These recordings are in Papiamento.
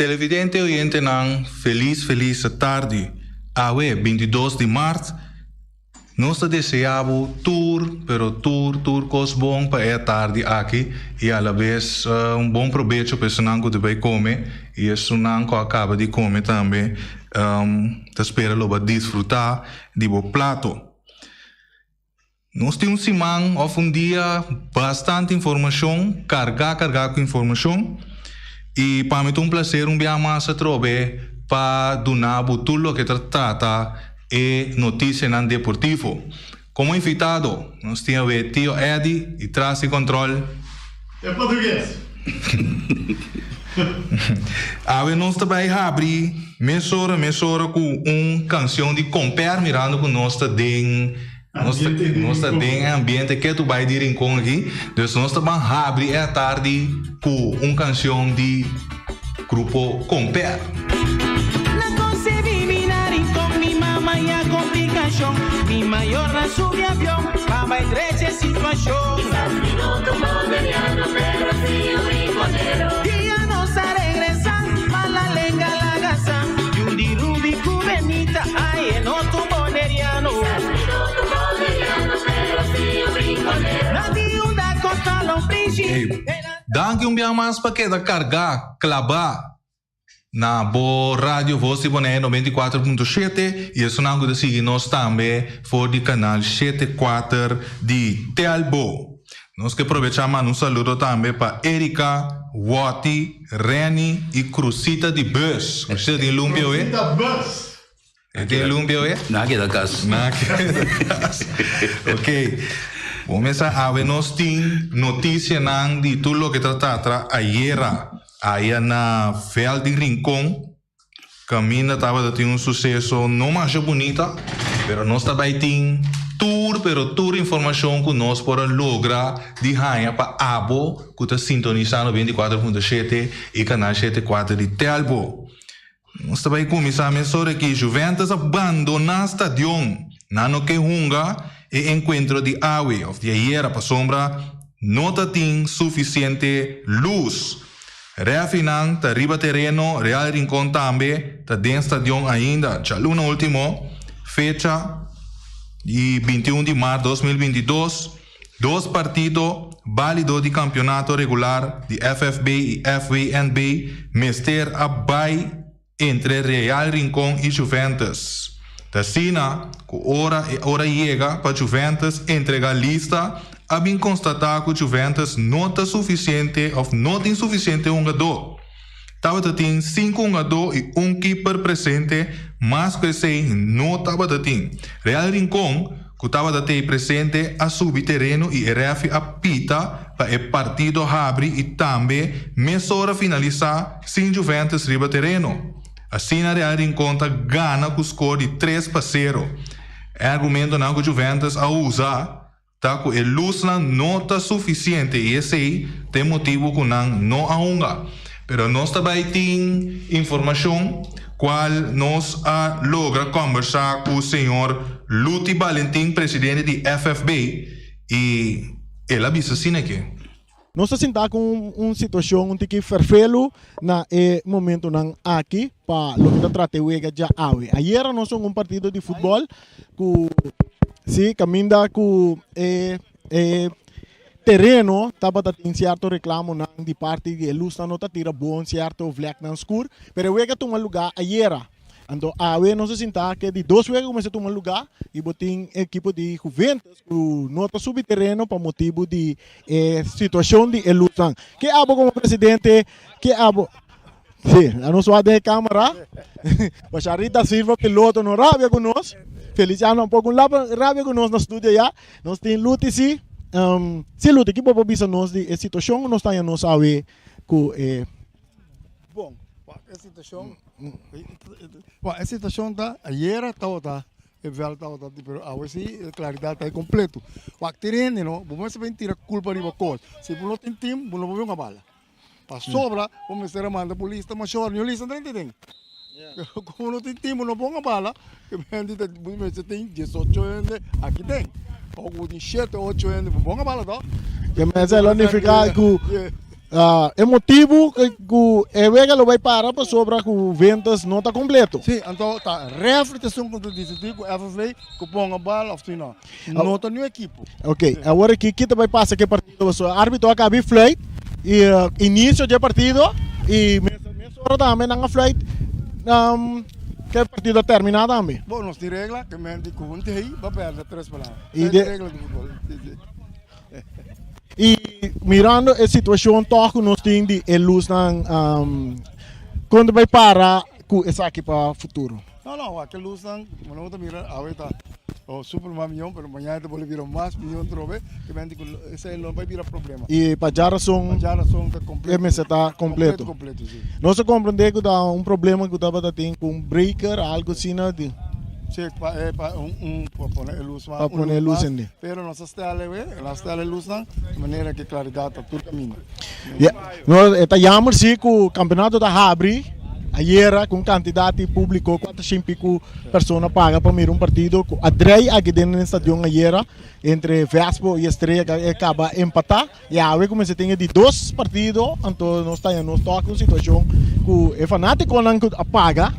Televidente oyentenan felis felis tardi. Awe 22 di maart nos ta desea bo tur pero tur tur kos bon pa e atardi aki i alabes un bon probecho pa esunnan ku ta bai kome i esunnan ku a kaba di kome tambe ta spera lo bo a disfruta di bo plato. Nos tin un siman òf un dia bastante informashon, kargá kargá ku informashon, i pa mi ta un plaser un bia mas atrobe pa duna bo tur loke ta trata e notisianan deportivo. Komo invitado nos tin awe Tio Eddy i tras di kòntròl. E portugues. Awe nos ta bai habri mesora mesora ku un kansion di Komper mirando ku nos ta den Nos ta, nos ta den e ambiente ke tu bai di Rincon aki. Dus nos ta ban habri e atardi ku un kanshon di Grupo Komper. Na konsebi mi na Rincon mi mama ya komplikashon mi mayornan subi avion pa bai drecha e situashon. Kisas mi no ta un boneriano pero si un rinconero. Dia nos a regresa mala lenga laga sa yu di Ruby ku Benita ai e no ta un boneriano. Hey, danki un bia mas pa keda kargá, klabá na bo radio Voz di Bonaire 94.7 i esunnan ku ta sigui nos tambe for di kanal 74 di Telbo. Nos ke probechá manda un saludo tambe pa Erika, Wotty, Renny i Crusita di Bus. Crusita tin lumpia oe? Crusita Bus. E tin lumpia oe? Na keda kas. Na keda kas. Ok. Bo mesa awe nos tin notisianan di tur loke ta trata ayera aya na veld di Rincon. Kaminda tabata tin un suseso no masha bunita, pero nos ta bai tin tur pero tur informashon ku nos por a logra di haña pa abo ku ta sintonisá 94.7 i kanal 74 di Telbo. Nos ta bai kuminsá mesora ki Juventus a bandoná stadion. Nan no ke hunga e enkuentro di awe òf di ayera pasobra no ta tin sufisiente lus. Rèfrinan ta riba tereno, Real Rincon tambe ta den stadion ainda. Djaluna último, fecha di 21 di mart 2022, Dos partido bálido di kampionato regular di FFB i FWNB mester a bai entre Real Rincon i Juventus. Ta asina ku ora e ora yega pa Juventus entregá lista a bin konstatá ku Juventus no ta sufisiente òf no tin sufisiente hungadó. Tabata tin sinku hungadó i un kiper presente, mas ku esei no tabata tin. Real Rincon, ku tabata tei presente, a subi tereno i e rèfi a pita pa e partido habri i tambe mesora finalisá sin Juventus riba tereno. Asina Real Rincon ta gana ku skor di 3-0. E argumentonan ku Juventus a usa Ta ku e lusnan no ta sufisiente i esei ta e motibu ku nan no a hunga. Pero nos ta bai tin informashon kual nos a logra kòmbersá ku señor Luti Balentin, presidente di FFB, i el a bisa asina ke. Nos ta sinta ku un situashon un tiki ferfelu na e momentunan aki pa loke ta trata e wega dja awe. Ayera nos un partido di futbòl ku si kaminda ku e e tereno tabata tin sierto reklamonan di parti di e lusnan no ta tira bon sierto vleknan skur, pero e wega tuma lugá ayera. Anto awe nos a sinta ke di dos wega ku mester tuma lugá i bo tin ekipo di Juventus ku no ta subi tereno pa motibu di e situashon di e lusnan. Ke abo komo presidente, ke abo Si, a nos wak den e kamera. Basharry da Silva piloto no rabia ku nos. Feliciano tampoco no rabia ku nos na studio ya. Nos tin Luti si. Si Luti, ki bo por bisa nos di e situashon ku nos ta haña nos awe ku e. Bon, e situashon, bon, e situashon ta ayera tabata e vèlt tabata di pero awe si e klaridat ta kompleto. Wak tin hende no, bo mester bin tira kulpa riba kos. Si bo no tin tim, bo no por bin hunga bala. Pasobra bo mester a manda bo lista mashor, niun lista drenta den. Pero komo no tin tim, bo no por hunga bala, hende ta bo mester tin diesocho hende aki den. Ora ku bo tin shete, ocho hende, bo por hunga bala tòg? Ke mester lo nifiká ku. E motibu ku e wega lo bai para pasobra ku Juventus no ta kompleto. Sí, anto ta refri ta esun ku ta disidí ku FFA ku ponga bal òf si no. No ta niun ekipo. Ok, awor aki ki ta bai pasa ku e partido pasobra arbitro a kaba di fluit i inisio dje partido i mesora tambe nan a fluit ku e partido a terminá tambe. Bon, nos tin regla ke men di ku un tei ba pèrdè tres palabra. Esei ta regla di futbòl. Sí, sí. I mirando e situashon tòg ku nos tin di e lusnan, kon ta bai para ku esaki pa futuro? No, no, wak e lusnan, como nos ta mira awe ta super mas mion, pero mañana ta bolbe bira mas mion trobe, ke menti ku esei lo bai bira problema. I pa djarason, Pa djarason ta kompleto. E mester ta kompleto. Kompleto, kompleto, si. Nos a komprende ku ta un problema ku tabata tin ku un breaker, algu asina di. Sí, pa e pa un un pa pone e lus mas. Pa pone e lus ende. Pero nos a stèl e we, nos a stèl e lusnan di manera ku klaridat ta tur kaminda. Ya, no e ta jammer si ku kampeonato ta habri ayera ku un kantidat di públiko kuater piku persona paga pa mira un partido ku a drei aki den e stadion ayera entre Vespo i Estrella ku a kaba empatá i awe kuminsá tin e di dos partido anto nos ta haña nos tòk un situashon ku e fanátikonan ku a paga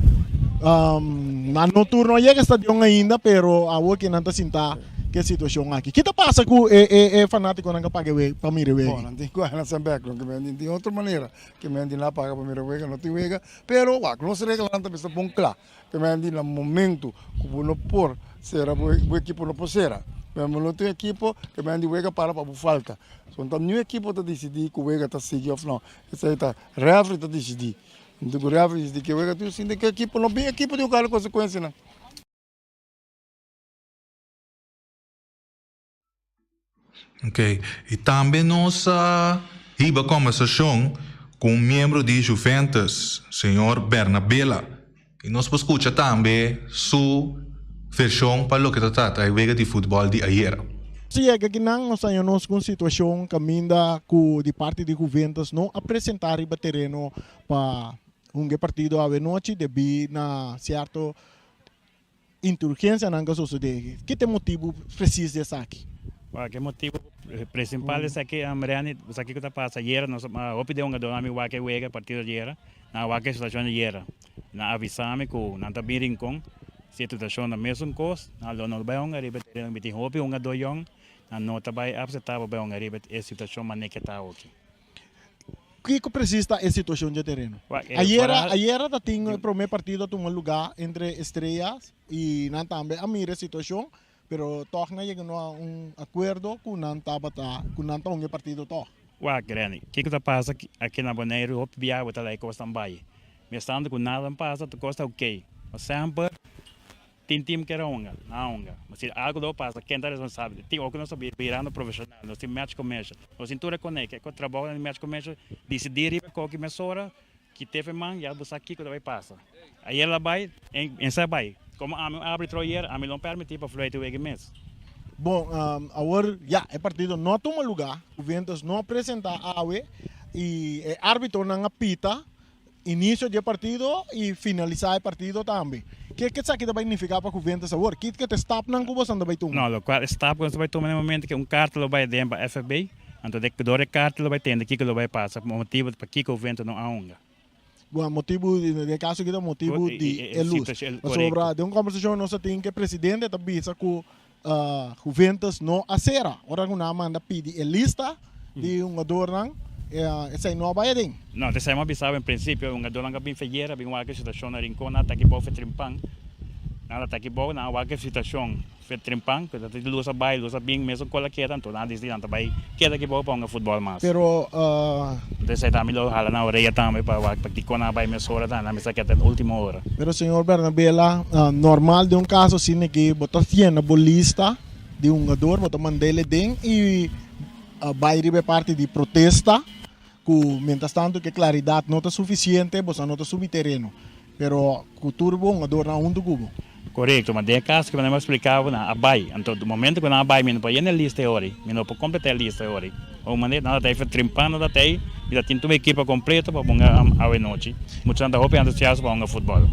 nan no tur no a yega stadion ainda pero awo ke nan ta sinta Ke situacion aki? Ki ta pasa cu e e e fanaticonan ka paga e wega pa mira e wega? Bon, nan tin cu gana san bek, loke men tin otro manera ke men tin na paga pa mira wega, no tin wega, pero wak nos reglanan ta bisa bon cla, ke men di na momento cu bo no por cera bo bo ekipo no por cera, pero bo no tin ekipo ke men di wega para pa bo falta, so ta niun ekipo ta dicidi cu wega ta sigui of no, esey ta referee ta dicidi, anto cu referee dicidi ke wega tin sinti ke ekipo no bin ekipo tin cu carga consecuencianan. Ok, i tambe nos a hiba kombersashon ku un miembro di Juventus, señor Bernabela, i nos por skucha tambe su vershon pa loke ta trata e wega di futbòl di ayera. Si yega kinan nos haña nos ku un situashon kaminda ku di parti di Juventus no a presentá riba tereno pa hunga e partido awenochi debí na sierto Inturgensianan ka sosodé. Ki ta e motibu presis di esaki? Wak, e motibu principal di esaki, Reni, esaki ku ta pasa ayera, nos hopi di hungadornan mi wak e wega, e partido ayera, nan a wak e situashon di ayera. Nan a avisa mi ku nan ta bin Rincon, si e situashon ta mesun kos, nan lo no bai hunga riba e tereno. Mi tin hopi hungador yòn, nan no ta bai apseptá pa bai hunga riba e situashon manera ke ta awoki. Kiko presis ta e situashon dje tereno? Ayera ayera ta tin e prome partido a tuma lugá entre Estrellas i nan tambe a mira e situashon, pero tòg nan yega no a un akuerdo ku nan tabata ku nan ta hunga e partido tòg. Wak, Reni, kiko ta pasa aki na Boneiru hopi biaha bo ta laga e kosnan bai. Mientras tanto ku nada no pasa tur kos ta okey. Ma semper Tin team kere hunga, nan a hunga. Ma si algo lo pasa, ken ta responsabel? Tin oke nos ta birando profesional, nos tin match commercial. Nos tin tur e konek, e trabounan di match commercial, disidí riba koki mesora, ki tefe man, ya bo sa kiko ta bai pasa. Ayer el a bai, en sa bai. Komo ami un arbitro ayer, ami lo permití pa fluit e wega mes. Bon, awor ya e partido no a tuma lugá, Juventus no a presentá awe i e arbitronan a pita Inicio di e partido y finalisa e partido tambe. Ke ke esaki ta bay nifica pa Juventus awor? Kit ke ta e stapnan cu boso ta bay tuma? No, locual e stap cu nos ta bay tuma na e momento ke un carta lo bay den pa FFB, anto de dor e carta lo bay tende kiko lo bay pasa, motibo pakiko Juventus no a hunga. Bueno, motibo, den e caso aki ta motibo di e luz. Pasobra den un conversacion nos a tin ke presidente ta bisa cu Juventus no a sera. Ora cu nan a manda pidi e lista di hungadornan, esey no a bay aden. No, esey mi a bisa en principio. Hungadornan a bin feyera, a bin wak e situacion na Rincon, nan a taki bou fe trimpan. Nan a taki bou, nan a wak e situacion fe trimpan, cu ta luz a bay, luz a bin, mesun col a keda, anto nan a dicidi nan ta bay keda aki bou pa hunga futbol mas. Pero. Anto esey tambe lo hala nan orea tambe pa wak pakiko nan a bay mesora tambe, nan mester keda te ultimo ora. Pero señor Bernabela, normal den un caso asina ki bo ta yena bo lista di hungador, bo ta mand'el den y bay riba e parti di protesta cu mientras tanto cu e claridad no ta suficiente boso no ta subi tereno. Pero cu tur bo hungadornan hunto cu bo. Corecto, ma den e caso cu mi a explica bo nan a bay, anto di momento cu nan a bay mi no por yena e lista e ora ey, mi no por completa e lista e ora ey. Un manera nan ta ta trimpa nan ta ta ey, mi ta tin tur mi ekipo completo pa hunga awe nochi. Muchanan ta hopi entusiasmo pa hunga futbol.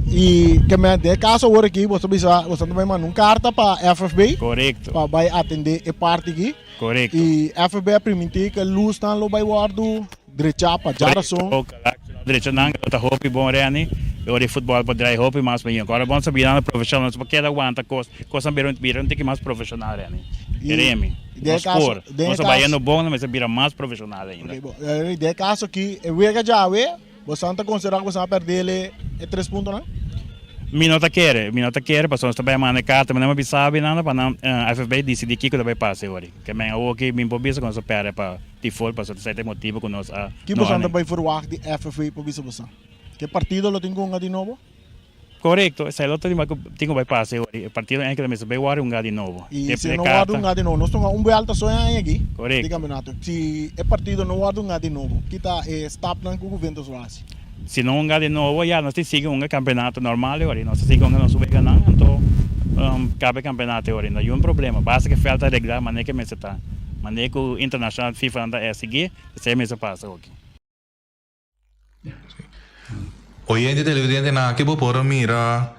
I ke men den e kaso awor aki boso bisa boso ta bai manda un karta pa FFB. Korekto. Pa bai atendé e parti aki. Korekto. I FFB a primintí ku e lusnan lo bai wòrdu drechá pa djarason. Drecha nan lo ta hopi bon Renny e ora e futbol por drai hopi mas mihó. Ora bon sa bira profesional nos por keda wanta cos cosnan bira bira un tiki mas profesional Renny. Keremi nos por nos a bayendo bon nos mester bira mas profesional ainda. Den e caso aki e wega djawe boso ta considera cu boso a perde e tres puntonan? Mi no ta kere, mi no ta kere pasobra nos ta bay manda e carta mi no a bisa nada pa nan FFB dicidi kico ta bay pasa e ora. Ke men awoki mi por bisa cu nos a perde pa Default pasobra ta esei ta e motibu ku nos a Ki no boso ta a bai verwagt di FFA pa bisa boso? Ke partido lo tin ku hunga di nobo? Korekto, esei lo ta di ku tin ku bai pasa e ora. E partido enkele ta mester bai wòrdu hunga di nobo. I E si e no wòrdu karta. hunga di nobo, nos ta hunga un buelta so e aña aki di Korekto. kampeonato. Si e partido no wòrdu hunga di nobo, ki ta e stapnan ku Juventus lo hasi? Si no hunga di nobo, ya nos tin sigui hunga kampeonato normal e ora. Nos ta sigui hunga nos weganan, anto kaba e kampeonato e ora. No hay un problema. Basta ku e vèlt ta reglá manera ku e mester ta. Manera ku internashonal FIFA nan ta esigí, esei mester pasa oki. Oyente televidentenan aki bo por a mira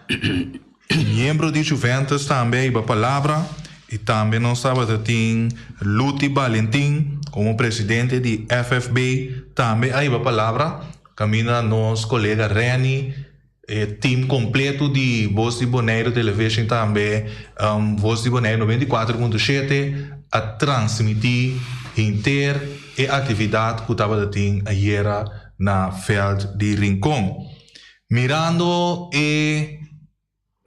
miembro di Juventus tambe a hiba palabra y tambe nos tabata tin Luti Balentin como presidente di FFB tambe a hiba palabra caminda nos colega Renny E team completo di Voz di Boneiru Television tambe Voz di Boneiru 94.7 a transmiti henter e actividad cu tabata tin ayera na veld di Rincon. Mirando e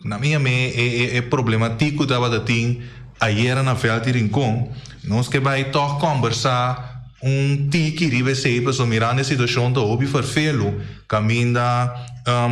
na mi yam'e e e problematic cu tabata tin ayera na veld di Rincon, nos ke bay tog combersa Un tiki riba esei pasobra mirando e situacion ta hopi ferfelu caminda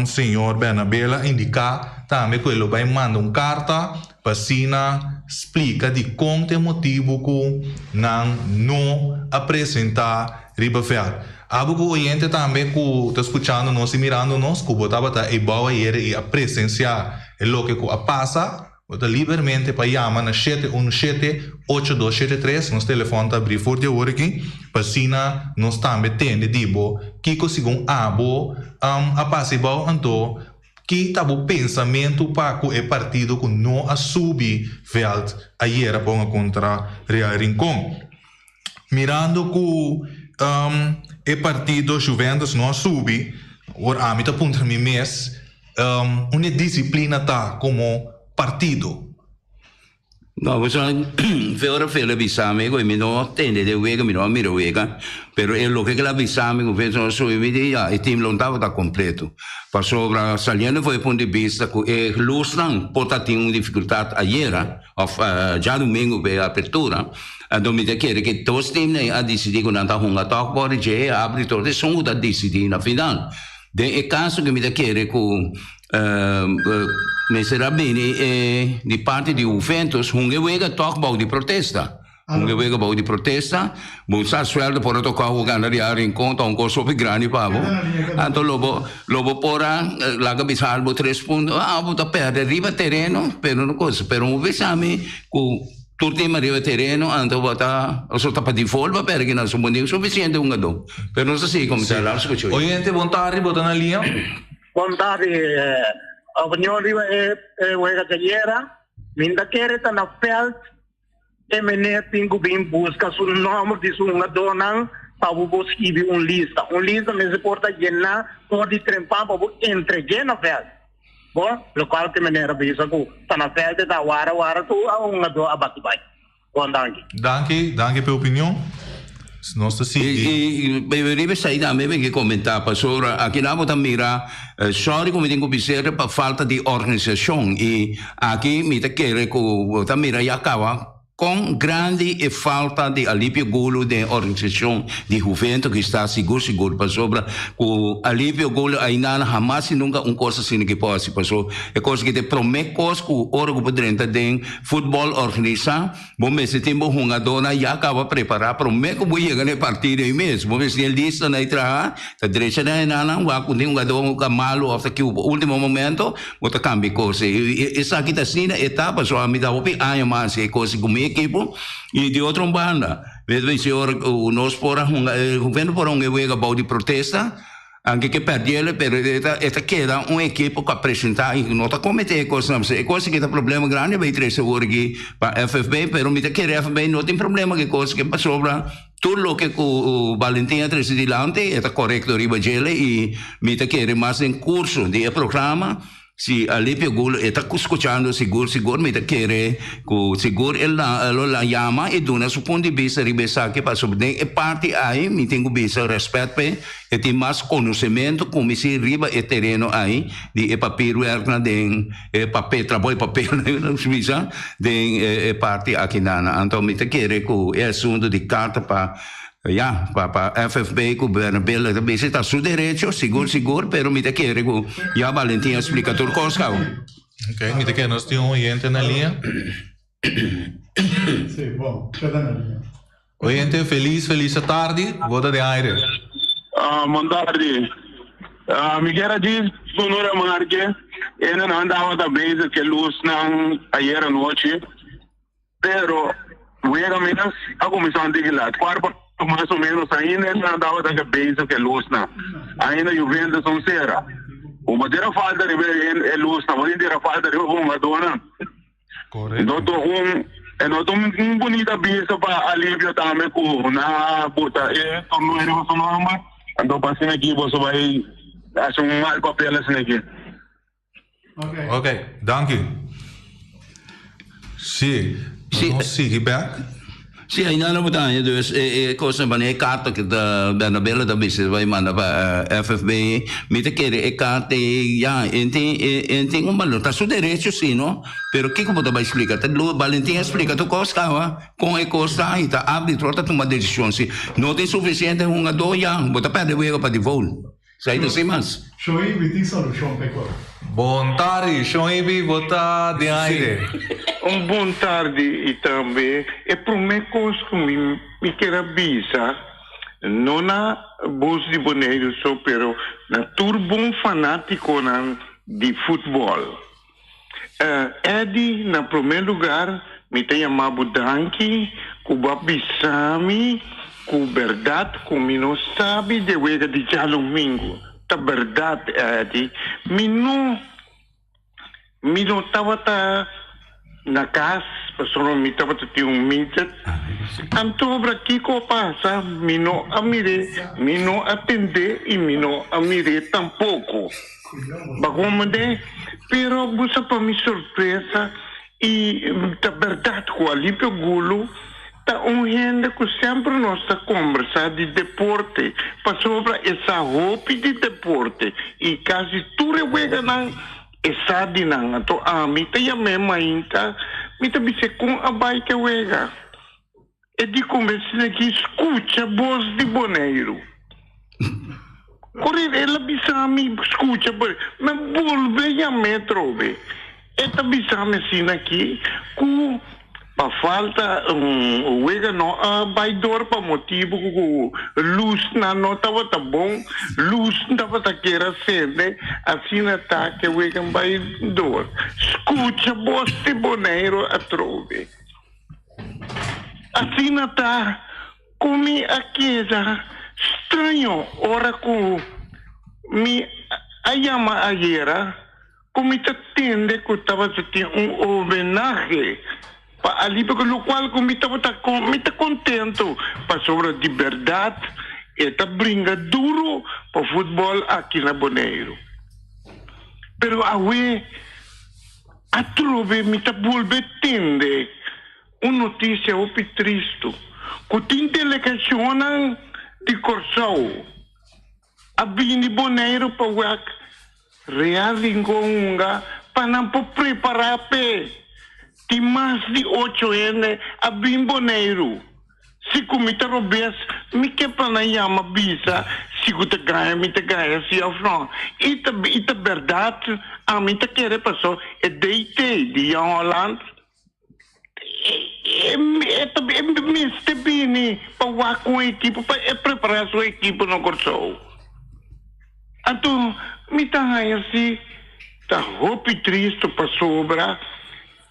señor Bernabel a indica tambe cu e lo bay manda un carta pa asina splica dicon ta e motibo cu nan no a presenta riba veld. Abo cu oyente tambe cu ta scuchando nos y mirando nos cu bo tabata eybao ayer y a presencia e loke cu a pasa, Bo ta libermente pa yama na shete unu shete, ocho dos shete tres, nos telefòn ta abrí for di awor aki, pa asina nos tambe tende di bo kiko segun abo a pasa i bou, anto ki ta bo pensamentu pa ku e partido ku no a subi vèlt ayera pa hunga kontra Real Rincon. Mirando ku e partido Juventus no a subi, awor ami ta puntra mi mes, Unda e disiplina ta komo partido? No, pasobra fe ora Felo a bisa mi ku mi no tende den wega, mi no a mira wega, pero e loke ku el a bisa mi ku Felo no subi, mi di ya, e team lo no tabata kompleto. Pasobra saliendo for e punto di bista ku e lusnan por ta tin un difikultat ayera òf djadumingu pa e apertura, anto mi ta kere ku e dos teamnan a disidí ku nan ta hunga tòg por dje e árbitro ta esun ku ta disidí na final. Den e kaso ku mi ta kere ku mester a bini e di parti di Juventus hunga e wega tòg bou di protesta. Hunga e wega bou di protesta. Bo sa suèldo por a toká bo gana di a Rincon ta un kos hopi grandi pa bo. Anto lo bo lo bo por a laga bisa albo tres punto. Ah bo ta pèrdè riba tereno pero no kos. Pero bo bisa mi ku. Tur tema riba tereno anto bo ta so ta pa default pa perde kinan so bo tin suficiente hungadó pero nos ta sigui como ta laat scucha hoy. Oyente bon tardi bo ta na liña. Bon tardi opinion riba e wega djayera mi ta kere ta na veld e meneer tin ku bin buska su nomber di su hungadónan pa bo por skibi un lista un lista mester por ta yena for di trempan pa bo entreg'é na veld. Bo, lokual ke meneer a bisa ku ta na vèlt e ta wara wara tur a hungadó a bati bai. Bon danki. Danki, danki pa e opinion. Nos ta sigui. I riba esei tambe mi ke komentá pasobra akinan bo ta mira sòri ku mi tin ku bis'é pa falta di organisashon i aki mi ta kere ku bo ta mira ya kaba Kon grandi e falta di Alipio Gulu den organisashon di Juventus ki sta sigur sigur pasobra ku Alipio Gulu ainda hamas i nunka un kos asina ki por hasi paso e kos ki ta e prome kos ku ora ku bo drenta den futbol organisa bo mester tin bo hungadornan ya kaba prepara prome ku bo yega na e partido ei mes bo mester tin e listanan ei traha ta drecha den enanan wak ku tin hungador ku ta malu of ta kiu ultimo momento Bo ta cambia e cos ei. Esaki ta asina e ta pasobra mi ta hopi aña mas e cos cu mi ekipo. Y di otro banda, ves bay si ora cu nos por a hunga, Juventus por a hunga e wega bao di protesta. Anke ke pèrdele, pero e ta e ta keda un ekipo ku a presentá i no ta kometé e kosnan. E kos aki ta problema grandi bai trese awor aki pa FFB, pero mi ta kere FFB no tin problema ku e kos aki pasobra tur loke ku Valentin a trese dilanti e ta korekto riba djele i mi ta kere mas den kurso di e programa. Si Alipio Gulo e ta scuchando sigur sigur mi ta kere cu sigur e lo la yama y duna su punto di bista riba esaki pasobra den e parti ahi mi tin cu bisa respet p'e e tin mas conocemento cu mi si riba e tereno ahi di e papierwerknan den e papel trabou e papelnan nos bisa den e parti akinan. Anto mi ta kere cu e asunto di carta pa Ya, pa pa FFB ku Bernabel ta bisa ta su derecho, sigur sigur, pero mi ta kere ku ya Valentin a splika tur kos kau. Ok, mi ta kere nos tin un oyente na liña. Sí, bon, keda na liña. Oyente, felis, felis atardi, bo ta den aire. Ah, bon tardi. Ah, mi kier a djis duna un remarke. Ene nan tabata bezig ke lusnan ayer anochi. Pero wega mes a kuminsá un tiki lat. Kuarto pa mas o ménos ainda e nan tabata ke bezig ku e lusnan. Ainda Juventus un sera. Bo por tira falta riba e lusnan, bo tin tira falta riba bo hungadónan. No ta un e no ta un bunita bista pa Alivio tambe ku nan a buta e torneo riba su nòmber. Anto pa asina aki boso bai hasi un mal papel asina aki. Ok, danki. Sí, nos sigui bek. Sí, ainda no bo ta haña dus e kosnan manera e karta ku ta Bernabela ta bisa bai manda pa FFB. Mi ta kere e karta ei ya e tin e tin un balor. Ta su derecho sí no, pero kiko bo ta bai splika? Ta Valentin a splika tur kos kaba kon e kos ta i ta arbitro ta tuma desishon. Si no tin sufisiente hungadó ya bo ta pèrdè wega pa default. Esei ta sin mas. Shon Ibi tin solushon p'e kos. Bon tardi, Shon Ibi, bo ta den aire. Un bon tardi i tambe e prome kos ku mi mi kier a bisa no na Bos di Boneiru so pero na tur bon fanatikonan di futbòl. Eddy na prome lugar mi ta yama bo danki ku bo a bisa mi ku berdad ku mi no sabi de wega di djadomingo. Ta berdad Eddy mi no mi no tabata na kas pasobra mi tabata tin un meeting antobra kiko a pasa mi no a mire mi no a tende i mi no a mire tampoko. Bakomende, pero busa pa mi sorpresa y ta berdad cu Alipio Gulu ta un hende cu semper nos ta combersa di deporte pasobra e sa hopi di deporte y casi tur e weganan e sa di nan. Anto ami ta yam'e mainta mi ta bis'e con a bay ke wega. E di kuminsá aki skucha bos di Boneiru. Ora el a bisa mi skucha Boneiru, mi a bolbe yam'é atrobe. E ta bisa mi asina aki ku pa falta wega no a bai dor pa motibu ku lusnan no tabata bon, lus tabata kier a sende, asina ta ku e wega bai dor. Skucha bos di Boneiru atrobe. Asina ta ku mi a keda straño ora ku mi a yama ayera ku mi ta tende ku tabata tin un homenahe pa Alipio, ku lokual ku mi tabata mi ta kontento pasobra di bèrdat e ta bringa duru pa futbòl aki na Boneiru. Pero awe. Atrobe mi ta bolbe tende un notisia hopi tristu, ku tin delegashonnan di Kòrsou a bini Boneiru pa wak Real Rincon hunga pa nan por prepará p'e. Tin mas di ocho hende a bin Boneiru. Si ku mi ta robes, mi ke pa nan yama bisa si ku ta gaña mi ta gaña si òf no. I ta i ta bèrdat, ami ta kere paso e DT di Jan Holland e e ta e mester bini pa wak un ekipo pa e prepará su ekipo na Kòrsou. Anto mi ta haña si ta hopi tristu pasobra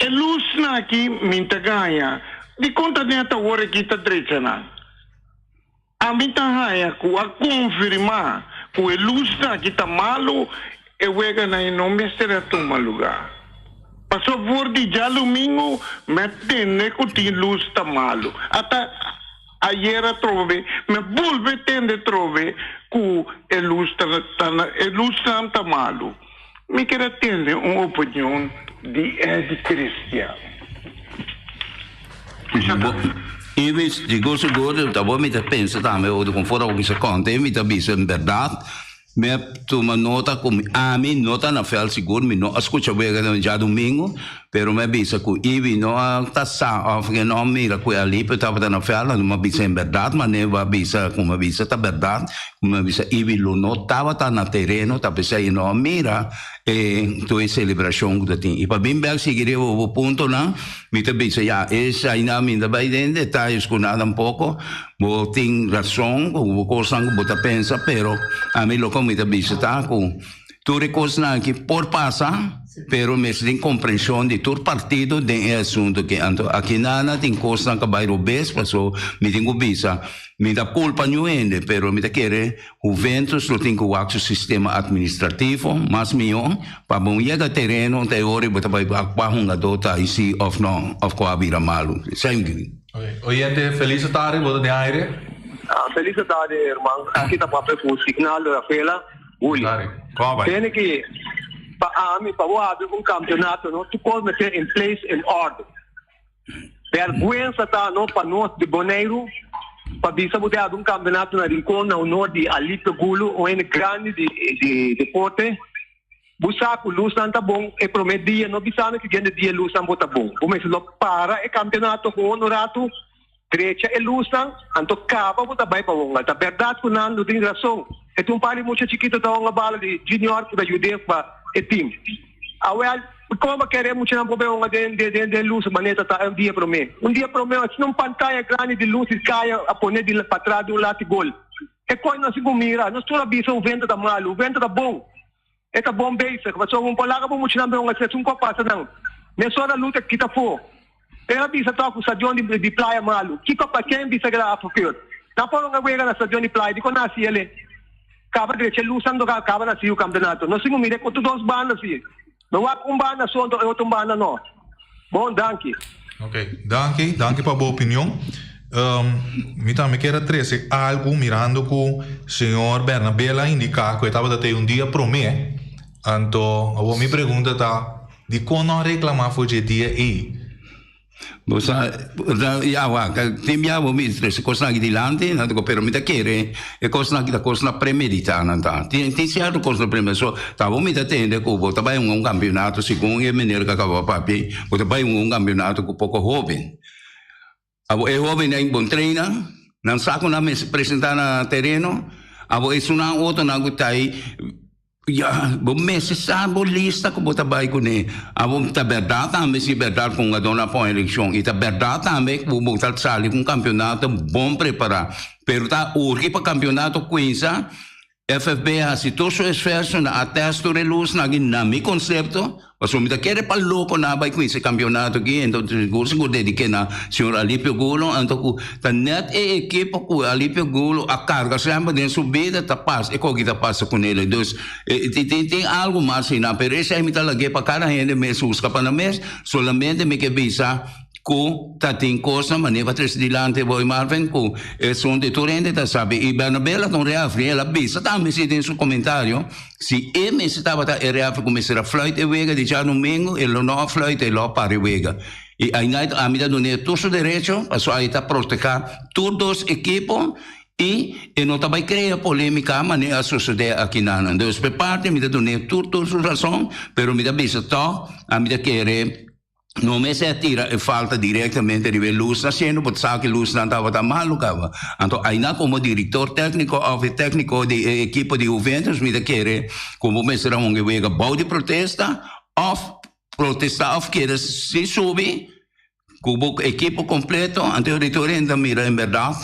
E lusnan aki min ta gaña. Dikon ta den ata wor aki ta drecha nan? Ami ta haña ku a konfirmá Ku e lusnan aki ta malu, e weganan ei no mester a tuma lugá. Paso for di djalumingu mi a tende ku tin lus ta malu. Ata ayer atrobe mi a bolbe tende trobe ku e lus ta e lusnan ta malu. Mi ker a tende un opinion di Eddie Christian. Iwis, Sigur sigur, ta bo mi ta pensa tambe otro kon for a bisa konta mi ta bisa en berdad mi a tuma nota ku ami no ta na veld sigur mi no a skucha wega den djadumingu pero mi a bisa ku Iwi no a ta sa of ke no a mira ku e alipio tabata na veld anto mi a bisa en berdad manera bo a bisa ku mi a bisa ta berdad ku mi a bisa Iwi lo no tabata na tereno ta p'esei e no a mira e tur e selebrashon ku ta tin i pa bin bek sigui riba bo puntonan. Mi ta bisa, ya, esainan mi ta bai den detayes ku nan tampoko. Bo tin rason ku bo kosnan ku bo ta pensa, pero ami loko mi ta bisa ta ku tur e kosnan aki por pasa, pero mester tin komprenshon di tur partido den e asuntu aki. Anto akinan tin kosnan ku a bai robes, paso mi tin ku bisa, mi ta kulpa niun hende, pero mi ta kere Juventus lo tin ku wak su sistema administrativo mas mihó pa bo yega tereno ta e ora bo ta bai wak kua hungadó ta si òf no òf kua a bira malu. Esei. Oyente, felis tardi, bo ta den aire. Felis tardi herman, aki ta papia ku Signaldo Rafaela Willy. Tene ki pa ami pa bo habri un campeonato no tur cos mester in place in orde. Bèrgwensa ta no pa nos di Boneiru pa bisa bo ta habri un kampeonato na Rincon na honor di Alipio Gulu, un hende grandi di di deporte. Bo sa ku lusnan ta bon e promé dia, no bisa mi siguiente dia lusnan bo ta bon. Bo mester lo para e kampeonato gewoon un ratu, drecha e lusnan, anto kaba bo ta bai pa hunga. Ta bèrdat ku nan lo tin rason. E tin un par di mucha chikito ta hunga bala di junior ku ta yud'é pa e tim. Awel, como bo kere muchanan por bay hunga den den den luz manera ta un dia prome? Un dia prome asina un pantaya grandi di luz di caya a pone di patras di un lati gol. E coy no sin mira, nos tur a bisa un vento ta malo, un vento ta bon. E ta bon bezig, pasobra un por laga bo muchanan bay hunga si esun cu a pasa nan. Mesora luz a kita afo. El a bisa tok cu stadion di di playa malo. Kico pa ken bisa keda afgekeurd? Nan por hunga wega na stadion di playa, dicon nan haci ele? Caba drecha luz nan toca caba na siu campeonato. Nos tin cu mira e otro dos banda si. No wak un banda so anto e otro banda no. Bon, danki. Ok, danki, danki pa bo opinion. Mi tambe kier a trece algu mirando cu señor Bernabela a indica cu e tabata te un dia prome. Anto awor mi pregunta ta, dicon no a reclama for dje dia ey? Bo sa, ya wak, tin bia bo mi trese kosnan aki dilanti, nan ta ku, pero mi ta kere e kosnan aki ta kosnan premeditá nan ta. Tin tin sierto kosnan premeditá. So, ta bo mi ta tende ku bo ta bai hunga un kampionato segun e meneer ku a kaba papia, bo ta bai hunga un kampionato ku poko hóben. Abo e hóbennan bon treina, nan sa ku nan mester presentá na tereno, abo esunnan otronan ku ta ei, ya, bo mester sa bo lista ku bo ta bai kuné. Abo ta bèrdat tambe si bèrdat ku hungadónan a pon elekshon i ta bèrdat tambe ku bo ta sali ku un kampionato bon prepará. Pero ta urgi pa kampionato kuinsa. FFB a hasi tur su esfuerso na a test tur e lusnan aki na mi konsepto, pasobra mi ta kere pa loko nan a bai kuinsa e kampionato aki, enton sigur sigur dedik'é na señor Alipio Gulo, anto ku ta nèt e ekipo ku Alipio Gulo a karga semper den su bida ta pas e koki ta pasa kunele. Dus tin tin algu mas einan, pero esei mi ta lag'é pa kada hende mes buska pa nan mes, solamente mi ke bisa Ku ta tin kosnan manera pa trese dilanti boy Marvin ku esun di tur hende ta sabi i Bernabela ta un reafri el a bisa tambe si den su komentario si e mester tabata e reafri ku mester a fluit e wega di djadumingu e lo no a fluit e lo a para e wega i ainda ami ta dun'e tur su derecho pasobra ai ta proteha tur dos ekipo i e no ta bai krea polemika manera a sosode aki nan. Dus pe parti mi ta dun'e tur tur su rason pero mi ta bisa tog ami ta kere. No mester a tira e falta directamente riba e lusnan, siendo bo sa cu e lusnan tabata malo caba. Anto aina como director tecnico of e tecnico di e ekipo di Juventus mi ta kere cu bo mester a hunga e wega bou di protesta of protesta of keda sin subi cu bo ekipo completo. Anto e director a mira en berdad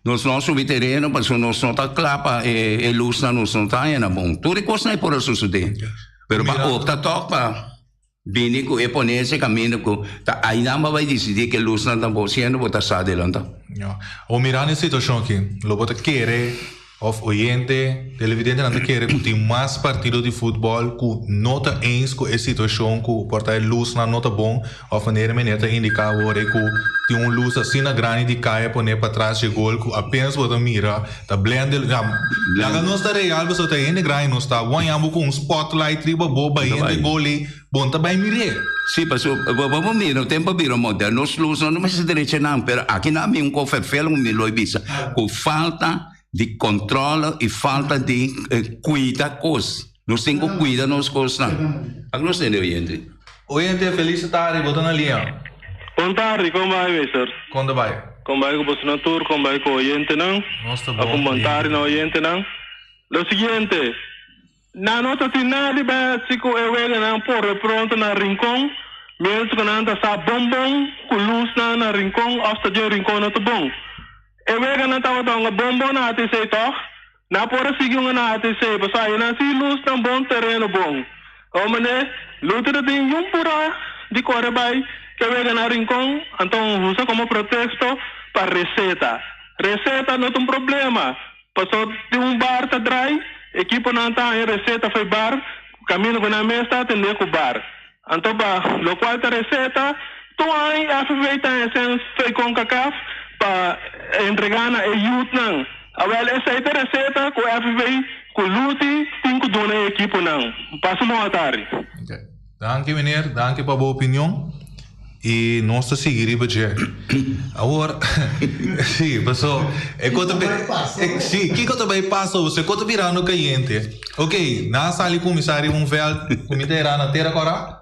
nos no a subi tereno pasobra nos no ta cla pa e lusnan nos no ta haña na bon. Tur e cosnan por a sucede pero pa opta toch pa. Bini ku e ponencia kaminda ku ta ainan bo a bai disidí ke lusnan ta bo siendo bo ta sa adelantá. Ya. Awor mirando e situashon aki, lo bo ta kere Of oyente, televidentenan ta kere ku tin mas partido di futbòl ku no ta eens ku e situashon ku por ta e lusnan no ta bon òf manera meneer ta indiká awor ei ku tin un lus asina grandi di kaya pone patras dje gol ku apenas bo ta mira ta blende ya laga nos ta real pasobra ta hende grandi nos ta waña bo ku un spotlight riba bo bayendo e gol ei bon ta bai mir'é. Sí, pasobra bo bo mira tempu a bira moderno nos lusnan no mester drecha nan pero aki nan mi un kos ferfel ku mi lo bisa ku falta Di controle y falta di cuida cos. Nos tin cu cuida nos cosnan. Aki nos tende oyente. Oyente, feliz tardi, bo ta na liña. Bon tardi, con bai meester? Con ta bai? Con bai cu bosonan tur, con bai cu oyentenan? Nos ta bon. Of un bon tardi na oyentenan. Lo siguiente, nan no ta tin nada di bai haci cu e weganan por de pronto na Rincon, mientras cu nan ta sa bon bon cu luznan na Rincon of stadion Rincon no ta bon. E weganan tabata un bon bon na ATC tòg? Nan por a sigui un na ATC pasobra ayi nan si lus nan bon tereno bon. Awor manera Luther ta tin yun purá di kore bai ke wega na Rincon anto usa komo proteksto pa reseta. Reseta no ta un problema pasobra tin un bar ta drai ekiponan ta haña reseta fo'i bar kaminda ku nan mes ta atendé ku bar. Anto pa locual ta receta, tur aña FFA ta haña cen fo'i Concacaf pa entrega na e youthnan. Awel esey ta receta cu FFA cu Luti tin cu duna e equiponan. Pasa un bon atardi. Ok. Danki meneer, danki pa bo opinion y nos ta sigui riba dje. Awor, si, paso e ko ta si, kiko ta bay pasa awor? E ko ta birando cayente. Ok, nan a sali kuminsá riba un vèlt ku mi ta era na Tera Kòrá?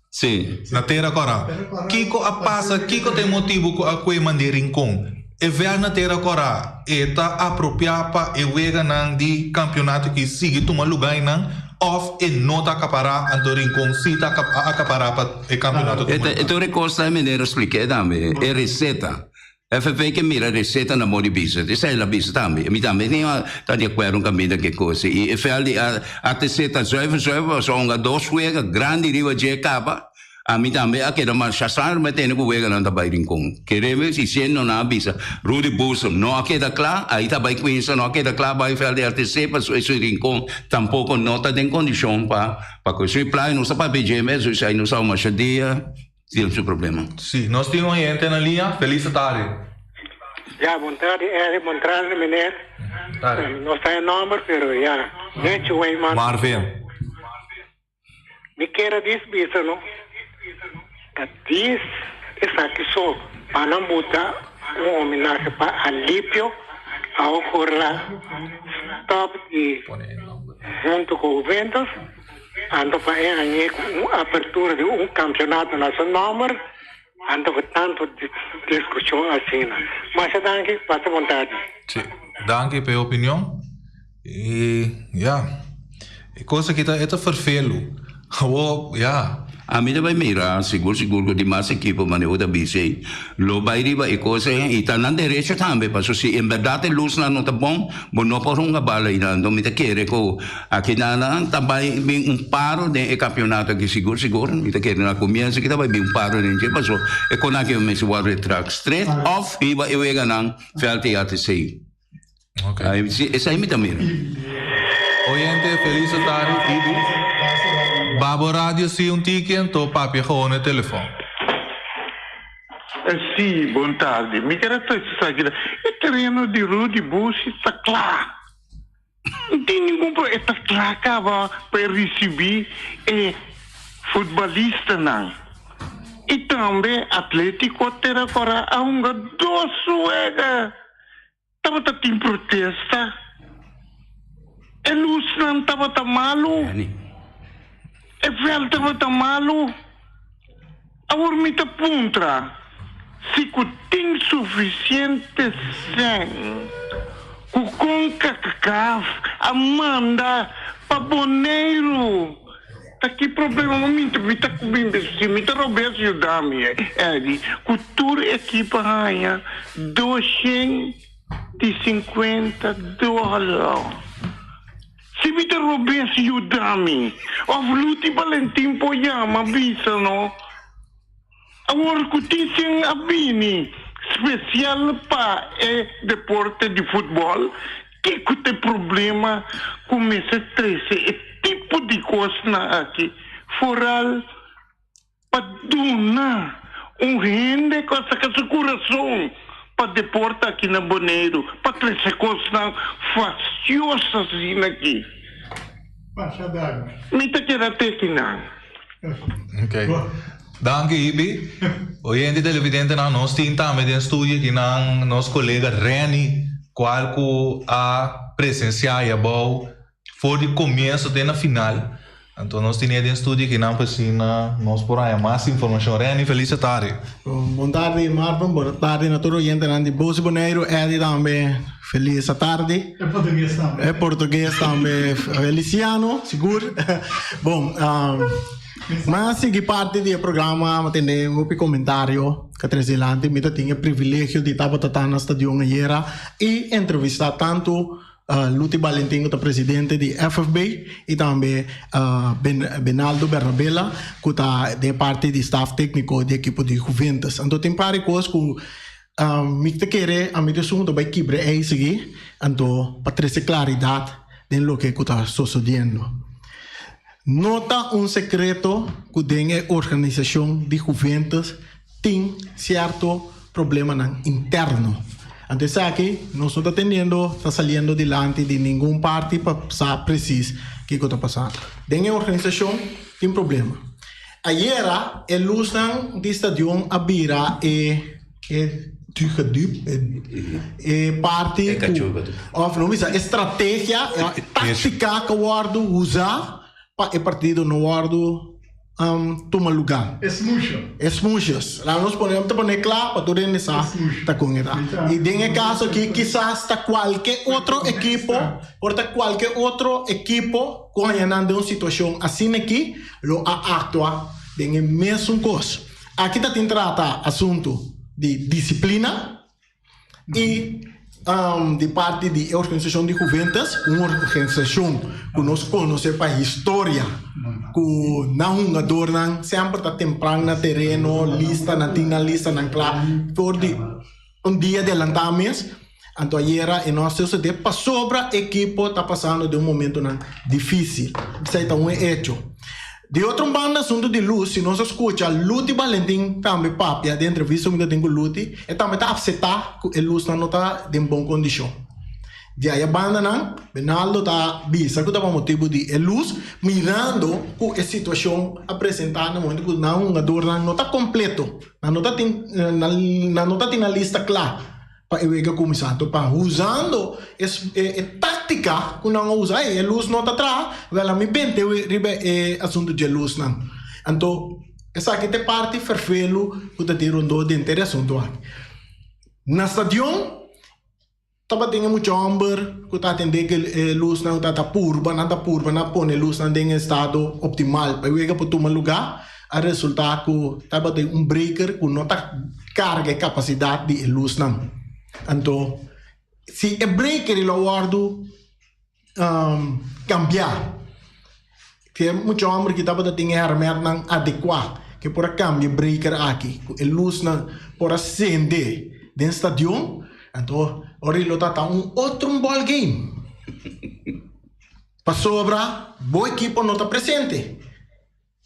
Sí. Na Tera Kòrá. Kiko a pasa? Kiko ta e motibu ku a kue mand'é Rincon? E vèlt na Tera Kòrá e ta apropiá pa e weganan di kampionato ki sigui tuma lugá einan òf e no ta akapará anto Rincon sí ta akapará pa e kampionato tuma lugá? E tur e kos ta e manera splik'é tambe, e reseta. FFP ke mira receta na modi bisa. Esei el a bisa tambe. Mi tambe tin ta di acuerdo un caminda ke cos. Y e veld di ATC ta zuiver zuiver pasobra hunga dos wega grandi riba dje caba. Ami tambe a keda masha sano mi a tene cu weganan ta bay Rincon. Kere mi si siendo nan a bisa Rudy Boersem no a keda cla, ahi ta bay Quinza no a keda cla bay veld di ATC pasobra esun Rincon tampoco no ta den condicion pa pa cu esun playa nos ta papia dje mes esei nos a masha dia. Tin su problema. Sí, nos tin un oyente na liña. Feliz tardi. Ya, bon tardi Eric, bon tardi meneer. Tardi. No sa e nomber, pero ya, Necho Weyman. Marvin. Mi kier a dis bisa no, ta dis esaki so pa nan buta un homenahe pa Alipio Aokorla stop di hunto cu Juventus. Anto pa e hañ'é ku un apertura di un kampionato na su nòmber, anto ku tantu diskushon asina. Masha danki, pasa bon tardi. Sí, danki pa e opinion. I ya, e kos aki ta e ta ferfelu. Awor, ya. Ami ta bai mira sigur sigur ku di mas ekipo manera bo ta bisa ei lo bai riba e kos ei i ta nan derecho tambe pasobra si en bèrdat e lusnan no ta bon bo no por hunga bala einan enton mi ta kere ku aki nan ta bai bin un paro den e kampionato aki sigur sigur mi ta kere na komienso ki ta bai bin un paro den dje pasobra e kon aki mester wòrdu e trak stret òf riba e weganan vèlt di ATC. Esei mi ta mira. Oyente feliz tardi Ibi. Babo radio si un tiki anto papia gewoon e telefon. Sí, bon tardi. Mi ker a trese esaki la. E tereno di Rudy Busi ta kla. No tin ningun pro, e ta kla kaba pa e risibí e futbalistanan. I tambe Atletico Teracora a hunga dos wega. Tabata tin protesta. E lusnan tabata malu. E vèlt tabata malu. Awor mi ta puntra si ku tin sufisiente sèn ku Concacaf a manda pa Boneiru. Ta ki problema mi ta mi ta si mi ta robes yuda mi Eddy ku tur ekipo haña doshen di sinkuenta dòler si mi ta robes yuda mi òf Luti Balentin por yama bisa no awor ku tin sen a bini spesial pa e deporte di futbòl. Kiko ta e problema ku mester trese e tipo di kosnan aki foral pa duna un hende ku a saka su kurason pa deporte aki na Boneiru pa trese kosnan fastioso asina aki? Mi ta keda teki nan. Ok. Danki Ibi. Oyente televidentenan nos tin tambe den studio aki nan nos kolega Renny kual ku a presensia i abou for di komienso te na final. Anto nos tine den studio aki nan pa asina nos por haña mas informashon. Renny felis tardi. Bon tardi Marvin, bon tardi na tur oyentenan di Bos di Boneiru, Eddy tambe felis tardi. E portugues tambe. E portugues tambe, Feliciano sigur. Bon, mi a sigui parti di e programa, mi a tende hopi comentario ka trece dilanti. Mi ta tin e privilegio di tabata ta na stadion ayera y entrevista tanto Luti Balentin ku ta presidente di FFB y tambe Benaldo Bernabela ku ta den parti di staf tékniko di ekipo di Juventus. Anto tin par di kos ku mi ta kere ami ta esun ku ta bai kibra eis aki anto pa trese klaridat den loke ku ta sosodiendo. No ta un sekreto ku den e organisashon di Juventus tin sierto problemanan interno. Anto esaki nos no ta teniendo, ta saliendo dilanti di ningun parti pa sa precies kiko ta pasando. Den e organisacion tin problema. Ayera e lusnan di stadion a bira e e tugedup, e parti ku, of no bisa e strategia, e tactica ku a wordo usa pa e partido no wordo tuma luga. E smusha. E smushas. Laga nos pone, ta pone kla pa tur hende sa ta kon e ta. I den e kaso aki kisas ta kualke otro ekipo, por ta kualke otro ekipo ku haña nan den un situashon asina aki lo a aktua den e mesun kos. Aki ta tin trata asuntu di disiplina i di parti di e organisashon di Juventus, un organisashon ku nos konosé pa historia, ku nan hungadornan semper ta tempran na tereno, lista, nan tin nan listanan kla for di un dia adelantá mes. Anto ayera e no a sosodé pasobra ekipo ta pasando den un momentonan difísil. Esei ta un hecho. Di otro un banda asuntu di lus, si nos a skucha Luti Balentin tambe papia den entrevista ku mi ta tin ku Luti, e tambe ta apseptá ku e lusnan no ta den bon kondishon. Di aya bandanan, Benaldo ta bisa ku ta pa motibu di e lus, mirando ku e situashon a presentá na momentu ku nan hungadornan no ta kompleto, nan no ta tin nan no ta tin nan lista kla. Pa e wega kuminsá. Anto pa usando e e táktika ku nan a usa, ey e lus no ta traha, wèl ami bente riba e asuntu dje lusnan. Anto esaki ta e parti ferfelu ku ta tin rondó denter e asuntu aki. Na stadion tabatin e mucha hòmber ku ta atendé ku e lusnan ku ta purba, nan ta purba na pone lusnan den estado optimal pa e wega por tuma lugá. A resultá ku tabatin un breaker ku no ta karga e kapasidat di e lusnan. Anto, si e breaker lo wòrdu kambiá, si e mucha hòmber ki tabata tin e hèrmèntnan adekuá ke por a kambia e breaker aki, ku e lusnan por a sende den stadion, anto ora lo ta ta un otro ball game. Pasobra bo ekipo no ta presente.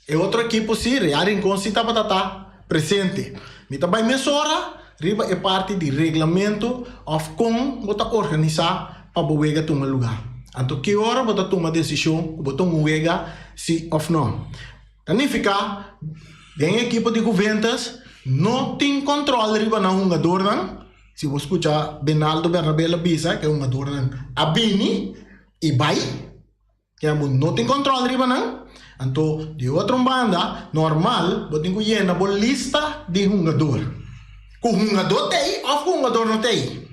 E otro ekipo si, Real Rincon si tabata ta presente. Mi ta bai mesora riba e parti di reglamento of kon bo ta organisa pa bo wega tuma luga. Anto ki ora bo ta tuma desishon ku bo ta un wega si of no. Ta nifiká den e ekipo di Juventus no tin kòntròl riba nan hungadornan. Si bo skucha Benaldo Bernabela bisa ku e hungadornan a bini i bai. Kea bo no tin control riba nan, anto di otro un banda, normal bo tin cu yena bo lista di hungador. Cu hungador t'ey of cu hungador no t'ey.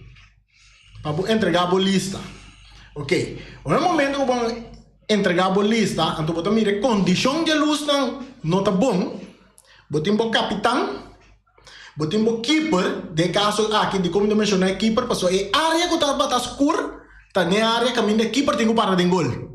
Pa bo entrega bo lista. Ok, ora e momento cu bo entrega bo lista, anto bo ta mira e condicion di e lusnan no ta bon, bo tin bo capitan, bo tin bo keeper, den e caso aki dicon mi ta menciona e keeper pasobra e area cu tabata scur ta n'e area caminda e keeper tin cu para den gol.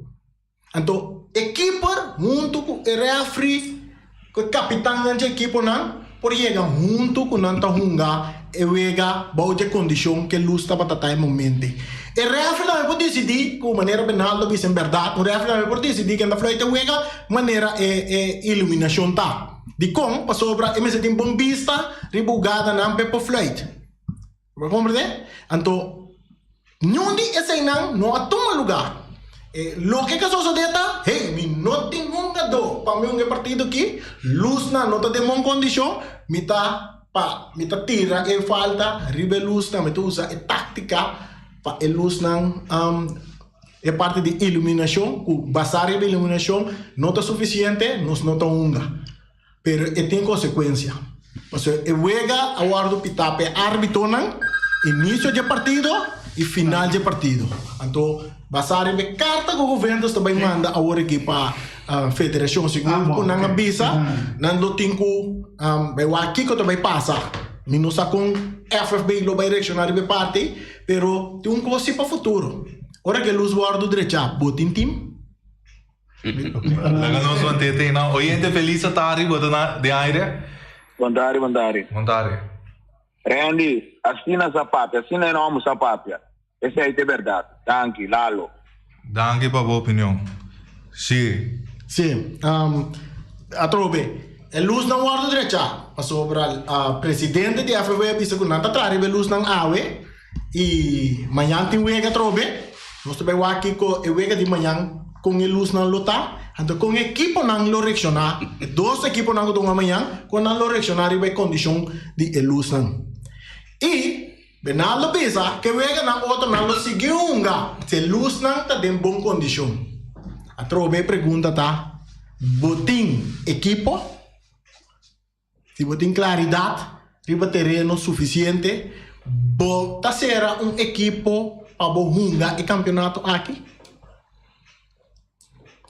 Anto e keeper hunto cu e referee cu e capitannan dje ekiponan por yega hunto cu nan ta hunga. e wega bou dje kondishon ke lus tabata ta e momente. E rèfri tambe por disidí ku manera Benaldo a bisa en bèrdat un rèfri tambe por disidí ken ta fluit e wega manera e e iluminashon ta. Dikon? Pasobra e mester tin bon bista riba hugadanan p'e por fluit. Bo a komprendé? Anto, niun di eseinan no a tuma lugá. E loke ke sosodé ta, hey, mi no tin hungadó pa mi hunga e partido aki, lusnan no ta den bon kondishon, mi ta pa mi ta tira e falta riba e lusnan, mi ta usa e táktika pa e lusnan, e parti di iluminashon, ku basá riba iluminashon no ta sufisiente, nos no ta hunga. Pero e tin konsekuensia. Pasobra e wega a wòrdu pitá pa e árbitonan, inisio dje partido i final dje partido. Anto, basá riba e karta ku Juventus ta bai manda awor aki pa federashon, segun ku nan a bisa, nan lo tin ku bai wak kiko ta bai pasa. Mi no sa kon FFB lo bai reakshoná riba e parti ei, pero tin un kos si pa futuro. Ora ku e lus wòrdu drechá, bo tin tim? Laga nos mant'é te na oyente feliz atari bo ta na den aire. Bon tardi, bon tardi. Bon tardi. Randy, asina sa papia, asina e nomber sa papia. Esei ta e berdad. Danki, Lalo. Danki pa bo opinion. Si. Si, atrobe, e lusnan wòrdu drechá pasobra presidente di FFB a bisa ku nan ta traha riba e lusnan awe i mañan tin wega atrobe. Nos ta bai wak kiko e wega di mañan kon e lusnan lo ta, anto kon e ekiponan lo reakshoná, e dos ekiponan ku ta hunga mañan, kon nan lo reakshoná riba e kondishon di e lusnan. I Bernardo bisa ku e weganan otronan lo sigui hunga si e lusnan ta den bon kondishon. Atrobe e pregunta ta, Bo tin ekipo? Si bo tin klaridat riba tereno sufisiente, bo ta sera un ekipo pa bo hunga e kampionato aki?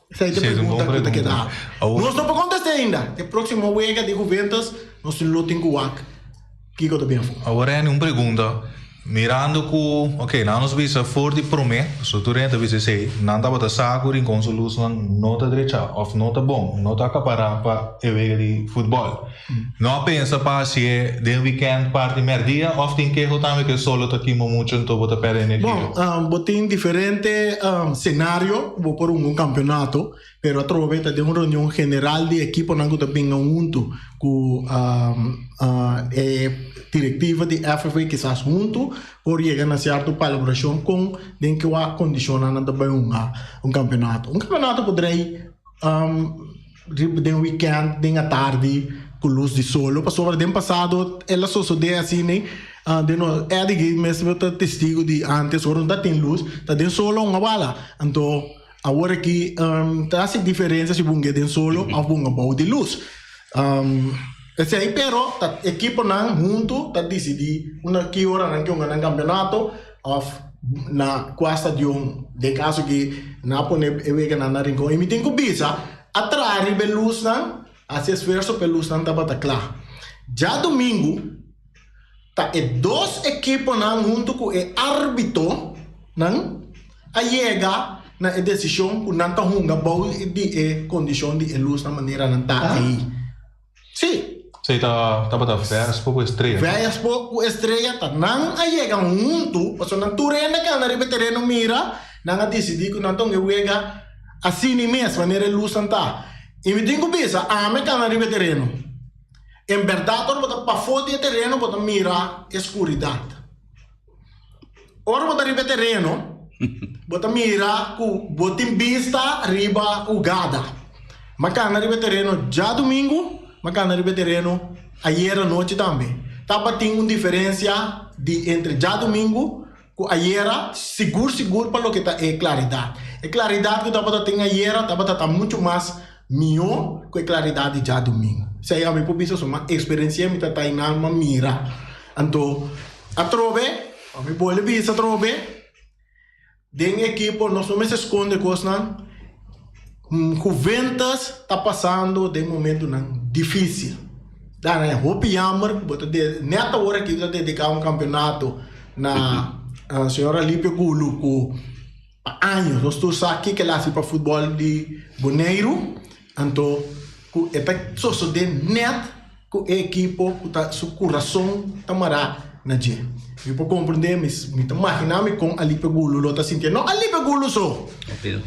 Esei ta e pregunta ku ta keda. Nos no por kontest'é ainda. E próksimo wega di Juventus nos lo tin ku wak kiko ta bin afó. Awor Renny un pregunta. Mirando ku, ok, nan nos bisa for di promé, pasobra tur hende ta bisa esei, nan tabata sa ku Rincon su lusnan no ta drecha òf no ta bon, no ta akapará pa e wega di futbòl. No a pensa pa hasié den wikènt parti mèrdia òf tin keho tambe ku e solo ta kima muchu anto bo ta pèrdè energia? Bon, bo tin diferente senario ku bo por hunga un kampionato. Pero atrobe ta den un reunion general di ekiponan ku ta binga huntu ku e direktiva di FFA kisas huntu por yega na sierto palabrashon kon den kua kondishonnan nan ta bai hunga un kampionato. Un kampionato por drei riba den wikènt den atardi ku lus di solo pasobra den pasado el a sosodé asina den nos Eddie mes ta testigo di antes ora no ta tin lus ta den solo hunga bala anto Awor aki ta hasi diferencia si bunga den solo of bunga bou di luz. Esei pero ta ekiponan hunto ta dicidi una ki ora nan ke hunga nan campeonato of na cua stadion den caso ki nan a pone e weganan na Rincon. Y mi tin cu bisa a traha riba e luznan, hasi esfuerzo pa e luznan tabata cla. Djadomingo ta e dos ekiponan hunto cu e arbitonan a yega na e desishon ku nan ta hunga bou di e kondishon di e lusnan manera nan ta ei. Sí. Sí, ta tabata Vespo ku Estrella. Vespo ku Estrella ta nan a yega huntu, pasobra nan tur hende a kana riba e tereno mira, nan a disidí ku nan ta hunga e wega asina mes, manera e lusnan ta. I mi tin ku bisa, ami a kana riba e tereno. En bèrdat ora bo ta pafó di e tereno bo ta mira e skuridat. Ora bo ta riba e tereno, bo ta mira ku bo tin bista riba hugada. M'a kana riba e tereno djadumingu, m'a kana riba e tereno ayera nochi tambe. Tabatin un diferensia di entre djadumingu ku ayera, sigur sigur pa loke ta e klaridat. E klaridat ku tabata tin ayera tabata ta muchu mas mihó ku e klaridat di djadumingu. Esei ami por bisa so, m'a eksperensi'é, mi ta tainan, m'a mira. Anto. Atrobe, pa mi bolbe bisa atrobe, den ekipo nos no mester skonde kosnan. Juventus ta pasando den momentunan difisil. Da nan e hopi yammer ku bo ta de nèt awor aki ta dediká un kampionato na señor Alipio Gulu ku pa años nos tur sa kiko el a hasi pa futbòl di Boneiru. Anto ku e ta sosodé nèt ku e ekipo ku ta su kurason ta mará. na dje. Mi por comprende, mi mi ta magina mi con Alipe Gulu lo ta sintié. No Alipe Gulu so,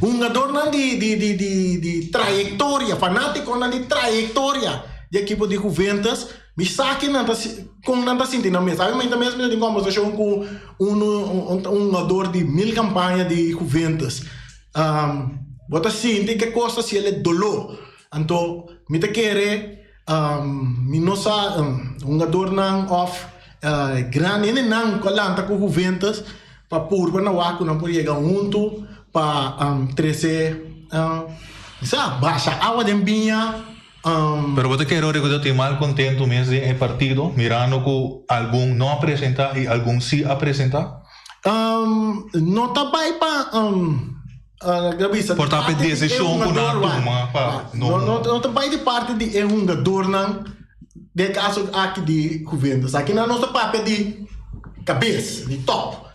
hungadornan di di di di di trayectoria, fanaticonan di trayectoria di ekipo di Juventus, mi sa ke nan ta con nan ta sinti nan mes. Abi mi ta mes mi ta tin conversacion cu un un hungador di mil campaña di Juventus. Bo ta sinti ke cos ta haciel e dolor. Anto mi ta kere Mi no sa hungadornan of gran hendenan ku a lanta ku Juventus pa purba na wak ku nan por yega huntu pa trese mi sa basha awa den biña. Pero bo ta kere ora ku ta tin mal kontentu mes den e partido mirando ku algun no a presenta i algun si a presenta? No ta bai pa. Por ta p'e desishon ku nan a tuma pa no. No ta bai di parti di e hungadornan den e kaso aki di Juventus. Aki nan nos ta papia di kabes, di top.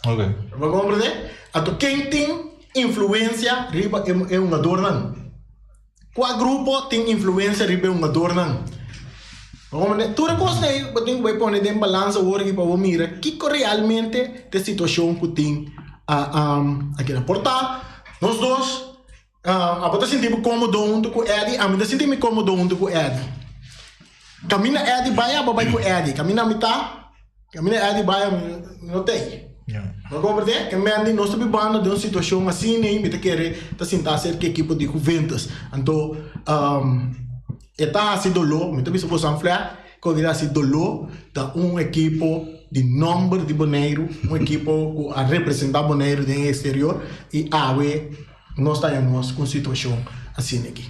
Bo komprende? Anto ken tin influensia riba e hungadornan? Kua grupo tin influensia riba e hungadornan? Bo komprende? Tur e kosnan ei bo tin ku bai pone den balansa awor aki pa bo mira kiko realmente ta e situashon ku tin aki na. Por ta nos dos abo ta sinti bo komodo huntu ku Eddy, ami ta sinti mi komodo huntu ku Eddy. Kaminda Eddy bai abo bai ku Eddy, kaminda ami ta, kaminda Eddy bai ami no ta ei. Bo komprende? Ke men di nos ta bibando den un situashon asina ei mi ta kere ta sinta aserka ekipo di Juventus. Anto e ta hasi doló, mi ta bisa boso anflè ku a hasi doló ta un ekipo di nòmber di Boneiru, un ekipo ku a representá Boneiru den e eksterior i awe nos ta haña nos ku un situashon asina aki.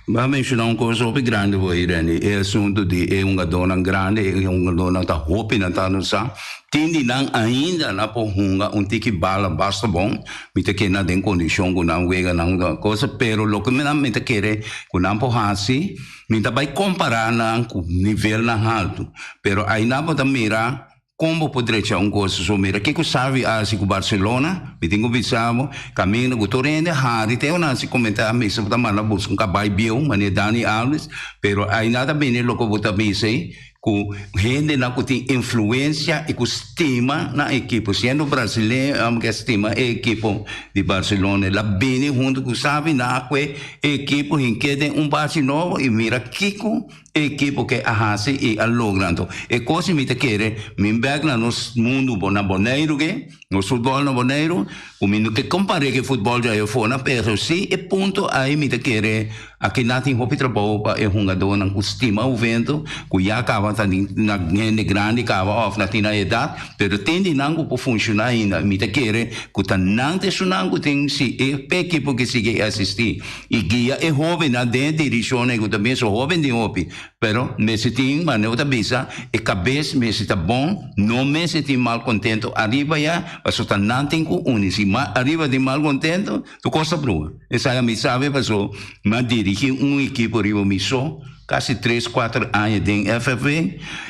Bo a menshoná un kos hopi grandi bo ei, Renny, e asuntu di e hungadónan grandi, e hungadónan ta hopi nan ta anunsiá. Tin di nan ainda nan por hunga un tiki bala basta bon. Mi ta kere nan den kondishon ku nan wega nan cosa, pero loke mi nan mi ta kere ku nan por hasi, mi ta bai kompará nan ku nivelnan haltu. Pero ainda bo ta mira Kon bo por drecha un kos so? Mira kiko Xavi a hasi ku Barcelona. Mi tin ku bisa bo, kaminda ku tur hende hari te nan hasi komentá mester bo ta manda buska un kabai bieu manera Dani Alves, pero ainda ta bini loke bo ta bisa ei ku hendenan ku tin influensia i ku stima nan ekipo. Siendo brasileño amo ke stima e ekipo di Barcelona. El a bini huntu ku Xavi nan a kue e ekipo hink'é den un base nobo i mira kiko E ekipo ke a hasi i a logra anto e kos mi ta kere mi bek na nos mundu bo na Boneiru ke nos futbol na Boneiru ku mi no ke kompare ke futbol dja afó pero si e punto ai mi ta kere aki nan tin hopi trabou pa e hungadónan ku stima Juventus ku ya kaba ta na hende grandi kaba òf na tin nan edat pero tin di nan ku por funshoná ainda mi ta kere ku ta nan ta esunnan ku tin si e ekipo ke sigui asistí. I guia e hóbennan den e dirishonnan ku ta bin. So hóben tin hopi, pero mester tin, manera bo ta bisa, e kabes mester ta bon, no mester tin malkontento ariba ya, pasobra ta nan tin ku uni. Si ariba tin malkontento, tur kos ta brua. Esaki ami sabi pasobra mi a dirigí un ekipo riba mi so kasi tres, kuater aña den FFV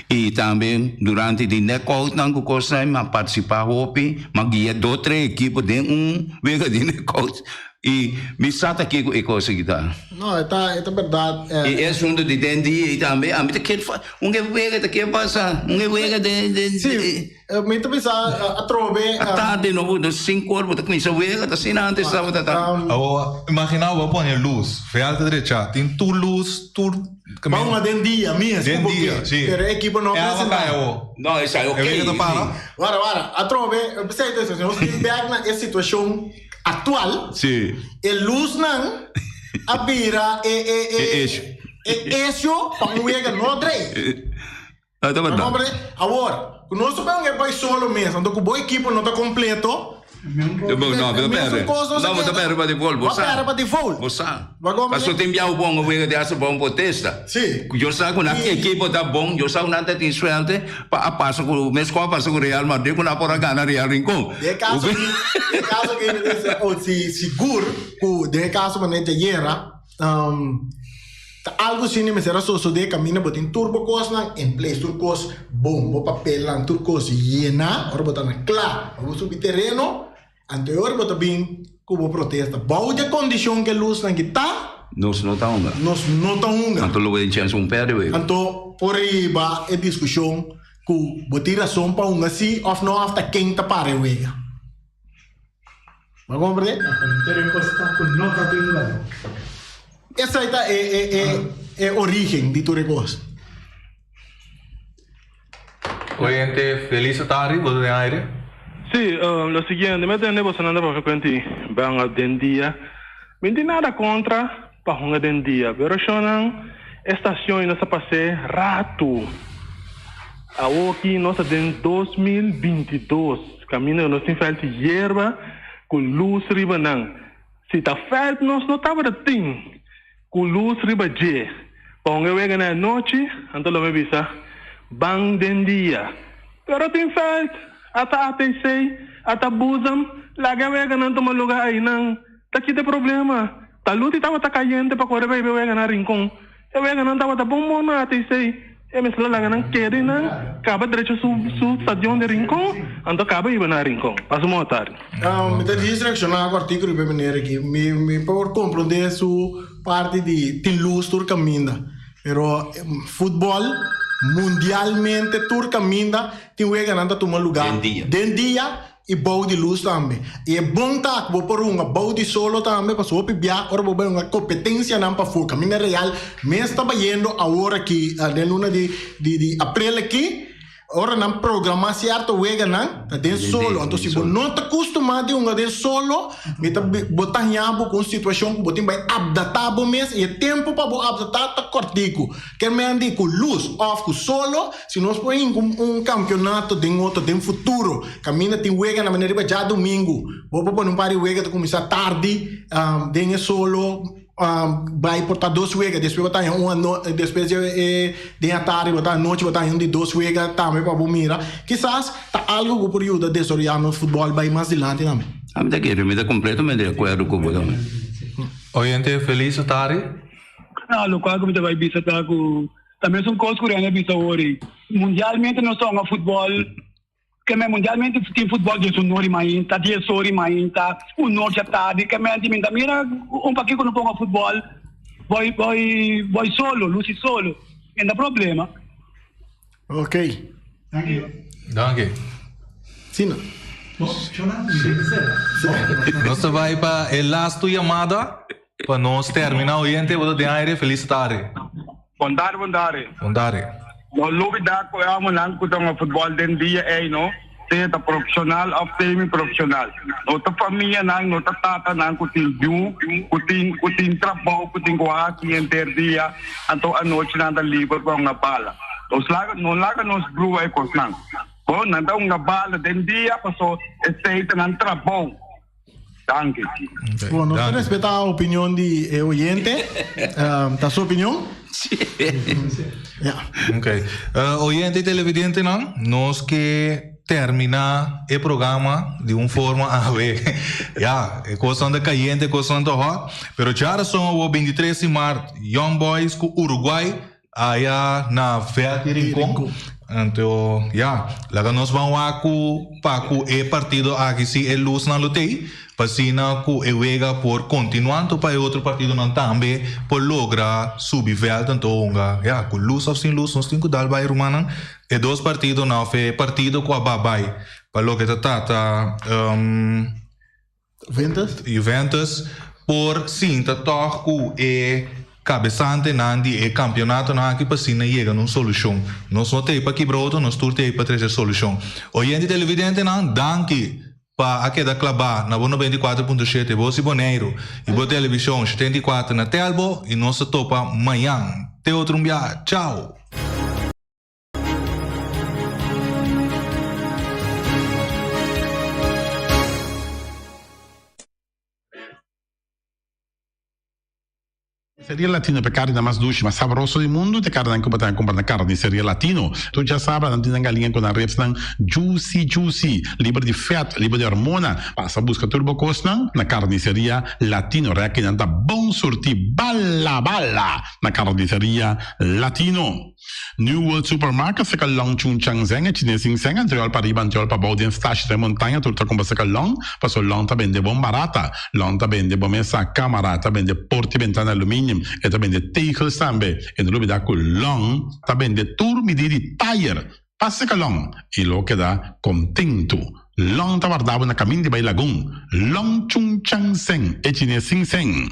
i tambe durante di nèkoutnan ku kosnan mi a partisipá hopi, mi a guia dos, tres ekipo den un wega di nèkout. I mi sa ta kiko e kos aki ta. No, e ta, e ta berdad. I e asuntu di den dia ei tambe, ami ta kier fa, un e wega ta kier pasa, un e wega den, den, Sí, mi ta bisa atrobe. A tardi no, bo sinku or bo ta kuminsa wega, ta asina antes tabata ta. Awor, imagina bo a pone lus, vèlt ta drecha, tin tur lus, tur. Ba hunga den dia mes. Den dia, si. Pero e ekipo no a presenta. No, esei ok. E wega ta para. Wara, wara, atrobe, p'esei ta nos tin bèk na e situashon. Actual, Sí. e luznan a bira e e e E issue. e issue pa un wega no drei. Ah, ta Bo berdad. comprende? Awor, ku nos ta pone un bai solo mes, anto ku bo ekipo no ta kompleto, No, bo ta mesun perde. kos nos a No, bo ta keda. perde pa default, bo Bo a sa. perde pa default. Bo sa. Bo comprende? Paso tin biaha bo ponga wega di hasta bon protesta. Sí. Yo sa ku nan ekipo ta bon, yo sa ku nan ta tin suerte pa a pasa ku mes ku a pasa ku Real Madrid ku nan por a gana Real Rincon. Den e kaso aki, den e kaso aki mi ta bisa oh si sigur ku den e kaso manera djayera ta algu asina mester a sosode kaminda bo tin tur bo kosnan en place, tur kos bon, bo papelnan tur kos yena ora bo ta na kla pa bo subi tereno. Anto e ora bo ta bin ku bo protesta bou di e kondishon ku e lusnan ki ta. Nos no ta hunga. Nos no ta hunga. Anto lo bo den chèns un pèrdè wega. Anto por riba e diskushon ku bo tin rason pa hunga si òf no òf ta ken ta para e wega. Bo a komprendé? Esei ta e origen di tur e kos. Oyente, felis tardi, bo ta den aire. Sí, lo siguiente, mi a tende bosonan ta papia kuenti banga den dia. Mi no tin nada kontra pa hunga den dia, pero shonnan e stacion y nos a pas'é ratu. Awoki nos ta den 2022, caminda cu nos tin veld di yerba cu luz riba nan. Si ta veld nos no tabata tin cu luz riba dje. Pa hunga e wega na e nochi, anto lo mi bisa ban den dia. Pero tin veld, ata ATC, ata Buzem, laga e weganan tuma lugar aynan. Ta kita e problema? Ta Luti tabata kayente pa kore bay e wega na Rincon. E weganan tabata bon bon na ATC. E mester a laga nan keda y nan kaba drecha su su stadion di Rincon, anto kaba iba na Rincon. Pasa un bon tardi. Mi ta djis reacciona cu articulo riba e manera aki. Mi mi por comprende su parti di tin luz tur caminda. Pero futbol mundialmente tur caminda tin weganan ta tuma lugar Den dia. Den dia. I bou di lus tambe. I e bon ta ku bo por hunga bou di solo tambe, pasobra hopi bia ora bo bai hunga kompetensianan pafó kaminda real mes ta bayendo awor aki den luna di di aprel aki, ora nan programa sierto weganan ta den solo. Anto si bo no ta kustumá di hunga den solo, mi ta bo ta haña bo ku un situashon ku bo tin bai apdatá bo mes i e tempu pa bo apdatá ta kòrtiku. Ker men di ku lus òf ku solo, si nos por hinka un kampionato den otro den futuro, kaminda tin wega na manera riba djadumingu, bo por pone un par di wega ta kuminsá tardi den e solo, bai por ta dos wega, despues bo ta haña un ano despues di e den atardi bo ta anochi bo ta haña un di dos wega tambe pa bo mira. Kisas ta algu ku por yuda desaroyá nos futbòl bai mas dilanti tambe. Ami ta kere, mi ta kompletamente di akuerdo ku bo tambe. Oyente, felis atardi. No, locual cu mi ta bay bisa ta cu ta mesun cos cu Rene a bisa awor ey. Mundialmente nos ta hunga futbol, keme mundialmente tin futbol dies un ora mainta, dies ora mainta, un nochi atardi, keme mi ta mira un pakico no por hunga futbol boy boy boy solo, luci solo, e no ta problema. Ok. Danki. Danki. Sina. Nos ta bai pa e lastu yamada pa nos termina oyente bo ta den aire felis tarde. Bon tarde, bon tarde. Bon tarde. No lubida ku e homennan ku ta hunga futbòl den dia ei no, sea ta profeshonal òf semi-profeshonal. No ta famianan, no ta tatanan ku tin yu, ku tin ku tin trabou ku tin ku hasi henter dia, anto anochi nan ta liber pa hunga bala. Nos laga no laga nos brua e kosnan. Bo nan ta hunga bala den dia paso esei ta nan trabou. Danki. Bon, nos ta respeta opinion di e oyente. Ta su opinion? Ja. Ok. Oyente y televidentenan, nos ke termina e programa di un forma awe. Ja, e kosnan ta kayente, e kosnan ta hot. Pero djarason awo 23 di mart, Young Boys ku Uruguay Aya na veld di Rincon. Anto ya, laga nos ban wak ku pa ku e partido aki si e lusnan lo tei, pa asina ku e wega por kontinua anto pa e otro partidonan tambe por logra subi veld anto hunga. Ya, ku lus of sin lus nos tin ku dal bai rumannan. E dos partidonan of e partido ku a ba bai pa loke ta trata Juventus? Juventus por sinta tòg ku e kabesantenan di e kampionatonan aki pa asina yega na un solushon. Nos no ta ei pa kibra otro, nos tur ta ei pa trese solushon. Oyente televidentenan, danki pa a keda klabá na bo 94.7 Bos di Boneiru i bo televishon 74 na Telbo i nos ta topa mañan. Te otro un biaha. Chao! Carniceria Latino pa e carninan mas dushi, mas sabroso di mundu, ta e carninan cu bo ta cumpra na Carniceria Latino. Tur djasabra nan tin nan galiña cu nan ribsnan juicy juicy, liber di vet, liber di hormona. Pasa busca tur bo cosnan na Carniceria Latino. Rekinan ta bon surti bala bala na Carniceria Latino. New World Supermarket seka long Chung Chang Zeng e chines sin seng antriol pa riba antriol pa bou den stash den montaña tur ta kumpra seka long paso long ta bende bon barata long ta bende bo mesa kamara ta bende porti bentana aluminium e ta bende tegels tambe e no lubida ku long ta bende tur midi di tayer. Pasa ka Long i lo keda kontentu. Long ta warda bo na kamin di bai Lagun. Long Chung Chang Seng, e chines sin sen.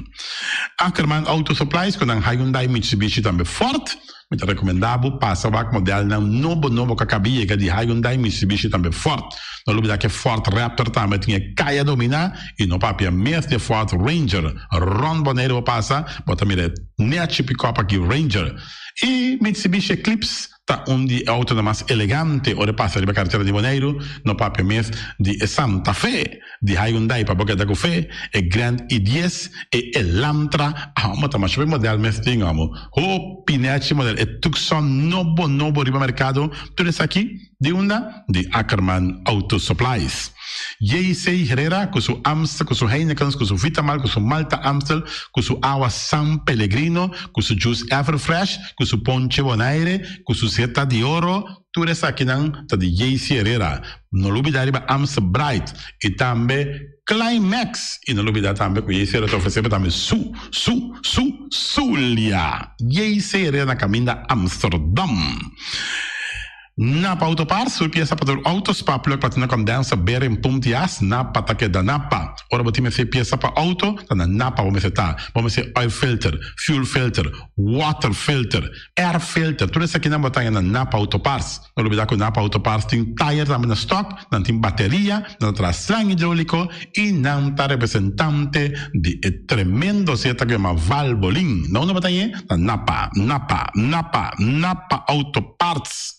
Ackerman Auto Supplies ku nan Hyundai, Mitsubishi tambe Ford. Mi ta rekomendá bo pasa wak modelnan nobo nobo ku a kaba yega di Hyundai, Mitsubishi tambe Ford. No lubidá ku e Ford Raptor tambe tin e kaya dominá i no papia mes di e Ford Ranger. Rònt Boneiru bo pasa, bo ta mira e nèchi pikòp aki Ranger. I Mitsubishi Eclipse Ta un di e autonan mas elegante ora e pasa riba karetera di Boneiru, no papia mes di e Santa Fe, di Hyundai pa bo keda ku fe, e Grand i dies, e Elantra, amo ta masha hopi model mes tin amo, hopi nechi model, e Tucson nobo nobo riba merkado, tur esaki di unda? Di Ackerman Auto Supplies. JC Herrera ku su Amstel, ku su Heinekens, ku su Vitamal, ku su Malta Amstel, ku su awa San Pellegrino, ku su juice Everfresh, ku su ponche Bonaire, ku su Zeta di Oro, tur esakinan ta di JC Herrera. No lubida riba Amstel Bright i tambe Climax! I no lubida tambe ku JC Herrera ta ofresé bo tambe su, su, su, Zulia! JC Herrera na kaminda Amsterdam. Napa Auto Parts, su piesa pa tur auto, spark plug, platina condenser, bearing, pump di as, Napa ta keda Napa. Ora bo tin mester piesa pa auto, ta na Napa bo mester ta. Bo mester oil filter, fuel filter, water filter, air filter, tur esakinan bo ta haña na Napa Auto Parts. No lubida ku Napa Auto Parts tin tire tambe na stock, nan tin bateria, nan ta traha slang hidrolico y nan ta representante di e tremendo zeta ku yama Valvoline. Na unda bo ta hañ'e? Na Napa, Napa, Napa, Napa Auto Parts.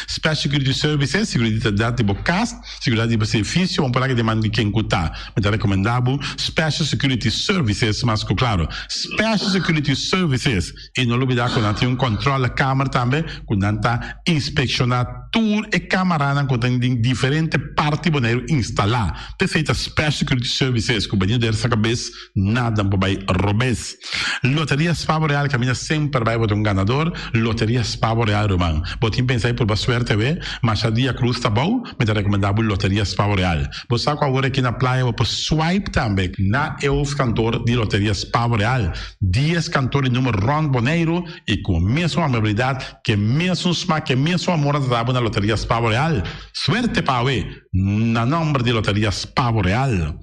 Special Security Services, seguridat di bo kas, seguridat di bo servicio, bo por laga deman di ken ku ta. Mi ta rekomendá bo Special Security Services mas ku klaro. Special Security Services i no lubidá ku nan tin un kòntròle kamer tambe ku nan ta inspekshoná tur e kamaranan ku ta den diferente parti Boneiru instalá. P'esei ta Special Security Services ku bini der sa kabes Nada por bai robes. Loteria Spavo Real caminda semper bai bo ta un ganador. Loteria Spavo Real ruman. Bo tin pensa di purba suerte awe? Masha dia cruz ta bou, mi ta recomenda bo Loteria Spavo Real. Bo sa cu awor aki na playa bo por swipe tambe na e hoofdkantoor di Loteria Spavo Real. Dies kantoor di numero rond Boneiru y cu mesun amabilidad, ke mesun smak, ke mesun amor nan ta da bo na Loteria Spavo Real. Suerte pa awe! Na nomber di Loteria Spavo Real.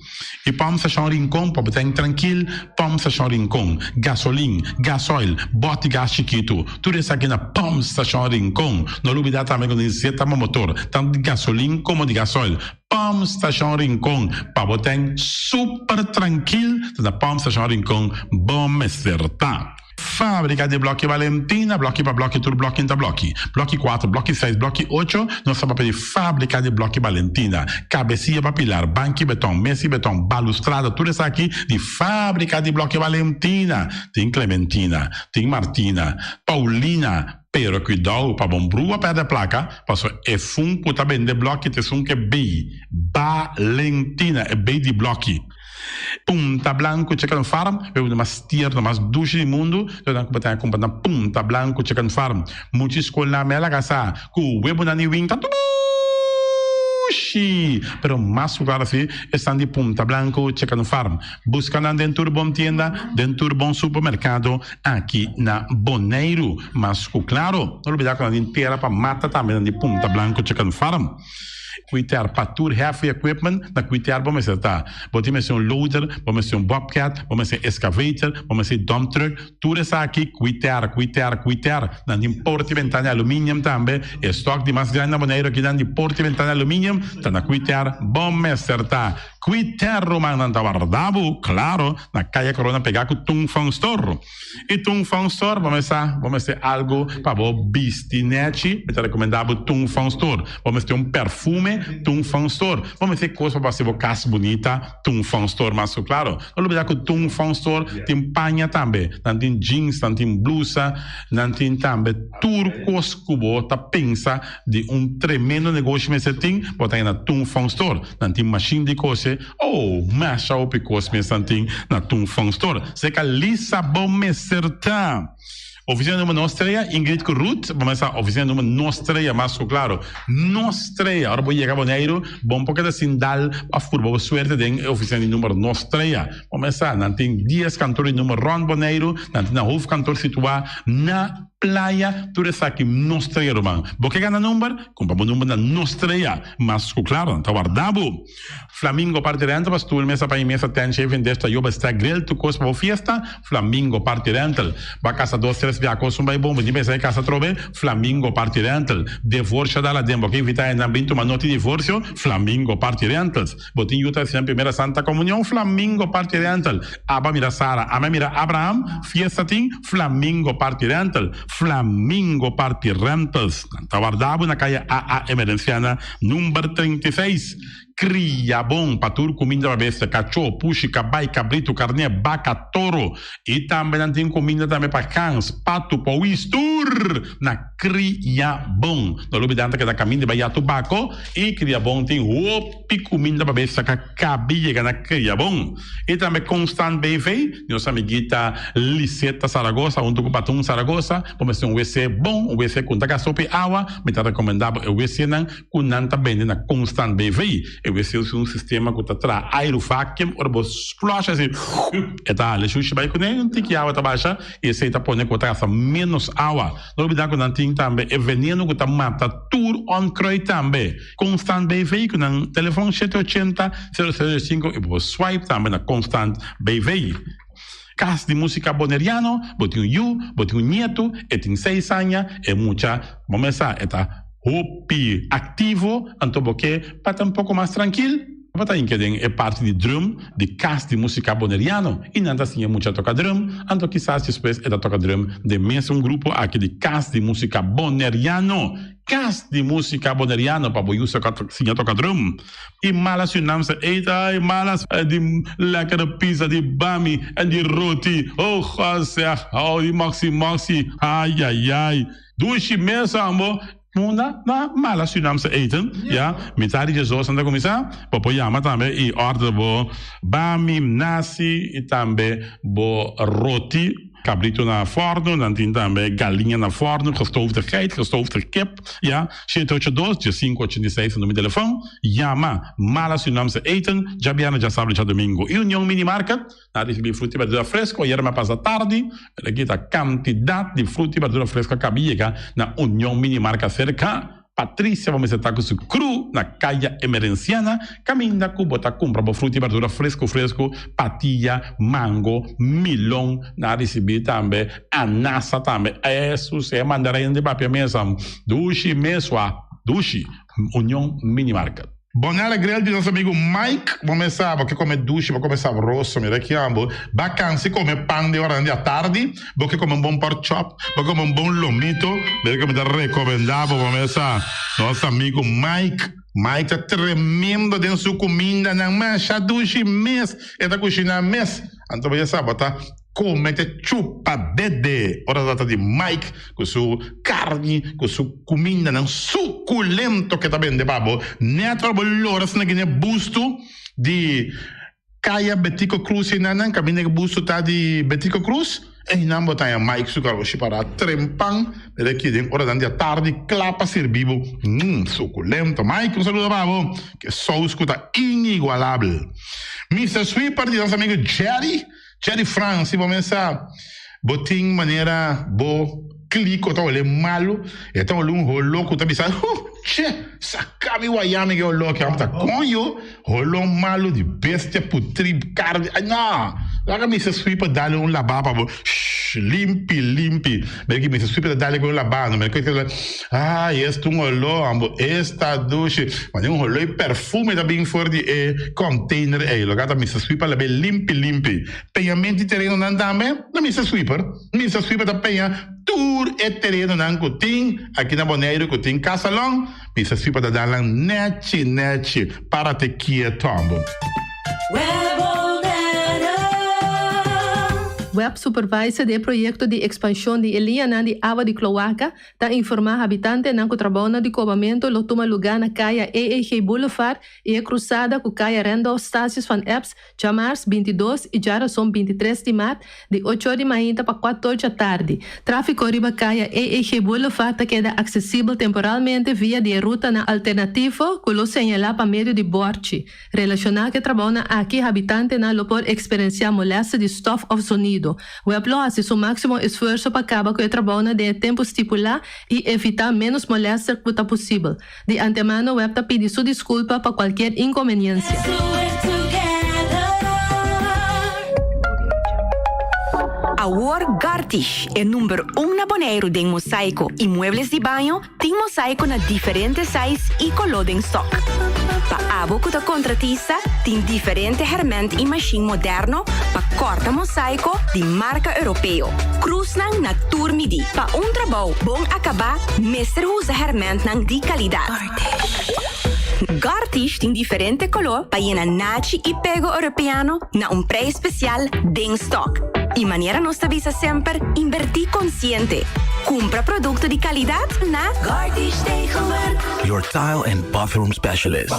I Pump Station Rincon pa bo ta trankil, Pump Station Rincon, gasolin, gasoil, bòt di gas chikitu, tur esaki na Pump Station Rincon. No lubidá tambe ku nos zeta bo motor, tantu di gasolin komo di gasoil. Pump Station Rincon, pa bo ta super trankil, ta na Pump Station Rincon bo mester ta. Fábrika di blòki Valentina, blòki pa blòki tur blòki ta blòki. Blòki kuater, blòki seis, blòki ocho, nos ta papia di fábrika di blòki Valentina. Kabesia pa pilar, banki beton, mesi beton, balustrada, tur esaki di fábrika di blòki Valentina. Tin Clementina, tin Martina, Paulina, pero kuidou pa bon brua pèrdè plaka, pasobra e fun ku ta bende blòki ta esun ku e bei, Valentina, e bei di blòki. Punta Blanco Chicken Farm, e un mas tierno, mas dushi di mundu, lo nan ku bo ta kumpra na Punta Blanco Chicken Farm. Muchi skolnan me a laga sa ku webonan di win ta dushi, pero mas ku klaro si esnan di Punta Blanco Chicken Farm. Buska nan den tur bon tienda, den tur bon supermerkado aki na Boneiru. Mas ku klaro, no lubida ku nan tin tera pa mata tambe nan di Punta Blanco Chicken Farm. Kuiter pa tur heavy equipment na kuiter bo mester ta. Bo tin mester un loader, bo mester un bobcat, bo mester excavator, bo mester dump truck, tur esaki kuiter, kuiter, kuiter. Nan tin porta y ventana di aluminium tambe. E stock di mas grandi na Boneiru aki nan di porta y ventana di aluminium ta na kuiter bo mester ta. Kuiter ruman nan ta warda bo, claro, na Kaya Corona pega ku Tung Fong Store. I Tung Fong Store bo mester bo mester algu pa bo bisti nechi, mi ta rekomendá bo Tung Fong Store. Bo mester un perfume, Tung Fong Store. Bo mester kos pa bo hasi bo kas bunita, Tung Fong Store mas ku klaro. No lubidá ku Tung Fong Store tin paña tambe. Nan tin jeans, nan tin blusa, nan tin tambe tur kos ku bo ta pensa di un tremendo negoshi mester tin, bo ta haña na Tung Fong Store. Nan tin mashin di kose. Oh, masha hopi kos mes nan tin na Tung Fong Store. Seka Lisa bo mester ta. Oficina numero nos trea, Ingrid ku Ruth, bo mester sa oficina numero nos trea mas ku klaro. Nos trea, ora bo yega Boneiru, bo por keda sin dal of purba bo suerte den e oficina di numero nos trea. Bo mester sa, nan tin dies kantor di numero rond Boneiru, nan tin nan hoofdkantoor situa na. Playa, tur esaki no strea ruman. Bo ke gana number? Kumpra bo number na no strea. Mas ku klaro, nan ta warda bo. Flamingo Party Rental pa stoel, mesa pa i mesa, tent, shaving dish, tayoba, stack, grill, tur kos pa bo fiesta. Flamingo Party Rental. Bo a kasa dos, tres bia kos un bai bon, bo tin pensa e kasa atrobe? Flamingo Party Rental. Devorsio dal aden, bo ke invita hendenan bin tuma noti divorsio? Flamingo Party Rentals. Bo tin yu ta hasi nan primera Santa Comunion? Flamingo Party Rental. Aba mira Sara, ame mira Abraham, fiesta tin? Flamingo Party Rental. Flamingo Party Rentals. Nan ta warda bo na kaya AA Emerenciana number 36. Kria bon pa tur kuminda pa bestia, kachó, pushi, kabai, kabritu, karné, baka, toro. I tambe nan tin kuminda tambe pa gans, patu, powis, tur na Kria Bon. No lubida nan ta keda kaminda bai ya tubako i Kria Bon tin hopi kuminda pa bestia ka kabi yega na Kria Bon. I tambe Constant BV, nos amiguita Liseta Saragoza huntu ku Batun Saragoza, bo mester un wc bon, un wc ku no ta gasta hopi awa, mi ta rekomenda bo e wcnan ku nan ta bende na Constant BV. E wc usa un sistema ku ta traha airu vacuum, ora bo flush asi e ta hala e shushi bai kuné, un tiki awa ta basha i esei ta pone ku bo ta gasta ménos awa. No olbida ku nan tin tambe e veneno ku ta mata tur onkruid tambe. Constant BV ku nan telefon shete ochenta, sero sero sinku i bo por swipe tambe na Constant BV. Kas di Musika Boneriano, bo tin un yu, bo tin un nietu, e tin seis aña, e mucha, bo mes sa, e ta hopi aktivo, anto bo ke pa ta un poko mas trankil, bo ta hinka den e parti di drum di Kas di Musika Boneriano i nan ta siña mucha toka drum, anto kisas despues e ta toka drum den mesun grupo aki di Kas di Musika Boneriano. Kas di Musika Boneriano pa bo yu siña toka drum. I mala Surinaamse eten, ai mala di lekkere pizza, di bami en di roti. Oh God zeg, oh di moxi moxi, ai ai ai. Dushi mes ambo. Munda na mala Surinaamse eten, ya. Mitad di djesdos nan ta kuminsá. Bo por yama tambe i order bo bami, nasi i tambe bo roti. Cabrito na forno, nan tin tambe galiña na forno, gestoofde geit, gestoofde kip, ya, shete ocho dos, diesinco ochenta i seis ta numero di telefon, yama Mala Surinaamse Eten, djabièrnè, djasabra i djadomingo. I Union Mini Market, nan a ricibi fruta i berdura fresco, ayera mi a pasa tardi, pero aki ta cantidad di fruta i berdura fresco a caba yega na Union Mini Market cerca. Patricia bo mester ta ku su kru na Kaya Emerenciana kaminda ku bo ta kumpra bo fruta i berdura fresku fresku, patia, mango, milon, nan a risibí tambe anasa tambe, esus e mandarin di papia mesa dushi mesua dushi, Union Mini Market. Bonella Grill di nos amigo Mike, bo mes sa bo ke come dushi, bo come sabroso, mira ki ambo, ba cansi come pan den oranan di atardi, bo ke come un bon pork chop, bo ke come un bon lomito, mira ke mi ta recomenda bo, bo mes sa, nos amigo Mike, Mike ta tremendo den su cumindanan, masha dushi mes, e ta cushina mes, anto bo ya sa bo ta. Come te chupa dede. Ora ta trata di Mike cu su carni, cu su cumindanan suculento ke ta bende pa bo. Net ora bo lora asina gine busto di Caya Betico Cruz enanan, caminda ke busto ta di Betico Cruz, einan bo ta haña Mike su caroshi para trempan mira aki den oranan di atardi cla pa sirbi bo. Mmm, suculento. Mike, un saludo pa bo. Ke saus cu ta inigualabel. Mister Sweeper di nos amigo Jerry. Jerry Frans, si bo mesa bo tin manera bo kliko ta hole malu, e ta hole un holo ku ta bisa, huh, che, saka mi waya mi ke holo aki, amo ta koño, holo malu di bestia putri, karni, ay no, laga Mister Sweeper dale un laba pa bo, shh, limpi, limpi, mira ki Mister Sweeper ta dale ku un laba, no, mira ki ay, esta un holo, amo, esta dushi, mane un holo i perfume ta bin for di e container ey, loke ta Mister Sweeper labe limpi limpi. Peñament di terenonan tambe na Mister Sweeper. Mister Sweeper ta peña tur e terenonan ku tin aki na Boneiru ku tin kasalon. Mister Sweeper ta dal nan nechi nechi. Para te kieto ambo. Web Supervisor di e proyekto di ekspanshon di e liñanan di awa di kloaka ta informá habitantenan ku trabounan di kobamentu lo tuma lugá na kaya EEG Boulevard i e krusada ku kaya Randolph Statius van Eps djamars 22 i djarason 23 di mart di ocho or di mainta pa kuator djatardi. Tráfiko riba kaya EEG Boulevard ta keda aksesibel temporalmente via di e rutanan alternativo ku lo señalá pa medio di bòrchi. Relashoná ku e trabounan aki habitantenan lo por eksperensiá molèste di stòf òf zonido. partido. Web lo hasi su máksimo esfuerso pa kaba ku e trabounan den e tempu stipulá i evitá ménos molèster ku ta posibel. Di antemano web ta pidi su diskulpa pa kualkier inkonbeniensia. Awor Gartish, e number un na Boneiru den mosaiko i muebles di baño, tin mosaiko na diferente size i koló den stok. Pa abo ku ta kontratista, tin diferente hèrmènt i mashin moderno pa kòrta mosaiko di marka europeo. Krusnan na tur midí. Pa un trabou bon akabá mester usa hèrmèntnan di kalidat. Gartish tin diferente koló pa yena nachi i pego europeano na un preis spesial den stòk. I manera nos ta bisa semper, inbertí konsiente. Kumpra produkto di kalidat na Gartish Tegelwerk. Your tile and bathroom specialist.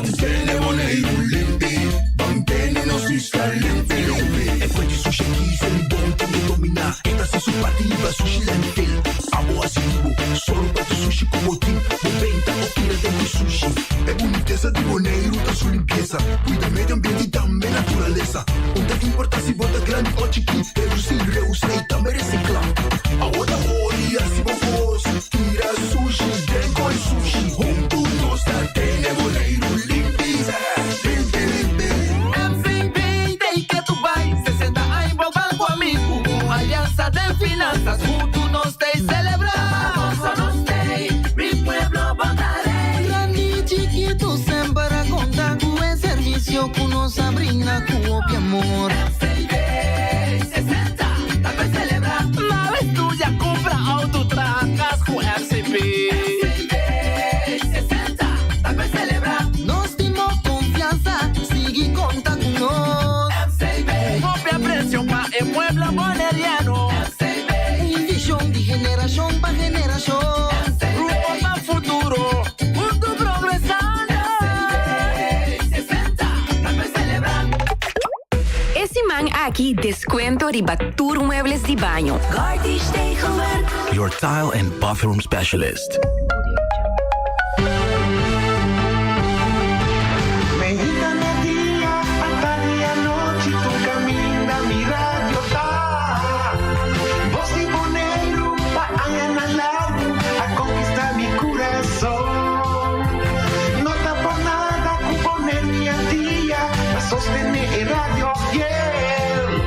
MCB take it to bai 60 aña bo ban ku amigu Un aliansa den finansas Huntu nos tei selebrá Gosa nos tei Mi pueblo bo ta rei Grandi i chikitu semper a konta ku e servisio ku nos a brinda ku hopi amor. MCB 60 ta bai selebrá Mara studia kumpra outo traha kas ku MCB MCB 60 ta bai selebrá. Nos tin bo konfiansa, sigui konta ku nos. MCB Hopi apresio pa e pueblo boneriano. MCB Un vishon di generashon pa generashon. MCB Rumbo pa futuro, huntu progresando. MCB 60 ta bai selebrá. E siman aki descuento riba tur muebles di baño. Gartish Tegelwerk. Your tile and bathroom specialist. Meinta, merdia, atardi i anochi tur kaminda mi radio ta. Bos di Boneiru pa añanan largu a konkistá mi kurason. No ta por nada ku Boneiru i Antia ta sostené e radio fiel.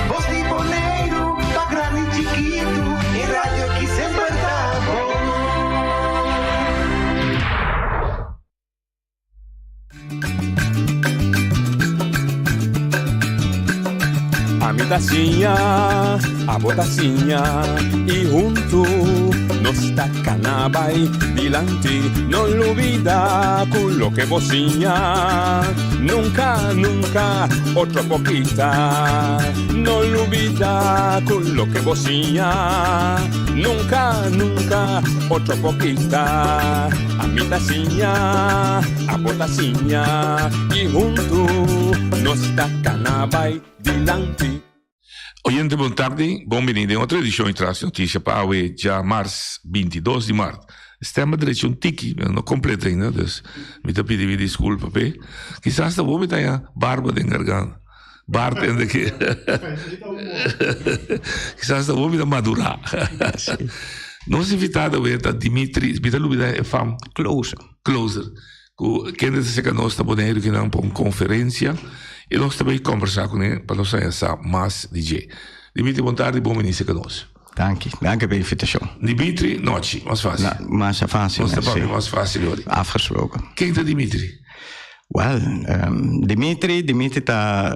Bos di Boneiru pa grandi i chikitu e radio ki semper ta bon. Ami ta siña, abo ta siña i huntu nos ta kana bai dilanti. No lubida ku loke bo siña nunka, nunka otro por kita. No lubida ku loke bo siña nunka, nunka otro por kita. Ami ta siña, abo ta siña i huntu nos ta kana bai dilanti. Oyente bon tardi, bon bini den otro edicion di Tras Noticia pa awe djamars 22 di mart. Stem a drecha un tiki, pero no completo ainda, dus mi ta pidi mi disculpa p'e. Kisas ta bo mi ta haña barba den garganta. Bartender ke kisas ta bo mi ta madura. Nos invitado awe ta Dimitri, mi ta lubida e fam. Closer. Closer. Ku kende ta seka nos ta Boneiru kinan pa un konferensia i nos ta bai kombersá kuné pa nos haña sa mas di dje. Dimitri bon tardi, bon bini seka nos. Danki, danki pa e invitashon. Dimitri, nochi, mas fásil. Mas fásil. Nos ta papia mas fásil ori. Afgesproken. Ken ta Dimitri? Wel, Dimitri, Dimitri ta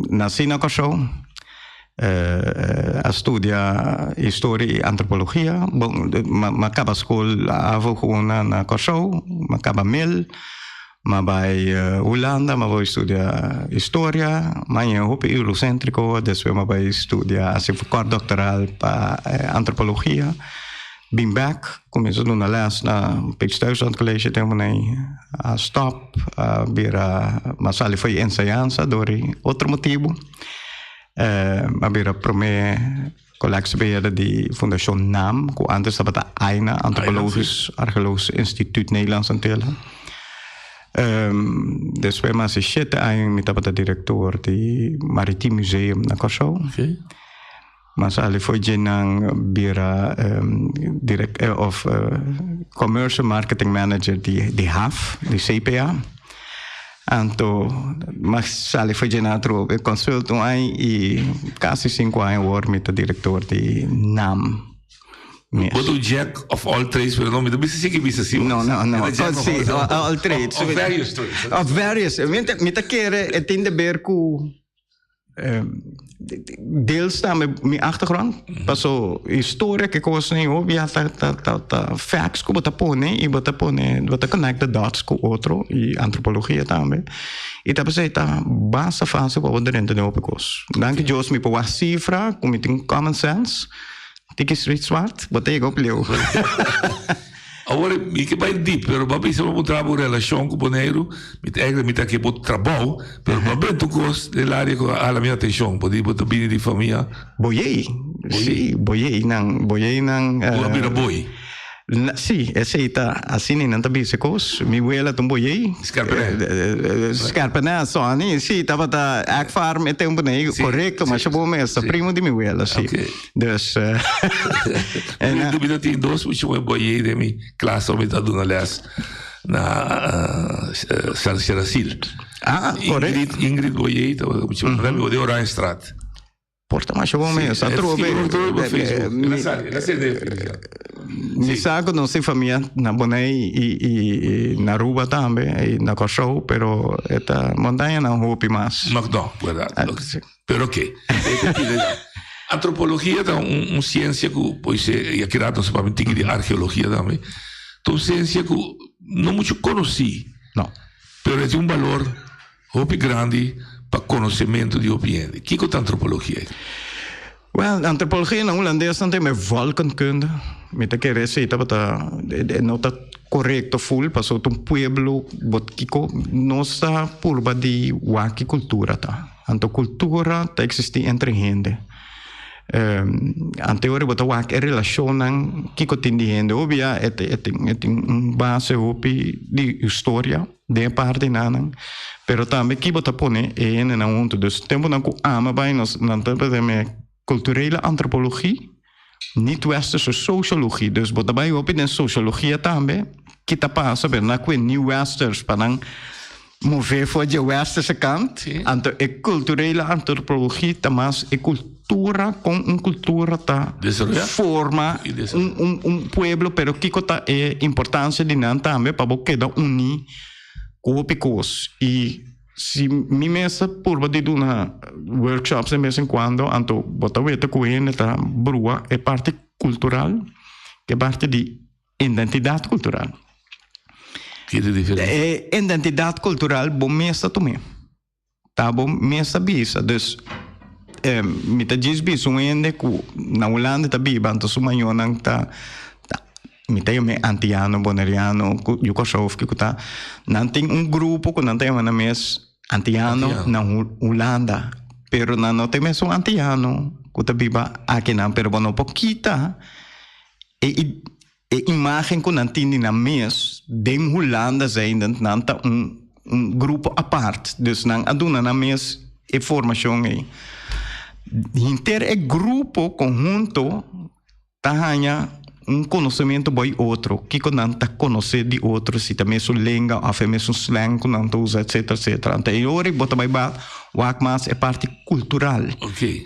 nasí na Kòrsou, a studia historia i antropologia. Bon, m'a kaba skol avo gewoon na Kòrsou, m'a kaba mil, m'a bai Hulanda, m'a bai studia historia, m'a haña hopi euroséntriko, despues m'a bai studia, hasi kort doktoral pa antropologia. Bin bek, kuminsá duna lès na Peach Duitsland College tempu nei a stòp, a bira, m'a sali fo'i enseñansa dor di otro motibu. M'a bira promé collectiebeheerder di Fundashon nam, ku ántes tabata AINA, Antropologisch Archeologisch Instituut Nederlands Antillen. Despues m'a hasi shete aña mi tabata direktor di Maritiem Museum na Kòrsou. M'a sali for djenan bira direct of commercial marketing manager di di haf, di CPA. Anto m'a sali for djenan atrobe consult un aña y casi cinco aña awor mi ta director di nam mes. Bo ta un jack of all trades pero no mi ta bisa si ke bisa si. No, no, no. Si, all trades. Of various trades. Of various. Mi ta kere e tin deber cu Deels tambe mi achtergrond, paso historia ke kosnan hopi ya ta ta ta ta facts ku bo ta pone i bo ta pone bo ta connect the dots ku otro i antropologia tambe i ta p'esei ta basta fácil pa bo drenta den hopi kos. Danki Dios mi por wak sifra ku mi tin common sense, tiki street smart, bo ta yega hopi leu. Awor mi ke bai diep, pero bo a bisa bo puntra bo relashon ku Boneiru, mi ta eigenlijk mi ta ke bo trabou, pero bo a benta un kos den el área ku a hala mi atenshon, bo di bo ta bini di famia. Boyei, si, boyeinan, boyeinan. Bo a bira boy. Si, esei ta asina nan ta bisa e kos. Mi wela ta un boyei. Skarpenè. Skarpenè, Sonny, si, tabata egg farm e tempu nei, korekto, masha bon mes, ta primo di mi wela, si. Dus en Mi mi ta tin dos mucha moe boyé den mi klas ora mi ta duna les na San Serasil. Ah, correcto. Ingrid, Ingrid Boyé tabata mucha moe, mm -hmm. de Oranjestraat. Porta masha bon mes, a trobe. Mi sa ku nos tin famia na Bonei i i na Aruba tambe i na Kòrsou, pero e ta montañanan hopi mas. No, no, bèrdat. Pero oké, Antropologia ta un siensia ku por ser, i aki rato nos papia un tiki di arkeologia tambe, ta un siensia ku no muchu konosí. No. Pero e tin un balor hopi grandi pa konosementu di hopi hende. Kiko ta antropologia? Wel, antropologia na hulandes nan ta yama e volkenkunde. Mi ta kere esei tabata, no ta korekto ful, pasobra ta un pueblo, bo kiko nos ta purba di wak ki kultura ta. Anto kultura ta eksistí entre hende. Ante ora bo ta wak e relashonnan kiko tin di hende. Hopi ya e tin e tin un base hopi di historia den e partinan, pero tambe ki bo ta pone e hendenan huntu. Dus tempunan ku ama bai nos nan ta e kulturele antropologie, niet westerse sociologie. Dus bo ta bai hopi den sociologia tambe ki ta pasa, pero nan ku e new westers pa nan move for dje westerse kant. Anto e kulturele antropologie ta mas e kultura kon un kultura ta forma un un un pueblo, pero kiko ta e importansia di nan tambe pa bo keda uní ku hopi kos. I si mi mes ta purba di duna workshops de mes en kuando, anto bo ta weta ku hende ta brua e parti kultural ku e parti di Identidat kultural. Ki ta diferensia? E identidat kultural bo mes ta tum'é. Ta bo mes ta bisa. Dus mi ta djis bisa un hende ku na Hulanda ta biba anto su mayornan ta mi ta yam'é antiano, boneriano, yu Kòrsou of kiko ta. Nan tin un grupo ku nan ta yama nan mes antiano na Hulanda. Pero nan no ta e mesun antiano ku ta biba akinan pero bo no por kita E e imagen ku nan tin di nan mes den Hulanda zijnde nan ta un un grupo apart. Dus nan a duna nan mes e formashon ei. Henter e grupo konhunto ta haña un konosementu bai otro. Kiko nan ta konosé di otro, si ta mesun lenga òf e mesun slang ku nan ta usa etsetera etsetera. Anto e ora bo ta bai ba wak mas e parti kultural.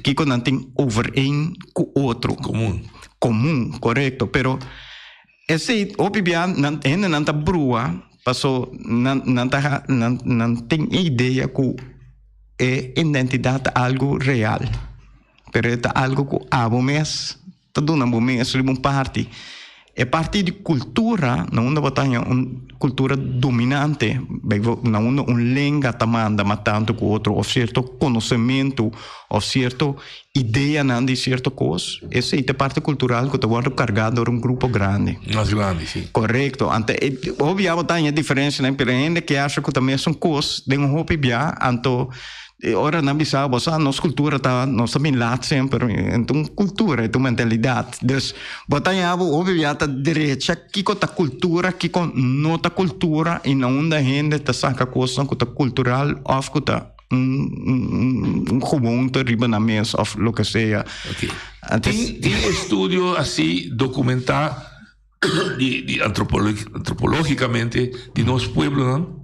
Kiko nan tin overeen ku otro. Komun. Komun, korekto, pero esei hopi bia nan hendenan ta brua paso nan nan ta nan nan tin e idea ku e identidat ta algu real, pero e ta algu ku abo mes ta duna bo mes riba un parti. E parti di kultura na unda bo ta haña un kultura dominante, na unda un lenga ta manda mas tantu ku otro òf sierto konosementu òf sierto ideanan di sierto kos, esei ta e parti kultural ku ta wòrdu kargá dor un grupo grandi. Mas grandi, si. Korekto. Anto e hopi bia bo ta haña diferensianan, pero e hende ke asha ku ta mesun kos den un hopi bia, anto e ora nan bisa bo sa nos kultura ta, nos ta bin lat semper, e ta un kultura, e ta un mentalidat. Dus bo ta haña bo hopi bia ta drecha kiko ta kultura, kiko no ta kultura i na unda hende ta saka kosnan ku ta kultural òf ku ta. un, un, un gewoonte riba nan mes of loke sea. Okay. Tin, tin estudio así documentá di, di antropológicamente di nos pueblonan?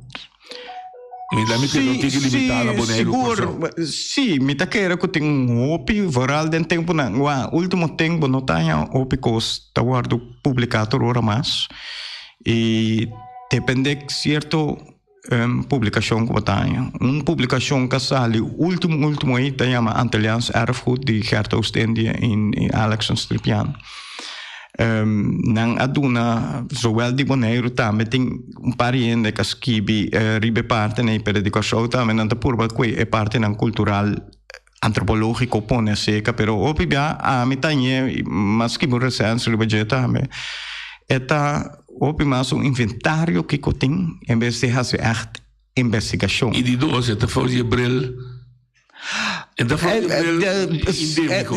Mi la mi que no tiki limitá na Boneiru Sigur, sí, mi ta kere ku tin un hopi, vooral den tempunan, wa, último tempu no ta haña hopi kos ta wòrdu publiká tur ora mas. I depende sierto publikashon ku bo ta haña. Un publikashon ku a sali último último ei ta yama Antilliaans Erfgoed di Gert Oostindie i Alex van Stripian. Nan a duna zowel di Boneiru tambe tin un par di hende ku a skibi riba e partenan ei, pero di Kòrsou tambe nan ta purba kue e partenan kultural antropológiko pone aserka, pero hopi bia ami ta ñe mas skibi un resensia riba dje tambe. E ta hopi mas un inventario kiko tin en bes di hasi ègt investigashon. I di dos, e ta for di e bril. E ta for di e bril endémiko.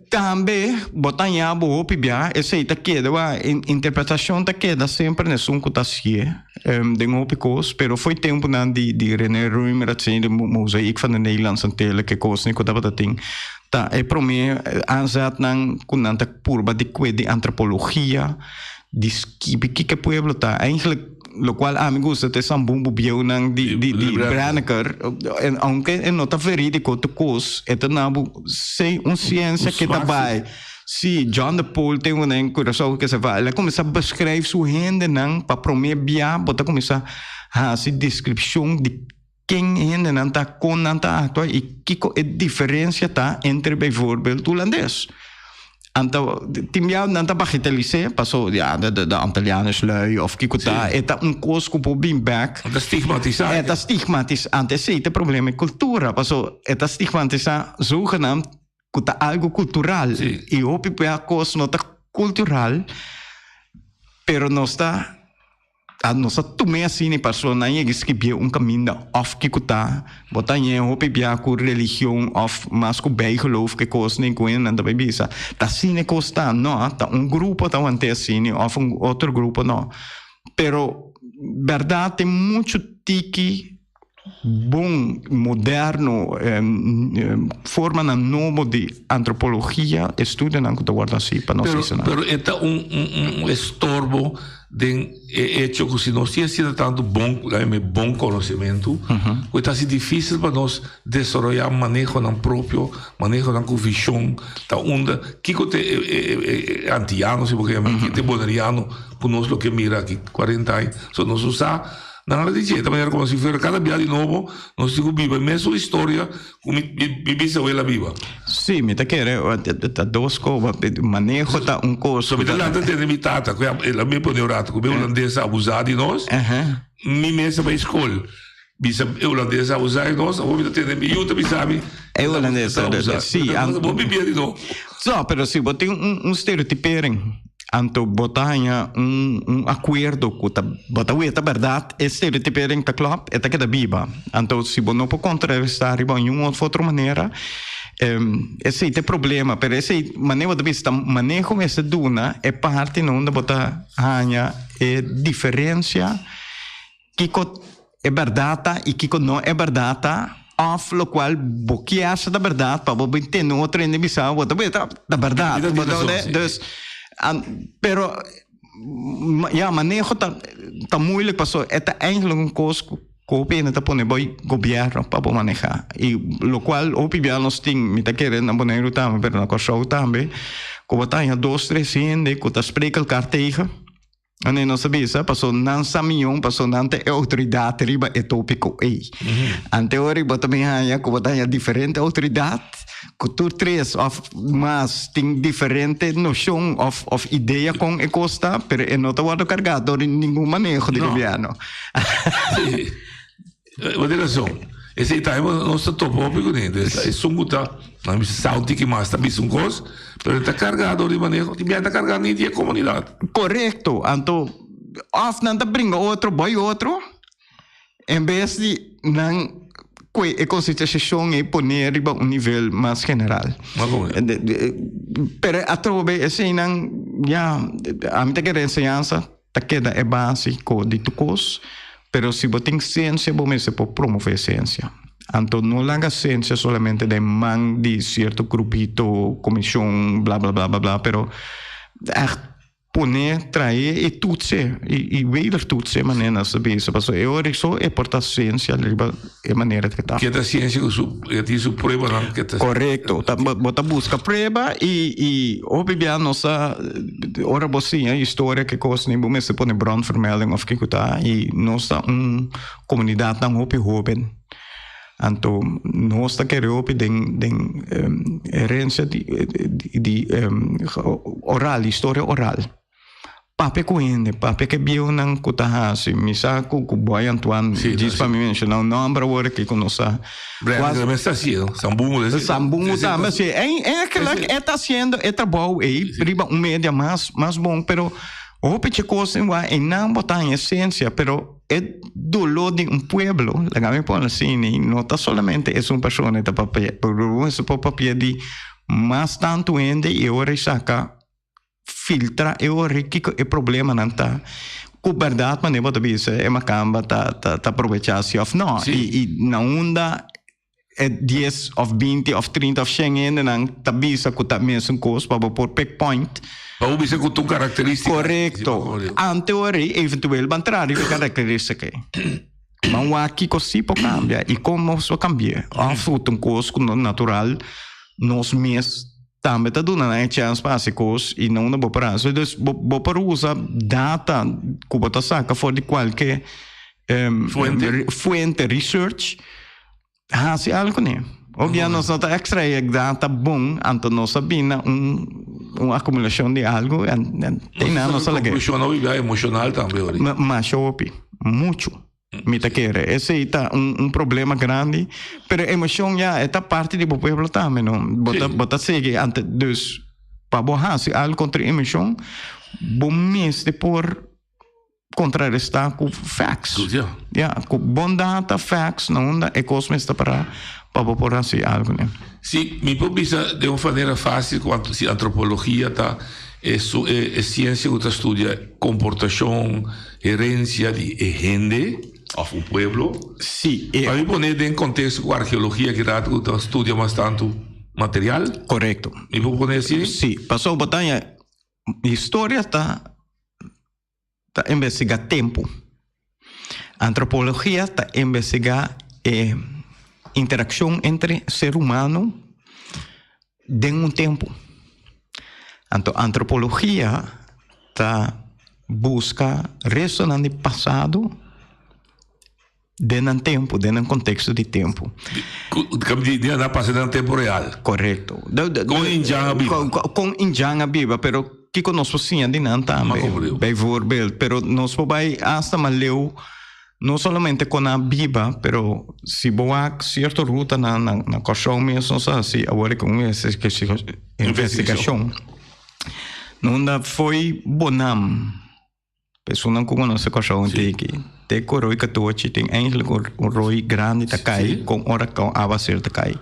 Tambe bo ta haña bo hopi bia esei ta keda wa interpretashon ta keda semper na esun ku ta hasié den hopi kos, pero fo'i tempunan di di René Römer atsina di Mozaïek van de Nederlandse Antillen ke kosnan ku tabata tin ta e promé aanzetnan ku nan ta purba di kue di antropologia di skibi kiko e pueblo ta eigenlijk. Locual ami gusta ta e sambumbu bieunan di di di Brenneker. En aunke e no ta veridico tur cos, e ta na bo sei un ciencia ke ta bai. Si, John de Pool tin un en Curaçao ke se va. El a cuminsa beschrijf su hendenan pa prome bia bo ta cuminsa haci descripcion di ken hendenan ta, con nan ta actua y kico e diferencia ta entre bijvoorbeeld Hulandes. Anto tin bia nan ta bagatelis'é paso ya de de Antilliaan is lui of kiko ta e ta un kos ku por bin bèk. E ta stigmatisá. E ta stigmatisá anto esei ta e problema e kultura paso e ta stigmatisá zogenaamd ku ta algu kultural i hopi bia kos no ta kultural pero nos ta. A nos a tum'é asina i paso nan yega skibié un kaminda òf kiko ta, bo ta hañ'é hopi bia ku religion òf mas ku bijgeloof ku e kosnan ku hende nan ta bai bisa. Ta asina e kos ta? No, ta un grupo ta want'é asina òf un otro grupo no. Pero bèrdat tin muchu tiki bon, moderno, formanan nobo di antropologia, estudionan ku ta wòrdu hasi pa nos islanan. Pero e ta un un estorbo den e hecho ku si nos tin asina tantu bon, laga mi bon konosementu, ku e ta hasi difisil pa nos desaroyá manehonan propio, manehonan ku vishon ta unda kiko ta e antiano si bo ke yama, kiko ta e boneriano ku nos lo ke mira aki kuarenta aña. So nos no sa. Nan a dici, e ta manera como si fuera cada bia di nobo nos tin cu biba e mesun historia cu mi mi bisawela biba. Sí, mi ta kere ta dos co, maneho ta un cos. So mi ta lanta tende mi tata cu el a mi pone un rato cu mi holandes a abusa di nos, mi mes a bay scol bisa e holandes a abusa di nos, awor mi ta tende mi yu ta bisa mi E holandes ta abusa. Sí, Bo bibia di nobo. No, pero si bo tin un stereotipering. Anto bo ta haña un un akuerdo ku ta bo ta weta bèrdat e stereotipering ta klòp, e ta keda biba. Anto si bo no por kontrarestá riba niun òf otro manera, esei ta e problema. Pero esei manera bo ta bisa ta maneho mester duna e parti na unda bo ta haña e diferensia Kiko e bèrdat ta i kiko no e bèrdat ta, òf lokual bo kier sa ta bèrdat pa bo bin tende un otro hende bisa bo ta ta ta bèrdat. Bo ta wete? Dus, pero ya maneho ta ta moeilijk pasobra e ta eigenlijk un kos ku hopi hende ta pone bo gobièrnu pa bo maneha i lokual hopi bia nos tin mi ta kere na Boneiru tambe pero na Kòrsou tambe ku bo ta haña dos tres hende ku ta spreek elkar tegen. Ane nos a bisa, paso nan sa mion, paso nan ta e outoridat riba e tópiko ei. Ante ora bo ta bin haña ku bo ta haña diferente outoridat, ku tur tres òf mas tin diferente noshon òf òf idea kon e kos ta, pero e no ta wòrdu kargá dor di ningun maneho di gobièrnu. Sí, bo tin rason. Esei tambe nos ta topa hopi kuné. Esun ku ta, nan bisa sa un tiki mas ta bisa un kos, pero e ta kargá dor di maneho, tin bia ta kargá ni di e komunidat. Korekto. Anto òf nan ta bringa otro boi otro, en bes di nan kue e konsientisashon ei pone riba un nivel mas general. Pero atrobe eseinan ya, ami ta kere enseñansa. Ta keda e base ko di tur kos, pero si bo tin siensia bo mester por promove siensia. Anto no laga siensia solamente den man di sierto grupito, komishon, bla bla bla bla bla, pero ègt pone, trae i toetse i wedertoetse manera nan sa bisa, pasobra e ora so e por ta siensia riba e manera ke ta. Ke ta siensia ku su ke tin su pruebanan ke ta. Korekto, ta bo ta buska prueba i i hopi bia nos ta ora bo siña historia ke kos ni bo mester pone bronvermelding òf kiko ta i nos ta un komunidatnan hopi hoben. Anto nos ta kere hopi den den herencia di di oral, historia oral. Papia ku hende, papia ku e bieunan ku ta hasi. Mi sa ku ku Boy Antoine, djis pa mi menshoná un nòmber awor aki ku nos sa. Brenda tambe ta hasié, no? Sambungu ta hasié. Sambungu tambe hasié. Eigenlijk e ta hasiendo e trabou ei riba un media mas mas bon, pero hopi dje kos wak einan bo ta haña esensia, pero. E doló di un pueblo, laga mi pone asina, no ta solamente esun persona ta papia, pero bo mester por papia di mas tantu hende i e ora e saka filtra e ora kiko e problemanan ta ku bèrdat manera bo ta bisa e makamba ta ta probechá si òf no i na unda e dies of binti of trinta of shen hendenan ta bisa ku ta mesun kos pa bo por pick point. Pa bo bisa ku ta un karakteristika. Korekto. Ante ora ei eventueel ban traha riba e karakteristika ei. Ban wak kiko si por kambia i kon nos por kambi'é. Of ku ta un kos ku natural nos mes tambe ta duna nan e chèns pa hasi kos i no unda bo por hasi. Dus bo bo por usa data ku bo ta saka for di kualke Fuente. Fuente, research. Hasi algo kuné. Obia nos no ta extraé data bon, anto nos a bini na un un akumulashon di algo en en te nan nos a lag'é. Konklushon hopi bia emoshonal tambe ori. Masha hopi, muchu mi ta kere. Esei ta un un problema grandi, pero emoshon ya e ta parti di bo pueblo tambe no. Bo ta bo ta sigui ante dus pa bo hasi algo kontra emoshon bo mester por. Contraresta cu facts. Ja. Ja, cu bon data, facts, na unda e cos mester para pa bo por haci algo ne. Si, mi por bisa den un manera fácil cu si antropologia ta e su e e ciencia cu ta studia comportacion, herencia di e hende of un pueblo. Si, e. Pa mi pone den contexto cu archeologia ki rato cu ta studia mas tanto material. Correcto. Mi por pone así? Si, pasobra bo ta haña historia ta. Ta investigá tempu. Antropologia ta investigá e interakshon entre ser humano den un tempu. Anto antropologia ta buska restonan di pasado den nan tempu, den nan konteksto di tempu. Di nan pasa den nan tempu real. Korekto. Kon indjan a biba. Kon indjan a biba, pero kiko nos por siña di nan tambe, bijvoorbeeld. Pero nos por bai asta mas leu, no solamente kon nan a biba, pero si bo wak sierto rutanan na na Kòrsou mes nos a hasi awor ku un investigashon, unda fo'i Bonam. Personan ku konosé Kòrsou un tiki, te ku roi katochi tin eindelijk un roi grandi ta kai kon ora ku awaser ta kai.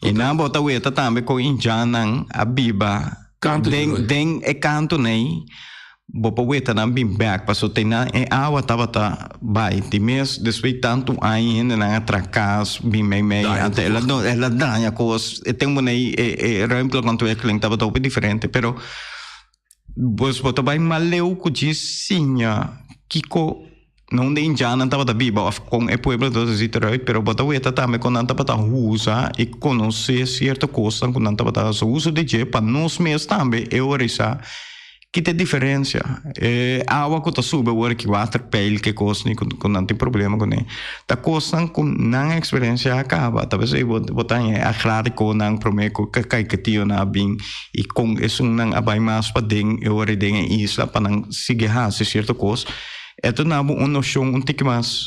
I nan bo ta weta tambe kon indjannan a biba den den e kantonan ei, bo por weta nan bin bèk pasobra te nan e awa tabata bai. Di mes despues di tantu aña hendenan a traha kas bin meimei anto el a el a daña kos. E tempunan ei e ruimtelijke ontwikkeling tabata hopi diferente pero. Pues bo ta bai mas leu ku djis siña kiko na unda indiannan tabata biba òf kon e pueblo tabata zit eruit, pero bo ta weta tambe kon nan tabata usa i konosé sierto kosnan ku nan tabata hasi uso di dje pa nos mes tambe e ora sa ki ta e diferensia. E awa ku ta subi awor ki waterpeil ke kos ni ku nan tin problema kuné Ta kosnan ku nan eksperensia a kaba. Ta p'esei bo bo ta haña e agrarikonan promé ku kaiketionan a bin i kon esunnan a bai mas paden e ora den e isla pa nan sigui hasi sierto kos. E ta duna bo un noshon un tiki mas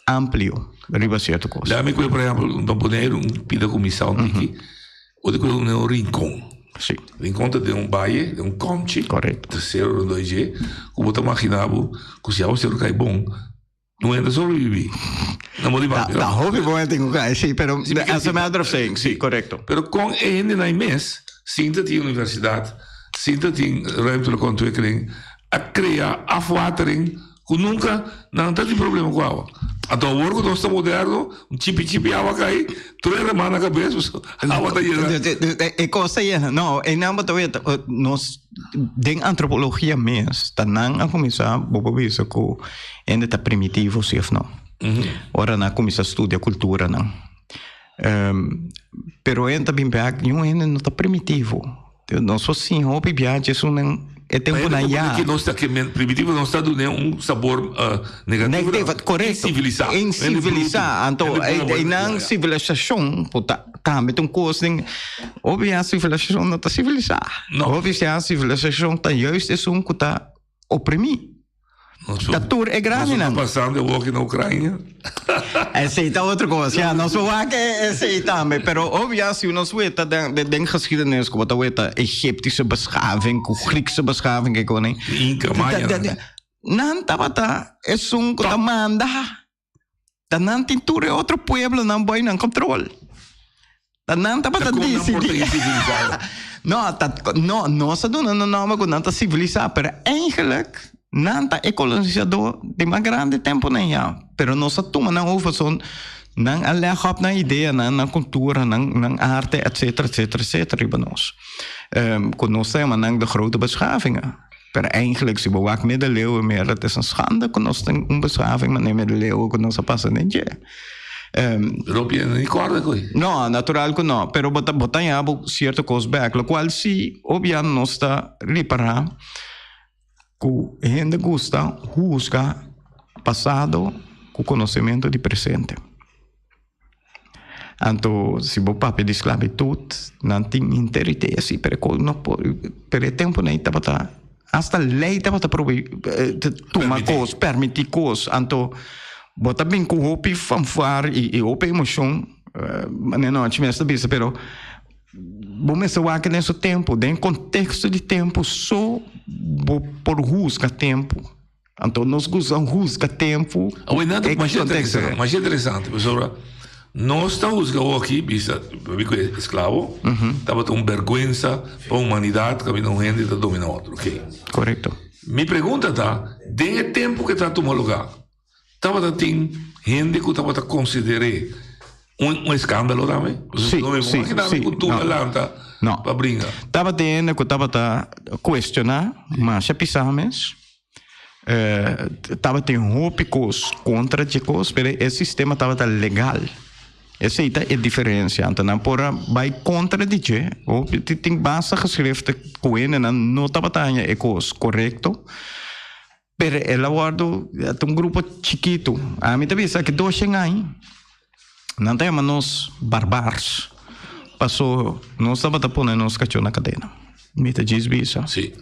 amplio riba sierto kos. Laga mi kue por ehèmpel pa Boneiru un pida kuminsá un tiki. Bo ta kue un rincon. Si. Rincon ta den un baye, den un kòmchi. Korekto. Ta sero rondó dje ku bo ta maginá bo ku si awaseru kai bon. No hende sobreviví. No mo di Ta, ta hopi bon hende ku kai, sí, pero as a matter of saying, sí, korekto. Pero kon e hendenan mes, sin ta tin universidat, sin ta tin ruimtelijke ontwikkeling, a krea afwatering ku nunka nan ta tin problema ku awa. Anto awor ku nos ta moderno, un chipi chipi awa kai, tur e reman na kabes, awa ta yena. E kos ta yena. No, einan bo ta weta, nos den antropologia mes, ta nan a kuminsá, bo por bisa ku hende ta primitivo si òf no. Ora nan a kuminsá studia kulturanan. Pero hende ta bin bèk, niun hende no ta primitivo. Nos por siña hopi biaha djesunnan e tempunan ya. Ki nos ta ke men primitivo nos ta dun'é un sabor negativo. Negativo, korekto. Insivilisá. Insivilisá. Anto einan sivilisashon por ta tambe ta un kos den hopi biaha sivilisashon no ta sivilisá. Hopi biaha sivilisashon ta juist esun ku ta oprimí. Ta tur e grandinan. Nos ta pasando awor aki na Ucrania. Esei ta otro kos. Ja, nos por wak esei tambe. Pero obvia si nos weta den, den, den geschiedenis, ku bo ta weta Egyptische beschaving, ku Griekse beschaving, ke kone. Inca, Maya. Nan tabata esun ku ta manda. Ta nan tin tur e otro pueblonan bou nan control. Ta nan tabata disidí. No, ta, no, nos a duna nan nomber ku nan ta sivilisá, pero eigenlijk nan ta e kolonisadó di mas grandi tempunan ya. Pero nos a tuma nan over son nan a lèg op nan ideanan, nan kultura, nan, nan arte, etcetera, etcetera, etcetera riba nos. Ku nos ta yama nan de grote beschavingen. Pero eigenlijk si bo wak middeleeuwen meer, het is een schande ku nos tin un beschaving manera middeleeuwen ku nos a pasa den dje. Pero bo no kòrda ku ei. No, natural ku no. Pero bo ta bo ta haña bo sierto kos bèk. Lokual si obia nos ta ripará ku hende gusta husga pasado ku konosementu di presente. Anto si bo papia di sklabitut, nan tin henter idea si, pero e kos no por, pero e tempunan ei tabata, asta lei tabata probi tuma kos, permití kos. Anto bo ta bin ku hopi fanfar i hopi emoshon, manera nochi mes ta bisa, pero bo mester wak den su tempu, den konteksto di tempu so bo por husga tempu. Anto nos gusta husga tempu. Awor nan ta masha interesante, masha interesante, pasobra nos ta husga awor aki bisa pabi ku e esklabo tabata un bèrgwensa pa humanidat kaminda un hende ta domina otro, oke. Korekto. Mi pregunta ta, den e tempu ku e ta tuma lugá, tabata tin hende ku tabata konsider'é Un escándalo tambe? Sí, no me sí, sí. Ku tur no. lanta no. pa bringa. Tabata hende ku tabata kuestioná, masha pisá mes. Eh, tabatin hopi kos kontra dje kos, pero e sistema tabata legal. Esei ta e diferensia. Anto nan por a bai kontra di dje. Hopi tin basta geschriften ku hendenan no tabata haña e kos korekto. Pero el a wòrdu, ta un grupo chikitu. Ami ta bisa ki doshen aña nan ta yama nos barbars, paso nos tabata pone nos kachó na kadena. Mi ta djis bisa. Sí.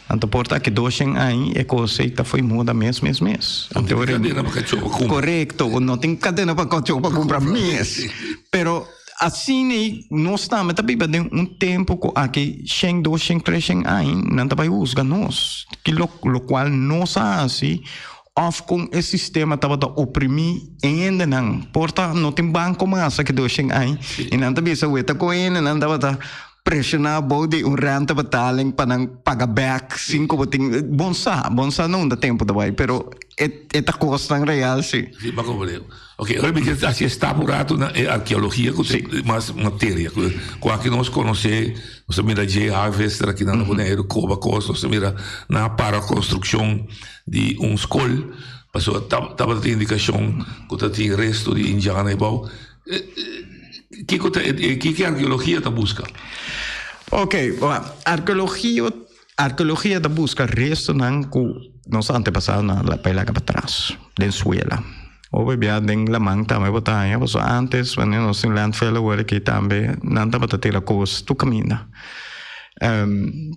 Anto por ta ki doshen aña e kos ei ta foi moda mes mes mes. No tin kadena pa kachó pa kumpra. Korekto, no tin kadena pa kachó pa kumpra mes. Pero Asina ei nos tambe ta biba den un tempu ku aki shen, dos shen, tres shen aña nan ta bai husga nos ki lo lokual nos a hasi òf kon e sistema tabata oprimí e hendenan. Por ta no tin banko mas aki dos shen aña i nan ta bisa weta kon e hendenan tabata preshoná bou di un rentebetaling pa nan paga bèk sin ku bo tin bon sa bon sa no unda tempu ta bai pero e e ta kosnan real si. Si, bo a komprende. Ok, ora mi ke hasi e stap un rato na e arkeologia ku ta mas materia ku ku aki nos konosé, nos a mira Jay Harvester aki na Boneiru koba kos, nos a mira nan a para konstrukshon di un skol pasobra tabata tin indikashon ku ta tin resto di indiana ebou. Kiko ta e kiko e arkeologia ta buska? Ok, arkeologia Arkeologia ta buska restonan ku nos antepasadonan a bai laga patras den suela. Hopi bia den laman tambe bo ta haña pasobra ántes wanneer nos tin landfill awor aki tambe nan tabata tira kos tur kaminda.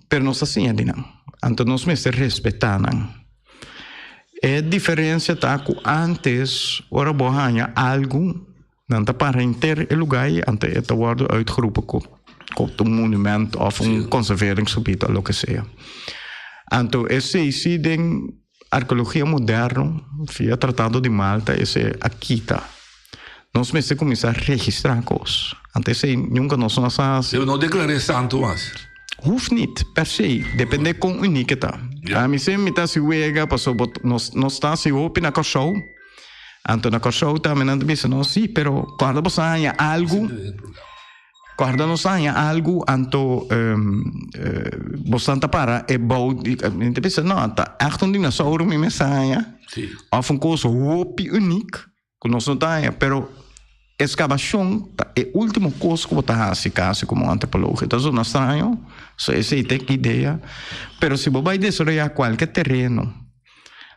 Pero nos ta siña di nan. Anto nos mester respetá nan. E diferensia ta ku ántes ora bo haña algu Nan ta para henter e lugar ei ante e ta wordo uitgeroepen ko ko un monument of un conserveringsgebied of loke sea. Anto esei si den arkeologia moderno via Tratado di Malta esei a kita. Nos mester kuminsá registrá kos. Anto esei nunka nos no sa hasi. Pero no deklar'é santu mas. Hoeft niet per se, depende kon uniek e ta. Ami semper mi ta hasi wega pasobra nos nos ta hasi hopi na Kòrsou. Anto na Kòrsou tambe nan ta bisa nos sí, pero kòrda boso a haña algu, kòrda nos a haña algu, anto boso ta para e bou di, mi ta bisa no, ta ègt un dinosauro mi mes a haña, òf un kos hopi unik ku nos no ta haña, pero eskavashon ta e último kos ku bo ta hasi kasi komo antropologo, e ta zona straño, so esei ta e idea, pero si bo bai desaroyá kualke tereno,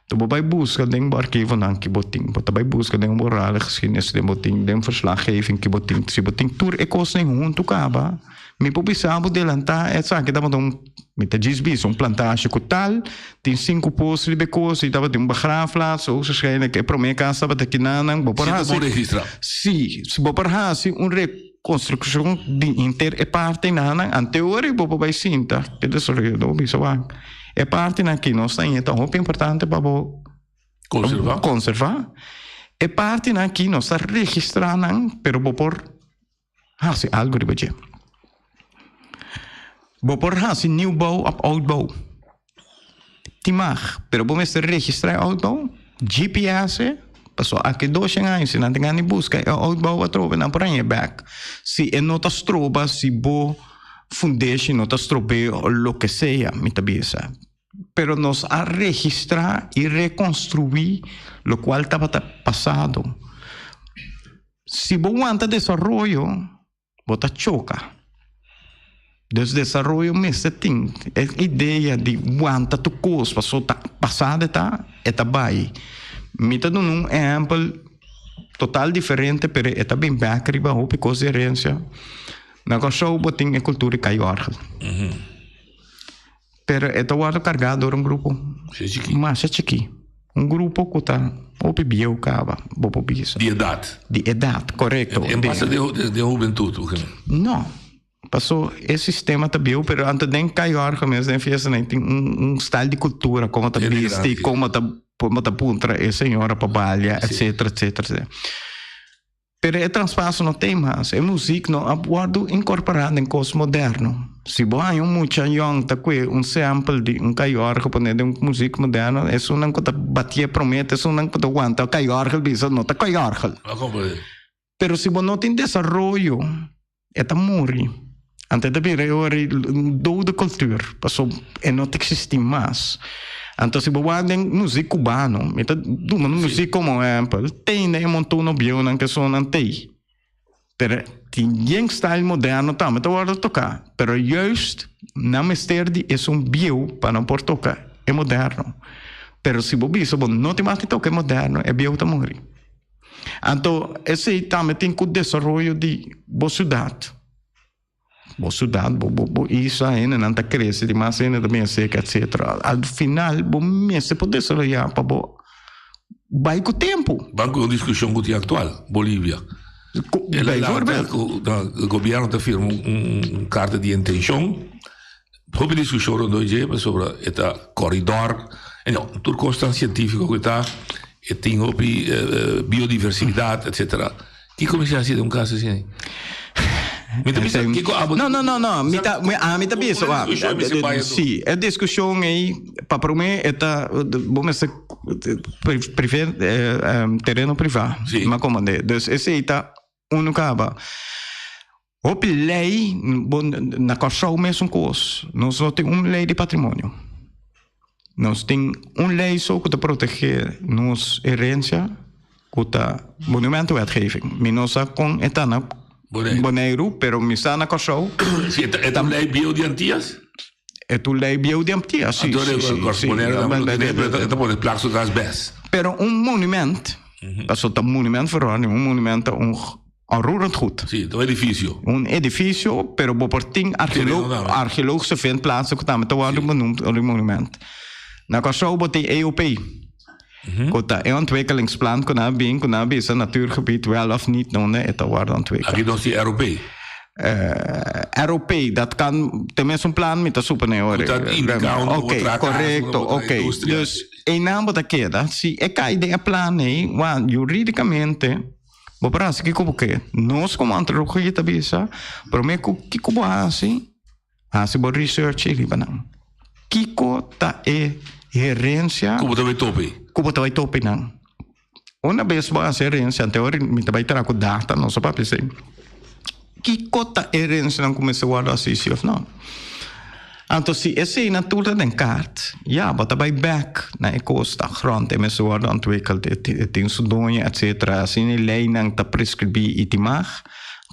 Anto bo bai buska den bo archivonan ki bo tin, bo ta bai buska den bo orale geschiedenis den bo tin, den verslaggeving ki bo tin. Si bo tin tur e kosnan huntu kaba, mi por bisa bo delantá esaki tabata un, mi ta djis bisa, un plantasje ku tal, tin sinku pos riba e kos i tabatin un begraafplaats, hoogstwaarschijnlijk e promé kas tabata kinanan. Bo por Si hasi, bo registrá. Si, si bo por hasi un rekonstrukshon di henter e partenan, anteori bo por bai sinta, ke desaroyadó bisa wak. E partinan ki nos ta haña ta hopi importante pa bo Konservá. konservá. E partinan ki nos ta registrá nan, pero bo por hasi algu riba dje. Bo por hasi nieuwbouw òf oudbouw. Tin mag, pero bo mester registrá e oudbouw, GPS, pasobra aki doshen aña si nan ta gana di buska e oudbouw atrobe nan por haña e bèk. Si e no ta stroba, si bo. Fundeshi no ta strob'é o loke sea, mi ta bisa. Pero nos a registrá i rekonstruí lokual tabata pasado. Si bo wanta desaroyo, bo ta choka. Dus desaroyo mester tin e idea di wanta tur kos pasobra ta pasado e ta, e ta bai. Mi ta duna un ehèmpel total diferente pero e ta bin bèk riba hopi kos di herensia. Na Kòrsou bo tin e kultura di kai òrgel. Pero e ta wòrdu kargá dor un grupo masha chikí. Un grupo ku ta hopi bieu kaba, bo por bisa. Di edat. Di edat, korekto. En base den hubentut? No. Paso e sistema ta bieu, pero anto den kai òrgel mes, den fiestanan tin un style di kultura, komo ta bisti, komo ta komo ta puntra e señora pa balia, etcetera, etcetera, etcetera. Pero e traspaso no t'ei mas. E muzik no a wòrdu inkorporá den kos moderno. Si bo haña un mucha yòn ta kue un sample di un kaiòrgel pone den un muzik moderno, esunnan ku ta batié promé ta esunnan ku ta wanta kaiòrgel bisa no ta kaiòrgel. Pero si bo no tin desaroyo, e ta muri. Anto e ta bira e ora un dode cultuur, pasobra e no ta existi mas. Anto si bo wak den muziek cubano, mi ta duna un muziek como ehempel, tende e montono bieunan ke sonan tei. Pero tin yen style moderno tambe ta wordo toca, pero juist nan mester di esun bieu pa nan por toca e moderno. Pero si bo bisa bo no tin mas di toca e moderno, e bieu ta muri. Anto esei tambe tin ku desaroyo di bo siudat. Bo siudat, bo bo bo isla, hendenan ta krese, di mas hende ta bin seka, etsetera. Al final bo mester por desaroyá pa bo bai ku tempu. Ban ku un diskushon ku tin aktual, Bolivia. El a lanta ku gobièrnu ta firma un karta di intenshon. Hopi diskushon rondó dje pasobra e ta koridor, e no, tur kos tan sientífiko ku ta, e tin hopi biodiversidat, etsetera. Kiko mi sa hasi den un kaso asina? Mi ta bisa kiko abo. No, no, no, no, mi ta, ami ta bisa, si, e diskushon ei, pa promé e ta, bo mester privé, tereno privá, mi a komprendé. Dus esei ta unu kaba. Hopi lei, bo na Kòrsou mesun kos, nos no tin un lei di patrimonio. Nos tin un lei so ku ta protegé nos herensia ku ta monumentenwetgeving. Mi no sa kon e ta na Boneiru, pero mi sa na Kòrsou. Si, e ta un lei bieu di Antias? E ta un lei bieu di Antias, si. Anto Boneiru tambe lo tene, pero e ta pone plak su tras bes. Pero un monument, pasobra ta monumentverordening, un monument ta un Onroerend goed. Sí, ta un edificio. Un edificio, pero bo por tin archeologische vindplaatsen ku tambe ta wòrdu benoemd ora di monument. Na Kòrsou bo tin EOP, ku ta e ontwikkelingsplan ku nan a bin, ku nan a bisa natuurgebied wel of niet donde e ta wòrdu ontwikkeld. Aki nos tin ROP. ROP, dat kan tenminste un plan mi ta suponé ora. Ku ta indiká unda bo traha kas, unda bo traha industria. Dus einan bo ta keda, si e kai den e plan ei, wak juridikamente. Bo por hasi kiko bo ke. Nos komo antropologia ta bisa, promé ku kiko bo hasi, hasi bo research riba nan. Kiko ta e herensia Ku bo ta bai topi. ku bo ta bai topi nan. Una bes bo hasi herensia, ante ora mi ta bai traha ku data, nos a papia esei. Kiko ta herensianan ku mester wòrdu hasi si òf no? Anto si eseinan tur ta den kaart, ya, bo ta bai bèk na e kos, ta grond e mester wòrdu ontwikkeld, e tin su doño, etsetera. Asina e leinan ta preskribí i tin mag.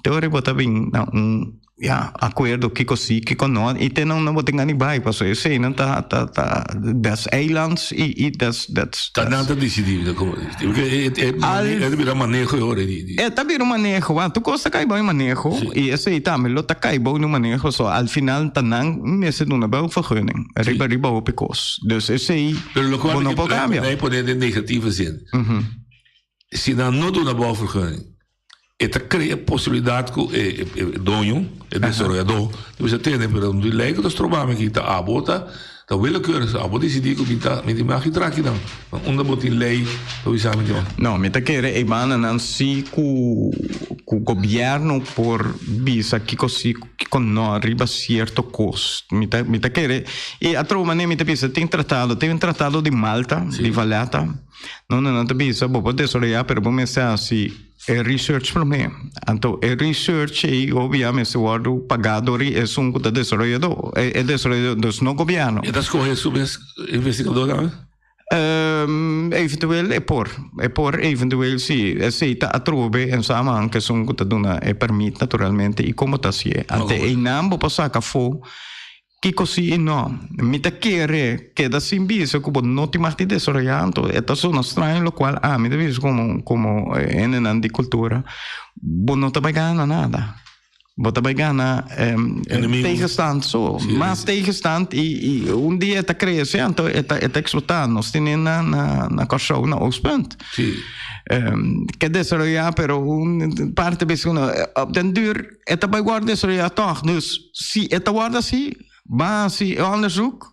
Te ora bo ta bin na un Ya, akuerdo kiko si, kiko no, i te nan no bo tin gana di bai, pasobra eseinan ta, ta, ta, that's eilands i, i that's, that's. Ta nan ta disidí, porque e, e, Al- e ta bira maneho e ora di, di. E ta bira un maneho, wa, tur kos ta kai bou e maneho, i esei tambe lo ta kai bou di un maneho, so al final ta nan mester duna bouwvergunning riba, riba hopi kos. Dus esei Pero lo bo cual no ke por cambia. lei pone den negatieve zin. Si nan no duna bouwvergunning, E ta crea posibilidad cu e doño, e desaroyador, ta bisa tene, pero di ley cu ta stroba mi aki ta abo ta ta willekeurig, abo dicidi cu mi ta mi tin maki tra akinan. Unda bo tin ley ta bisa mi tin. No, mi ta kere e bandanan si cu cu gobierno por bisa kico si kico no riba cierto cos. Mi ta mi ta kere y atrobe manera mi ta bisa tin tratado, tin un tratado di Malta, di Valletta. No, no, nan ta bisa bo por desaroyá pero bo mester hasi e research promé. Anto e research ei obia mester wòrdu pagá dor di esun ku ta desaroyadó, e e desaroyadó, dus no gobièrnu. E ta skohe su mes investigadó tambe? Eventueel e por, e por eventueel si. Esei ta atrobe en samenhang ku esun ku ta duna e pèrmit naturalmente i komo ta hasié. Ante einan bo por saka afó Kiko si i no? Mi ta kere keda sin bisa ku bo no tin mag di desaroyá, anto e ta sona straño lokual ami ta bisa komo komo hendenan di kultura, bo no ta bai gana nada. Bo ta bai gana tegenstand so, mas tegenstand i i un dia e ta krese anto e ta e ta eksplotá. Nos tene na na na Kòrsou na Oostpunt. Ke desaroyá pero un parti bisa ku no op den duur. E ta bai wòrdu desaroyá tòg. Dus, si e ta wòrdu así, ban hasi e ònderzoek,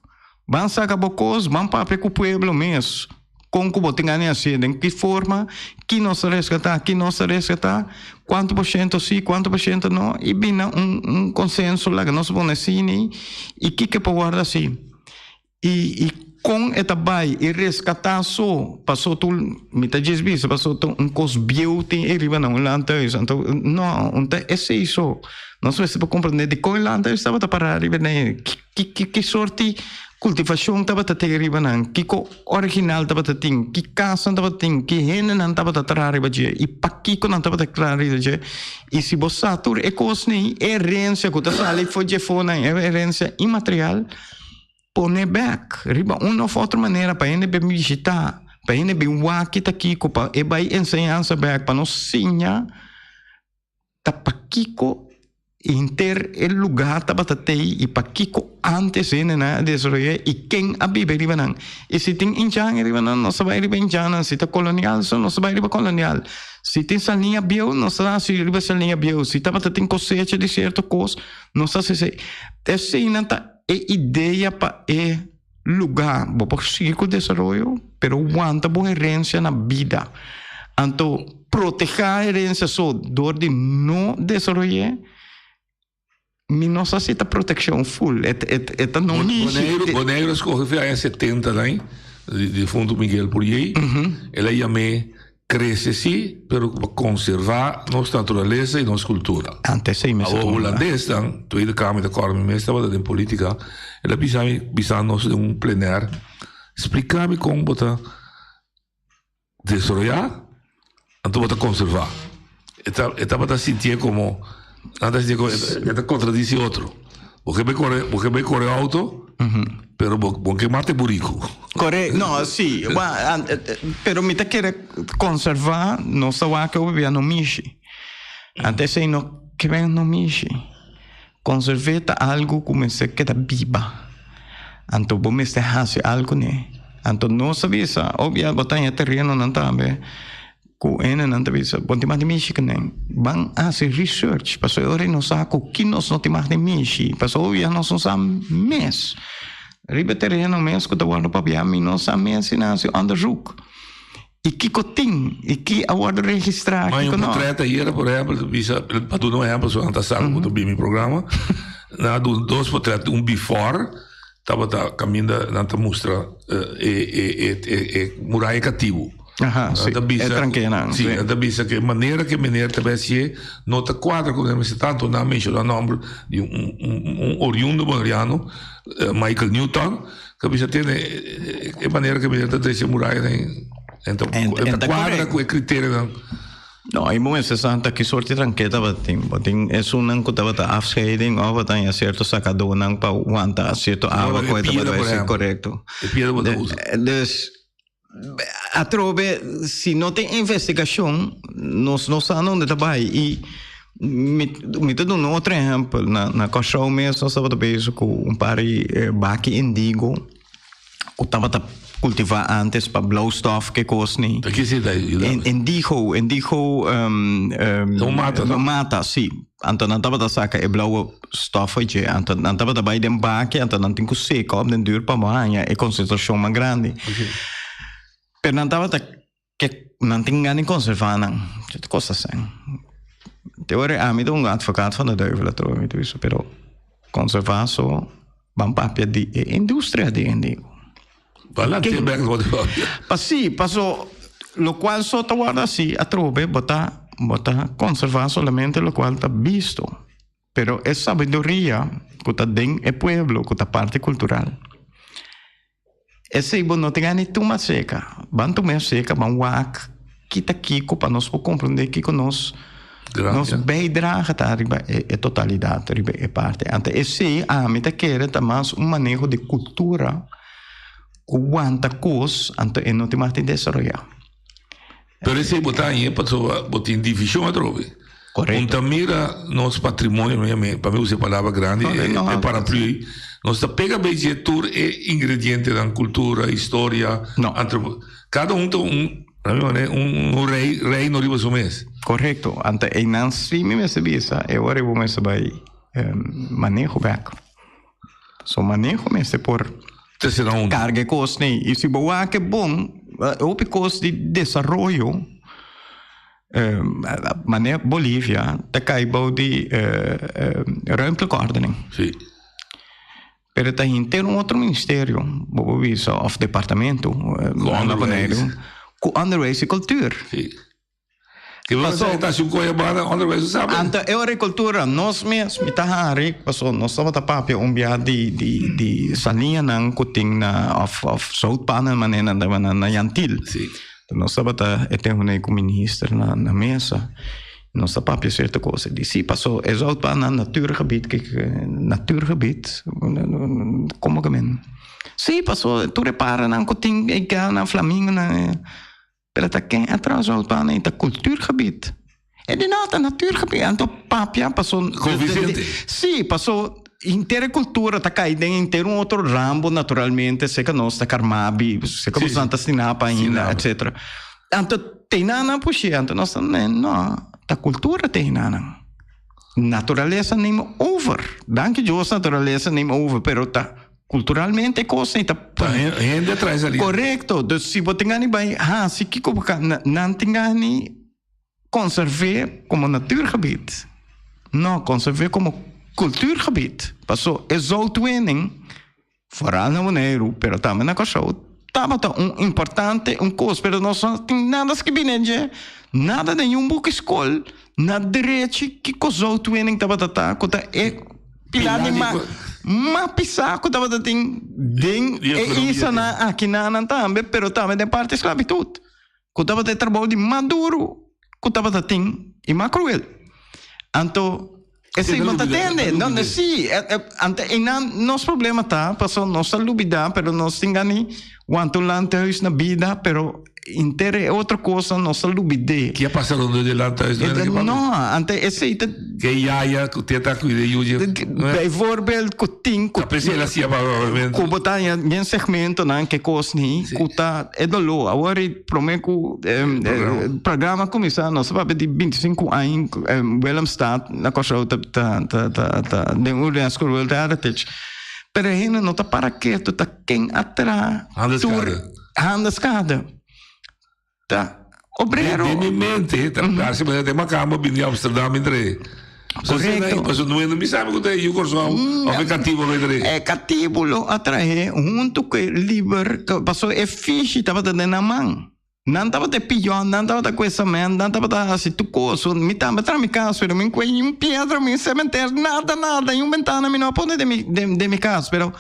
ban saka bo kos, ban papia ku pueblo mes kon ku bo tin gana di hasié, den ki forma, ki nos ta reskatá, ki nos ta reskatá, kuantu por shento sí, kuantu por shento no, i bin na un un konsenso laga nos pone asina i kiko por wòrdu hasi. I i kon e ta bai i reskatá so paso tur mi ta djis bisa paso ta un kos bieu tin ei riba na un landhuis anto no un ta esei so nos mester por komprendé dikon e landhuis tabata pará riba nei ki ki ki sorti kultivashon tabata tin riba nan kiko original tabata tin ki kasnan tabata tin ki hendenan tabata traha riba dje i pakiko nan tabata traha riba dje i si bo sa tur e kosnan e herensia ku ta sali for dje for nan e herensia imaterial. Pone bek riba un of otro manera pa hende bin bishita, pa hende bin wak ki ta kiko, pa e bai enseñansa bek, pa nos siña ta pakiko henter e luga tabata tei i pakiko antes hendenan a desaroyá i ken a biba riba nan. I si tin indjan riba nan, nos ta bai riba indjannan, si ta kolonial so, nos ta bai riba kolonial. Si tin saliña bieu, nos ta hasi riba saliña bieu, si tabata tin kosecha di sierto kos, nos ta hasi esei. Eseinan ta. E idea pa e lugá bo por sigui ku desaroyo pero wanta bo herensia na bida. Anto protehá herensia so dor di no desaroy'é mi no sa si ta protekshon ful. E e ta no mishi. Boneiru Boneiru a skohe fi aña setenta nan di difunto Miguel Puriey. El a yam'é Crece sí, pero pa conserva nos naturalesa y nos cultura. Antes ei mester Awor tuma lugar. Hulandesnan, Tweede Kamer ta corda mi mes tabata den politica, el a bisa mi, bisa nos den un plenair, splica mi con bo ta desaroya anto bo ta conserva. E ta, e tabata sintié como, nan ta sintié como, e ta contradici otro. Bo ke bay core, bo ke bay core auto, pero bo, bo ke mata e burico. Correcto, no, sí, wa, pero mi ta kere conserva nos ta wak hopi bia no mishi. Antes esei no ke ben no mishi. Conserve ta algo ku mester keda biba. Anto bo mester hasi algo ne. Anto nos ta bisa, obvia bo ta haña terenonan tambe. Ku hendenan ta bisa, Bo tin mas di mishi ku nen. Ban hasi research, pasobra e ora ei nos sa ku ki nos no tin mas di mishi, pasobra hopi bia nos no sa mes. Riba e tereno mes ku ta wòrdu papia, mi no sa mes si nan hasi onderzoek. I kiko tin, i ki a wòrdu registrá, Mas kiko un no. portret ayera, por ehempel, ta bisa, pa duna un ehempel, so nan ta sa ku ta bin mi programa, nan a duna dos portret, un before, tabata kaminda nan ta mustra e e e e muraya katibu. Aha, si, e trankenan. Si, nan ta bisa ku e manera ku e meneer ta bai hasié no ta kuadra ku nan mester tantu nan a menshoná nòmber di un un oriundo boneriano, Michael Newton, ku a bisa tene e manera ku e meneer ta drecha e murayanan e ta kuadra ku e kriterionan. No, e momento santa ki soort di tranke tabatin. Bo tin esunnan ku tabata afscheiding of bo taña sierto sakadónan pa wanta sierto awa ku e tabata bai si korekto. E piedra bo ta usa. Dus atrobe si no tin investigashon nos no sa nunde ta bai i mi mi ta duna otro ehèmpel na na Kòrsou mes nos tabata bezig ku un par di baki indigo. Ku tabata kultivá antes pa blauwstof ke kos ni. Ta kis ta yuda? Indigo, indigo um, un mata, no? Mata, si. Anto nan tabata saka e blauwe stof uit dje. Anto nan tabata bai den baki, anto nan tin ku seka op den duur pa bo haña e konsentrashon mas grandi. Okay. Pero nan tabata ke nan tin gana di konservá nan. Te kosta sèn. Te ora ami ta un advokaat van de duivel atrobe mi ta bisa, pero konservá so ban papia di e industria di indigo. Bala te bek lo di papia. Pa si, paso lokual so ta wòrdu hasi atrobe bo ta bo ta konservá solamente lokual ta bisto. Pero e sabiduria ku ta den e pueblo ku ta parti kultural. Esei bo no tin gana di tuma seka. Ban tuma e seka, ban wak kita kiko pa nos por komprendé kiko nos nos bijdrage ta riba e totalidat, riba e parti. Anto esei ami ta kere ta mas un maneho di kultura ku wanta kos, anto e no tin mas di desaroyá. Pero esei bo ta hañ'é pasobra bo tin divishon atrobe. Korekto. Un ta mira nos patrimonio, mi mi pa mi usa e palabra grandi, No, e no, e paraplu, nos ta pega bay dje tur e ingredientenan, kultura, historia, No. antropo, kada un ta un, na mi manera, un un rei, reino riba su mes. Korekto. Anto einan si mi mester bisa e ora bo mester bay maneho bek. So maneho mester por carga e cos nei. Y si bo wak e bon, hopi cos di desaroyo, manera Bolivia ta cay bou di ruimtelijke ordening. Sí. Pero ta henter un otro ministerio, bo por bisa, of departamento, na Boneiru, cu onderwijs y cultuur. Sí. Ke bo sa ta su koe banda onderwijs bo sabi. Anto e agricultura nos mes mi ta hari paso nos tabata papia un bia di di di saliñanan ku tin na of of zoutpannen manera nan ta yama na Yantil. Si. Nos tabata e ten hunei ku minister na na mesa nos ta papia sierto kos e di si paso e zoutpannen natuurgebied kik natuurgebied komo ke men si paso tur e paranan ku tin e gana flamingonan. Pero ta ken a traha zoutpannen ei ta cultuurgebied. E di no ta natuurgebied. Anto papia paso. Coeficiente. Si, paso henter e cultura ta cay den henter un otro rambo naturalmente, seca nos ta Carmabi, seca Si. nos ta Stinapa ainda, Stinapa. etcetera. Anto teinanan pushi, anto nos ta no, ta cultura teinanan. Naturalesa neem over. Danki Dios naturalesa neem over, pero ta Culturalmente e cos ei ta. Ta hende a trae salida. Correcto. Dus si bo tin gana di bai haci kico bo ka, nan tin gana di conserve como natuurgebied. No, conserve como cultuurgebied. Paso e zoutwinning, vooral na Boneiru, pero tambe na Kòrsou, tabata un importante un cos, pero nos no tin nada skibi den dje, nada den un buki skol. Na drechi kiko zoutwinning tabata ta ku ta e pilar di ma ma pisá ku tabata tin den e islanan akinanan tambe pero tambe den parti sklabitut ku tabata e trabou di mas duru ku tabata tin i mas kruel. Anto esei bo ta tende no si anto einan nos problema ta pasobra nos ta lubida pero nos tin gana wanta un landhuis na bida pero Inter e otro cosnan nos ta lubidé. Ki a pasa rondó di landhuis? No era No, ante esei ta. Ke yaya ku teta kuida yuye. Bijvoorbeeld ku tin ku. Ta p'esei el a siña pa. Ku bo ta haña den segmentonan ke kos ni ku ta e doló. Awor e promé ku programa kuminsá nos ta papia di bintisinku aña Willemstad na Kòrsou ta ta ta den Unesco World Heritage. Pero e hende no ta para ketu ta ken a traha tur. Handelskade ta obrero. Den mi mente ta parse manera den makamba bini Amsterdam entre. Correcto. Paso no mi sabi ku ta e yu Kòrsou òf e katibu lo entre. E katibu lo a trahe huntu ku e liber paso e fishi tabata den nan man. Nan tabata e pion, nan tabata ku e cement, nan tabata hasi tur kos. Mi tambe traha mi kas, pero mi kue ni un piedra, mi cementer, nada, nada, ni un bentana mi no a pone den mi, den, den mi kas. Pero,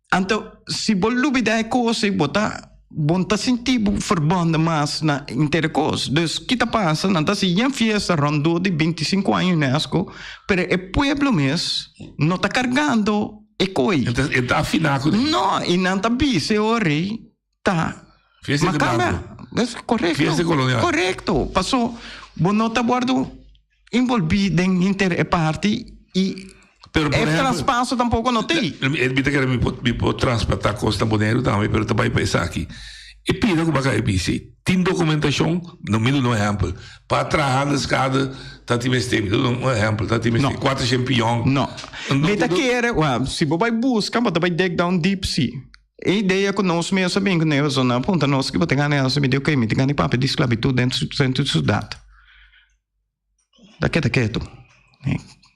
anto, si bo lubida e kos ei, bo ta, bo no ta sinti bo verbonden mas na inter e kos. Dus, ki ta pasa? Nan ta hasi yen fiesta rondó di bintisinku aña UNESCO, pero e pueblo mes no ta kargando e koi. E ta afiná ku. No, i nan ta bisa e ora ei, ta Fiesta de Macamba. blanco. Es correcto. Fiesta colonial. Correcto. Paso, bo no ta wordo envolví den inter e parti y Pero, por e ejemplo, traspaso tampoco no te. Mi mi ta kere mi por mi por transportá kos na Boneiru tambe, pero ta bai pa esaki. E pida ku baka e bisi. Tin dokumentashon, no mi duna un ehèmpel. Pa traha handelskade ta tin mester, mi duna un ehèmpel, ta tin mester kuatershen pion. No. Mi ta kere, wèl, si bo bai buska, bo ta bai dig down deep si. E idea ku nos mes a bin ku ne pasobra nan a puntra nos ki bo ta gana elsa mi di oke mi ta gana papia di sklabitut den den siudat. Ta keda ketu.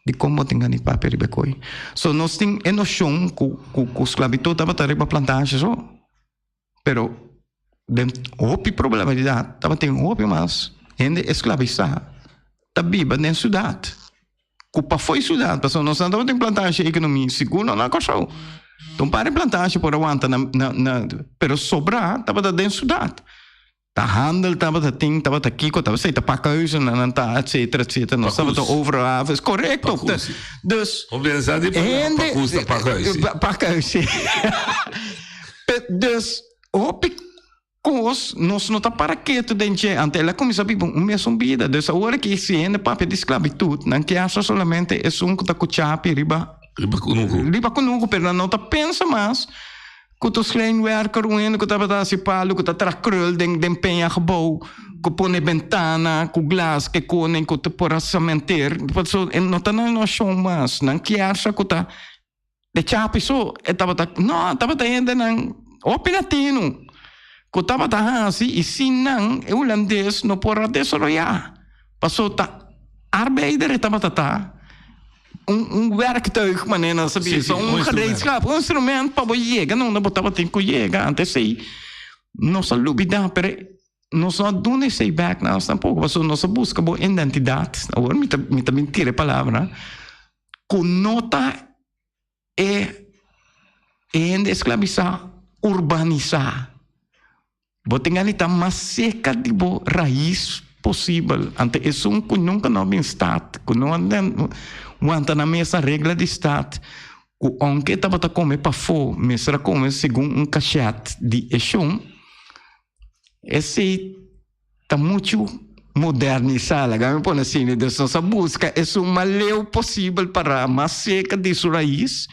Dikon bo tin gana papia riba e koi? So nos tin e noshon ku ku sklabitut tabata riba plantashe so, pero den hopi probabilidat tabatin hopi mas hende esklabisá ta biba den siudat. Ku pafó e siudat, pasobra nos no tabatin plantashe ekonomi sigur no na Kòrsou. Ta un par di plantashe por a wanta na na na pero sobrá tabata den siudat. Ta handel tabata tin, tabata kiko, tabata esei ta pakhuizennan nan ta etcetera etcetera. Nos tabata overal havens, korekto. Dus hende pakhuis si. Dus hopi Kos nos no ta para ketu den dje, anto el a kuminsá biba un mesun bida. Dus awor aki si hende papia di sklabitut, nan kier solamente esun ku ta ku chapi riba Riba kunuku. Riba kunuku, pero nan no ta pensa mas ku ta schrijnwerker, un hende ku tabata hasi palu, ku ta traha krul den den peña gebou, ku pone bentana ku glas ke koning ku ta por a samenter. Pasobra e no ta nan noshon mas. Nan kier sa ku ta De chapi so e tabata, no, tabata hendenan hopi latino ku tabata hasi i sin nan e hulandes no por a desaroyá. Paso ta arbeider e tabata ta, un un werktuig manera nan sa bisa, un gereedschap, un instrument pa bo yega na unda bo tabatin ku yega. Antes ei nos a lubidá, pero nos no a duna esei bèk na nos tampoko, pasobra nos a buska bo identidat, awor mi ta mi ta bin tira e palabra. Ku no ta e hende esklabisá urbanisá. Bo tin gana di ta mas serka di bo rais posibel. Anto esun ku nunka no a bin stat, ku no a wanta nan mes na regla di stat, ku ounke e tabata kome pafó, mester a kome segun un kashet di e shon, esei ta muchu modernisá, laga mi pone asina. Dus nos a buska esun mas leu posibel para mas serka di su rais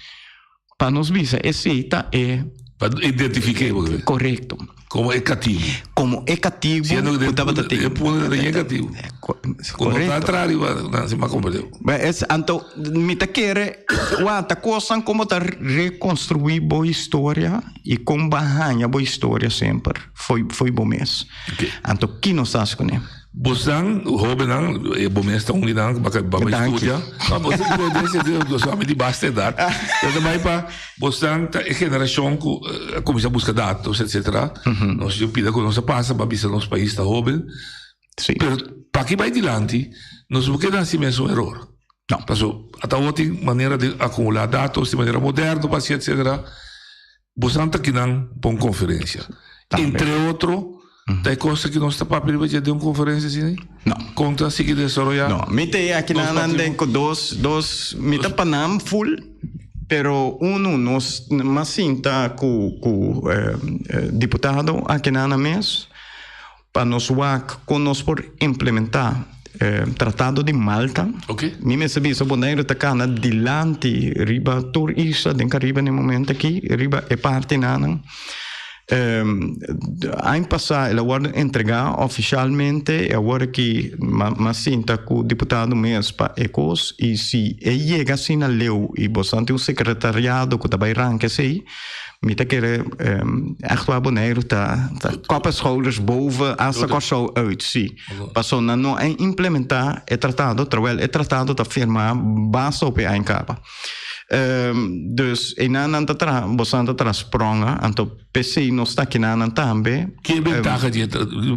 pa nos bisa esei ta e. Pa identifiké bo kere. Korekto. Komo e katibu. Komo e katibu Siendo ku tabata tin. E punto ta den e katibu. Ku no ta atrás riba nan si mas komprendé. Ba es anto mi ta kere wanta kosnan komo ta rekonstruí bo historia i kon bo a haña bo historia semper. Fo'i fo'i bo mes. Anto ki nos ta hasi kuné? Bosnan, hóbennan, e bo mes ta un di nan ku baka bai Danki. studia. No, bo den sentido ku boso ami di basta edat. Pero ta bai pa bosnan ta e generashon ku a kuminsá buska datos etsetera. Nos yo pida ku nos a pasa pa bisa nos pais ta hóben. Pero paki bai dilanti nos no por keda hasi mesun eror. No. Paso ata awor tin manera di akumulá datos di manera moderno pa hasi etsetera. Bosan ta kinan pa un konferensia. Entre otro, ta e kos aki nos ta papia riba dje den un konferensia asina? No. Kon ta sigui desaroyá? No, mi ta e akinan nan den ku dos, dos, mi ta pa nan full, pero unu nos mas sinta ku ku diputado akinan nan mes pa nos wak kon nos por implementá Tratado di Malta. Mi mester bisa Boneiru ta kana dilanti riba tur isla den Karibe na e momento aki, riba e partinanan. Aña pasá el a wòrdu entregá ofishalmente i awor aki m'a sinta ku diputado mes pa e kos i si e yega asina leu i boso tin un sekretariado ku ta bai ranka esei, Mi ta kere echt waar Boneiru ta kop en schouders boven hasta Kòrsou uit, sí. Paso nan no a implementá e tratado, terwijl e tratado ta firmá basta hopi aña kaba. Um, dus einan nan ta traha, bosan ta traha spronga, anto p'esei nos ta akinan nan tambe. Ki ventaha di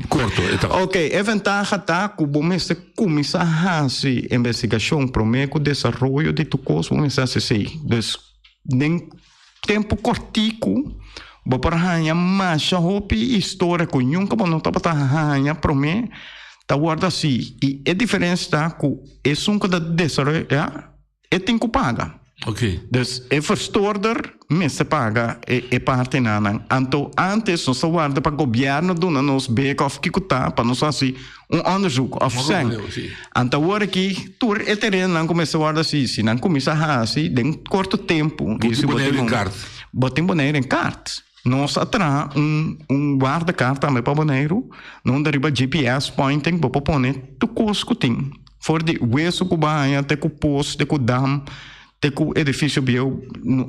korto e ta? Ok, e ventaha ta ku bo mester kuminsá hasi investigashon promé ku desaroyo di tur kos, bo mester hasi esei. Dus den tempu kòrtiku bo por haña masha hopi historia ku nunka bo no tabata haña promé ta wòrdu hasi. I e diferensia ta ku esun ku ta desaroyá E tin ku paga. Ok. Dus e verstoorder mester paga e e partenanan. Anto antes nos ta warda pa gobierno duna nos beka of kiko ta pa nos hasi un onderzoek of sèn. Anto awor aki tur e terenonan ku mester wòrdu hasi, si nan kuminsá hasi den korto tempu. Bo tin Bonaire en kaart. Bo tin Bonaire en kaart. Nos a traha un un waardekaart tambe pa Boneiru, nunda riba GPS pointing bo por pone tur kos ku tin. For di wesu ku baña te ku pos, te ku dam, te ku edifisio bieu,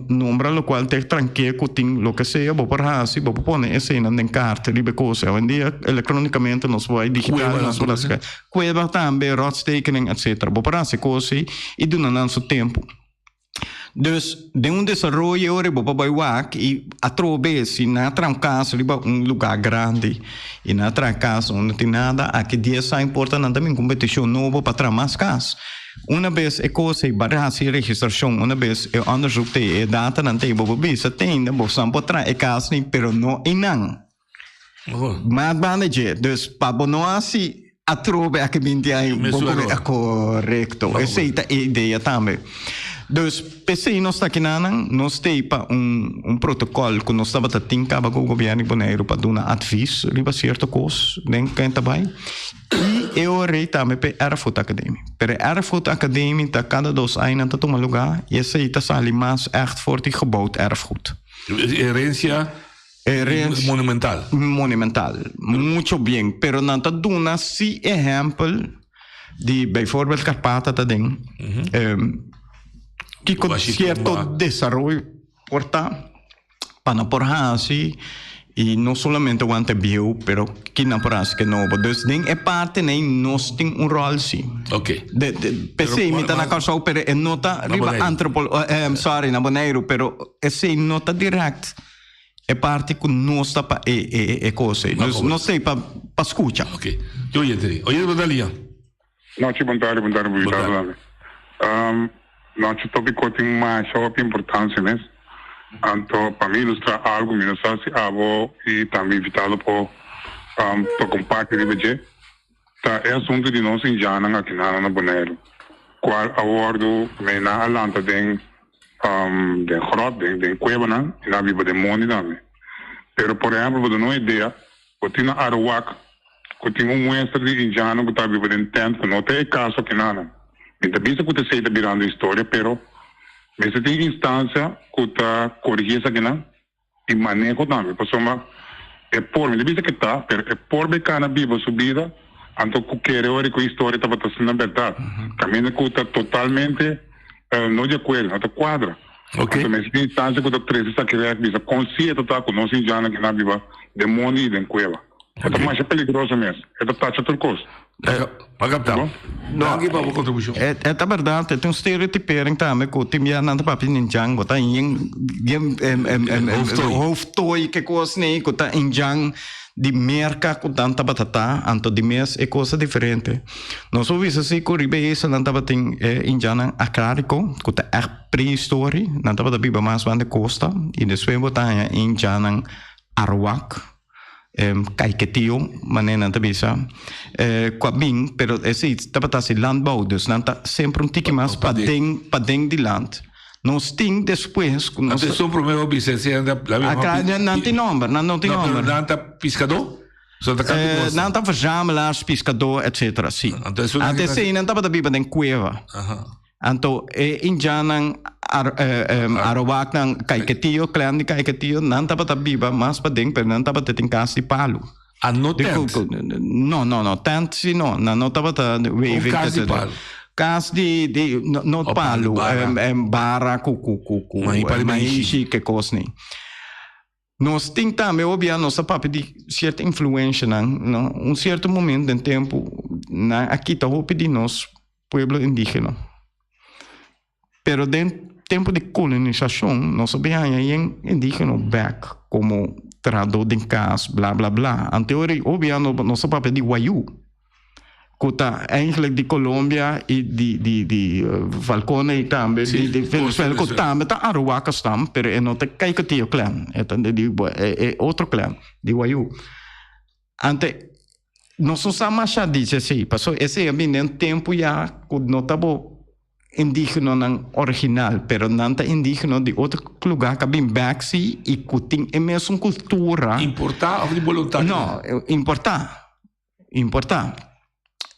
nombra lokual te tranke ku tin loke sea bo por hasi, bo por pone eseinan den kaart riba e kos. Awendia elektronikamente nos por bai digital, nos por hasi kueba tambe, rotstekening, etcetera. Bo por hasi kos ei i duna nan su tempu. Dus den un desaroyo ora bo por bai wak i atrobe si nan a traha un kas riba un lugá grandi i nan a traha kas unda no tin nada aki dies aña por ta nan ta bin ku un petishon nobo pa traha mas kas. Una bes e kos ei bai hasi e registrashon una bes e onderzoek te e datanan te bo por bisa te ainda bo san por traha e kas ni pero no einan. Mas banda dje, dus pa bo no hasi atrobe aki binti aña, bo Mesun por eror. Korekto, esei ta e idea tambe. Dus p'esei nos ta kinanan, nos t'ei pa un un protokòl ku nos tabata tin kaba ku gobièrnu di Boneiru pa duna advis riba sierto kos den ken ta bai. I e ora ei tambe p'e Erfgoed Academie. Pero e Erfgoed Academie ta kada dos aña nan ta tuma lugá i esei ta sali mas ègt for di gebouwd erfgoed. Herensia Herencia monumental. Monumental. Mucho bien. Pero nan ta duna si ehempel di bijvoorbeeld Karpata ta den. Mm kiko cierto desaroyo por ta pa nan por hasi y no solamente wante bieu pero ki nan por hasi ke nobo. Dus den e parte nei nos tin un rol si. Ok. De, de, pesey mi ta na Kòrsou pero e no ta riba antropolo eh, sorry na Boneiru pero esey no ta direct. E parti ku nos ta pa e e e kos ei. Dus nos ta ei pa pa skucha. Ok. Yo oyente di. Oyente bo ta lia. Nochi bon tardi bon tardi bo tardi tambe. Um, nochi topiko tin masha hopi importancia mes. Anto pa mi ilustra algo mi no sa si abo y tambe invitado por um, toca un parti riba dje. Ta e asunto di nos indiannan aki na na Boneiru, cual a wordo mena a lanta den den grot, den den cuevanan y nan a biba den mondi tambe. Pero por ehempel bo duna un idea, bo tin na Aruwak cu tin un muestra di indiano cu ta biba den tent cu no ta e caso aki nanan. Mi ta bisa cu ta esey ta birando historia pero mester tin instancia cu ta corigi esakinan. I maneho tambe, pasobra e por, mi ta bisa ke ta, pero e por bay kana biba su bida, anto ku kere ora ku e historia tabata asina bèrdat. Kaminda ku ta totalmente no di akuerdo, no ta kuadra. Anto mester tin instansia ku ta trese esaki rèk bisa kon si e ta ta ku nos indiannan ke na biba den mondi i den kueba. E ta masha peligroso mes, e ta tacha tur kos. A kapta. Danki pa bo kontribushon. E ta bèrdat, e tin un stereotipering tambe ku tin bia nan ta papia di indjan, bo ta yen yen hoofdtooi ke kos nei ku ta indjan di Merka ku nan tabata ta, anto di mes e kos ta diferente. Nos por bisa si ku riba e isla nan tabatin e indjannan akrariko ku ta ègt prehistori, nan tabata biba mas banda e kosta i despues bo ta haña indjannan Aruak. Kaiketio, manera nan ta bisa, ku a bin, pero esei tabata hasi landbouw, dus nan ta semper un tiki mas paden, paden di land. Nos tin despues ku nos. Anto esun promé bo bisa esei nan ta la misma Aka nan tin nòmber, nan no tin No, pero nòmber. nan ta piskadó? So ta kantu kos. Nan ta verzamelaars, piskadó, etcetera, si. Anto esun nan Anto esei nan tabata biba den kueva. Aha. Anto e indjannan Arowaknan, Kaiketio, clan di Kaiketio, nan tabata biba mas paden, pero nan tabata tin kas di palu. Ah, no tent? No, no, no, tent si no, nan no tabata waving. Un kas di palu? Kas di, di, no palu, bara ku, ku, ku, ku, maishi, ke kos ni. Nos tin tambe obia nos ta papia di cierto influencianan, no? Un cierto momento den tempo nan a kita hopi di nos pueblo indigeno. Pero den. tempu di kolonisashon nos a bin haña yen indigeno bèk komo trahadó den kas bla bla bla. Anto ora hopi ya nos a papia di Wayuu ku ta eigenlijk di Colombia i di di di Falcone i tambe di di Venezuela ku tambe ta Aruaka stam pero e no ta Caiquetio clan e ta di e otro clan di Wayuu. Anto nos no sa masha dice esei pasobra esei a bini den un tempu ya ku no ta bo indigenonan original pero nan ta indigeno di otro lugar ku a bin bek si i ku tin e mesun kultura. Importá òf di boluntat? No, importá. Importá.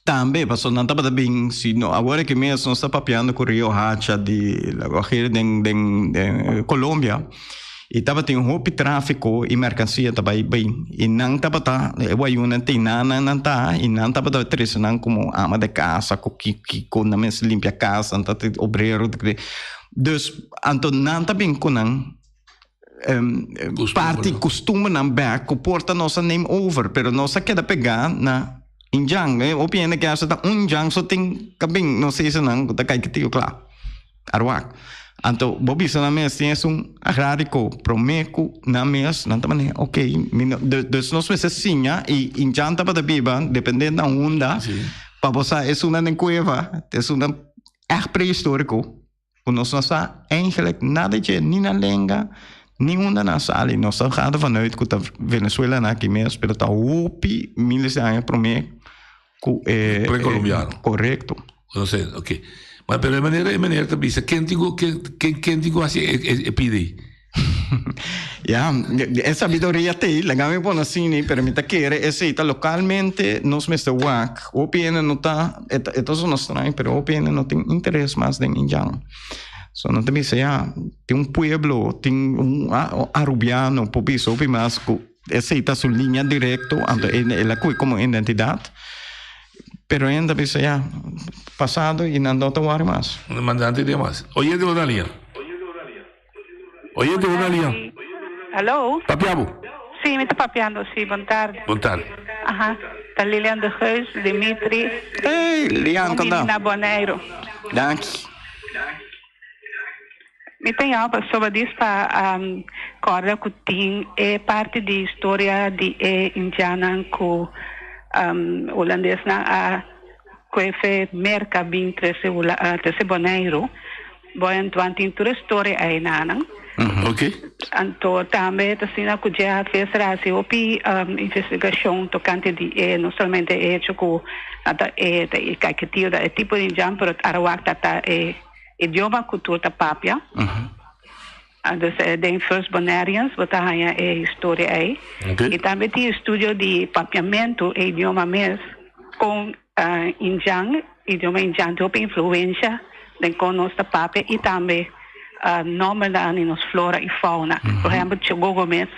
Tambe pasobra nan tabata bin si no awor aki mes nos ta papiando ku Rio Hacha di La Guajira den den den Colombia i tabatin hopi trafiko i merkansia ta bai bin i nan tabata e wayunan tin nan nan nan ta i nan tabata trese nan komo ama de kasa ku ki kiko nan mester limpia kas nan ta obrero dus anto nan ta bin ku nan parti kustumbernan bek ku por ta nos a neem over pero nos a keda pegá na indjan. E hopi hende ke hasta ta un indjan so tin kabin nos esanan ku ta kai kitiyo kla arwak. Anto bo bisa nan mes tin esun agrariko promé ku nan mes nan ta manera ok mi no dus nos mester siña i indjan tabata biba depende na unda pa bo sa esunnan den kueva esunnan ègt prehistoriko. Ku nos no sa eigenlijk nada dje, ni na lenga, ni unda nan sali. Nos ta gaat ervan uit ku ta Venezuela na aki mes, pero ta hopi miles di aña promé ku e. Precolombiano. Korekto. No sé, oké. Maar pero e manera e meneer ta bisa, ken tin ku ken ken ken tin ku hasi e e e pidi? Ya, e sabiduria t'ei, laga mi pone asina, pero mi ta kere esei ta lokalmente nos mester wak. Hopi hende no ta, e ta e ta sona straño, pero hopi hende no tin interes mas den indjan. So nan ta bisa ya, tin un pueblo, tin un arubiano por bisa hopi mas ku esei ta su liña direkto, anto el a kohe komo identidat. Pero hende ta bisa ya, pasado i nan no ta wòri mas. Mandante di mas. Oyente bo na liña. Oyente bo na liña. Hallo. Papia bo. Sí, mi ta papiando, sí. Bon tardi. Bon tardi. Aha. Ta Lilian de Geus, Dimitri. Hey, Lilian, kon ta? Na Boneiru. Danki. Mi ta yama pasobra dis pa kòrda ku tin e parti di historia di e indiannan ku hulandesnan a koe fe Merka bin trese trese Boneiru. Bo Antoine tin tur e storia einanan. Anto tambe ta asina ku dje Visser a hasi hopi investigashon tokante di e no solamente e hecho ku nan ta e ta e kaiketio ta e tipo di indian pero Arawak ta ta e idioma ku tur ta papia. Dus den First Bonaireans bo ta haña e historia ei. I tambe tin estudio di papiamentu e idioma mes kon Indjan, idioma indjan tin hopi influensha den kon nos ta papia i tambe nòmbernan di nos flora i fauna. Por ehèmpel, chogogo mes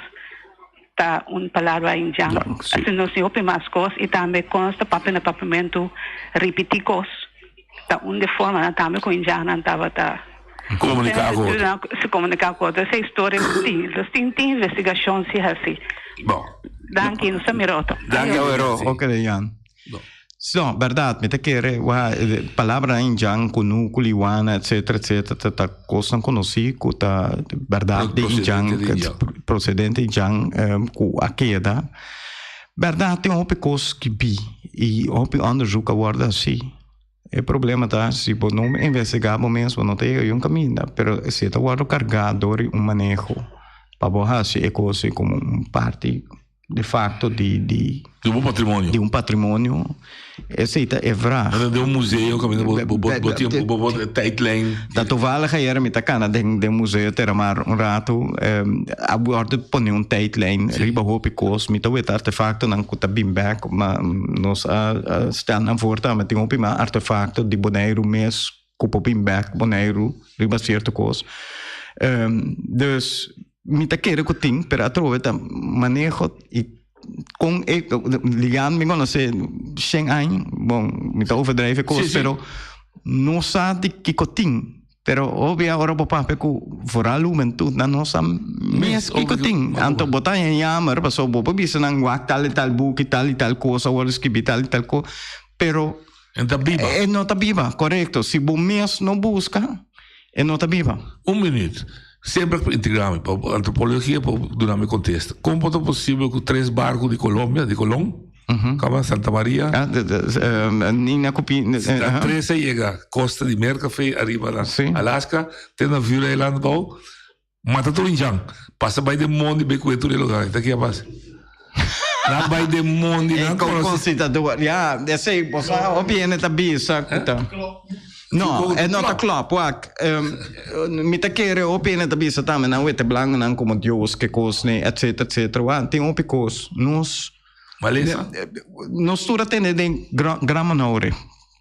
ta un palabra indjan. Asina nos tin hopi mas kos i tambe kon nos ta papia na papiamentu ripití kos ta un di e formanan tambe ku indjannan tabata Komuniká ku otro. Si komuniká ku otro. Esei historia nos tin. Nos tin tin investigashon si hasi. Bon. Danki, nos ta mira otro. Danki. Oké, Lilian. So, berdad, mi ta kere, wa, palabranan indjan, kunu, kuliwana, etcetera, etcetera, ta, ta kosnan konosí ku ta berdad di indjan, prosedente indjan, ku a keda. Berdad, tin hopi kos skibí i hopi onderzoek a wòrdu hasí. E problema ta, si bo no investigá bo mes, bo no ta yega yun kaminda, pero si e ta wòrdu kargá dor di un maneho pa bo hasi e kos ei komo un parti de facto di di di un patrimonio di un patrimonio esei ta e vraag. Den un museo caminda bo bo bo tin bo bo tijdlijn. Ta toevallig ayer mi ta cana den den museo Terramar un rato a worde pone un tijdlijn riba hopi cos mi ta weta artefactonan cu ta bin bek ma nos a stel nan voor tambe tin hopi mas artefacto di Boneiru mes cu por bin bek Boneiru riba cierto cos dus Mi ta kere ku tin, pero atrobe ta maneho i kon e Lilian mi konosé shen aña, bon mi ta overdrijf e kos, pero no sa di kiko tin. Pero hopi a ora bo papia ku vooral hubentud nan no sa mes kiko tin. Anto bo ta haña yamer pasobra bo por bisa nan wak tal i tal buki, tal i tal kos a wòrdu skibí, tal i tal kos, pero E no ta biba. E no ta biba, korekto. Si bo mes no buska. E no ta biba. Un minuut. Semper a intriga mi, pa antropologia por duna mi contesta. Con por ta posibel cu tres barco di Colombia, di Colon, caba Santa Maria, Nina cu Pi, Ta tres a yega costa di Merca fe ariba na Alaska, te na Vuur Eiland bou, mata tur injan, pasa bay den mondi bay cue tur e lugar. Ta kia pasa? Nan bay den mondi, nan conoce. Ja, esey, bo sa hopi hende ta bisa cu ta. No, e no ta klop. Wak, mi ta kere hopi hende ta bisa tambe nan wete blanconan como Dios ke kos ne, etc, etc. Wak, tin hopi kos. Nos, Malesa? Nos tur a tende den Gran Manaure.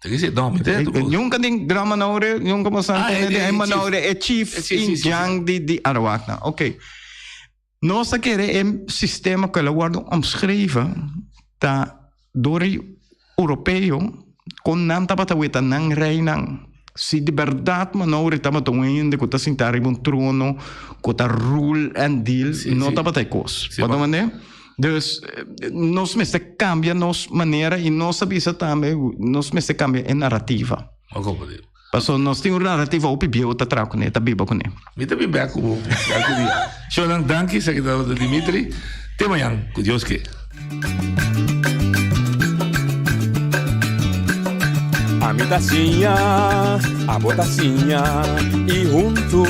Ta kese? No, mi tende tur kos. Nunca den Gran Manaure, nunca bo sa tende den Manaure, e chief Indian di Arawaknan. Ok. Nos ta kere e sistema ku el a wòrdu omschreven ta dor e europeo kon nan tabata weta nan reinan. Si di bèrdat Manouri tabata un hende ku ta sinta riba un trono ku ta rule and deal, no tabata e kos. Bo ta mande? Dus nos mester kambia nos manera i nos a bisa tambe nos mester kambia e narativa. Paso nos tin un narrativa hopi bieu ta traha kuné, ta biba kuné. Mi ta bin bek ku bo elke dia. Shownan danki, Secretario Dimitri. Te mañan, ku Dios ke. Ami ta siña, abo ta siña y huntu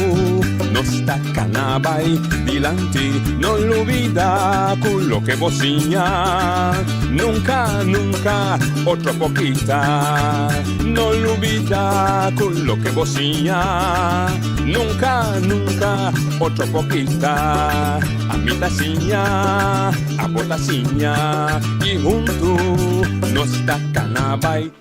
nos ta cana bay dilanti. No lubida cu loke bo siña nunca, nunca otro por kita. No lubida cu loke bo siña nunca, nunca otro por kita. Ami ta siña, abo ta siña y huntu nos ta cana bay.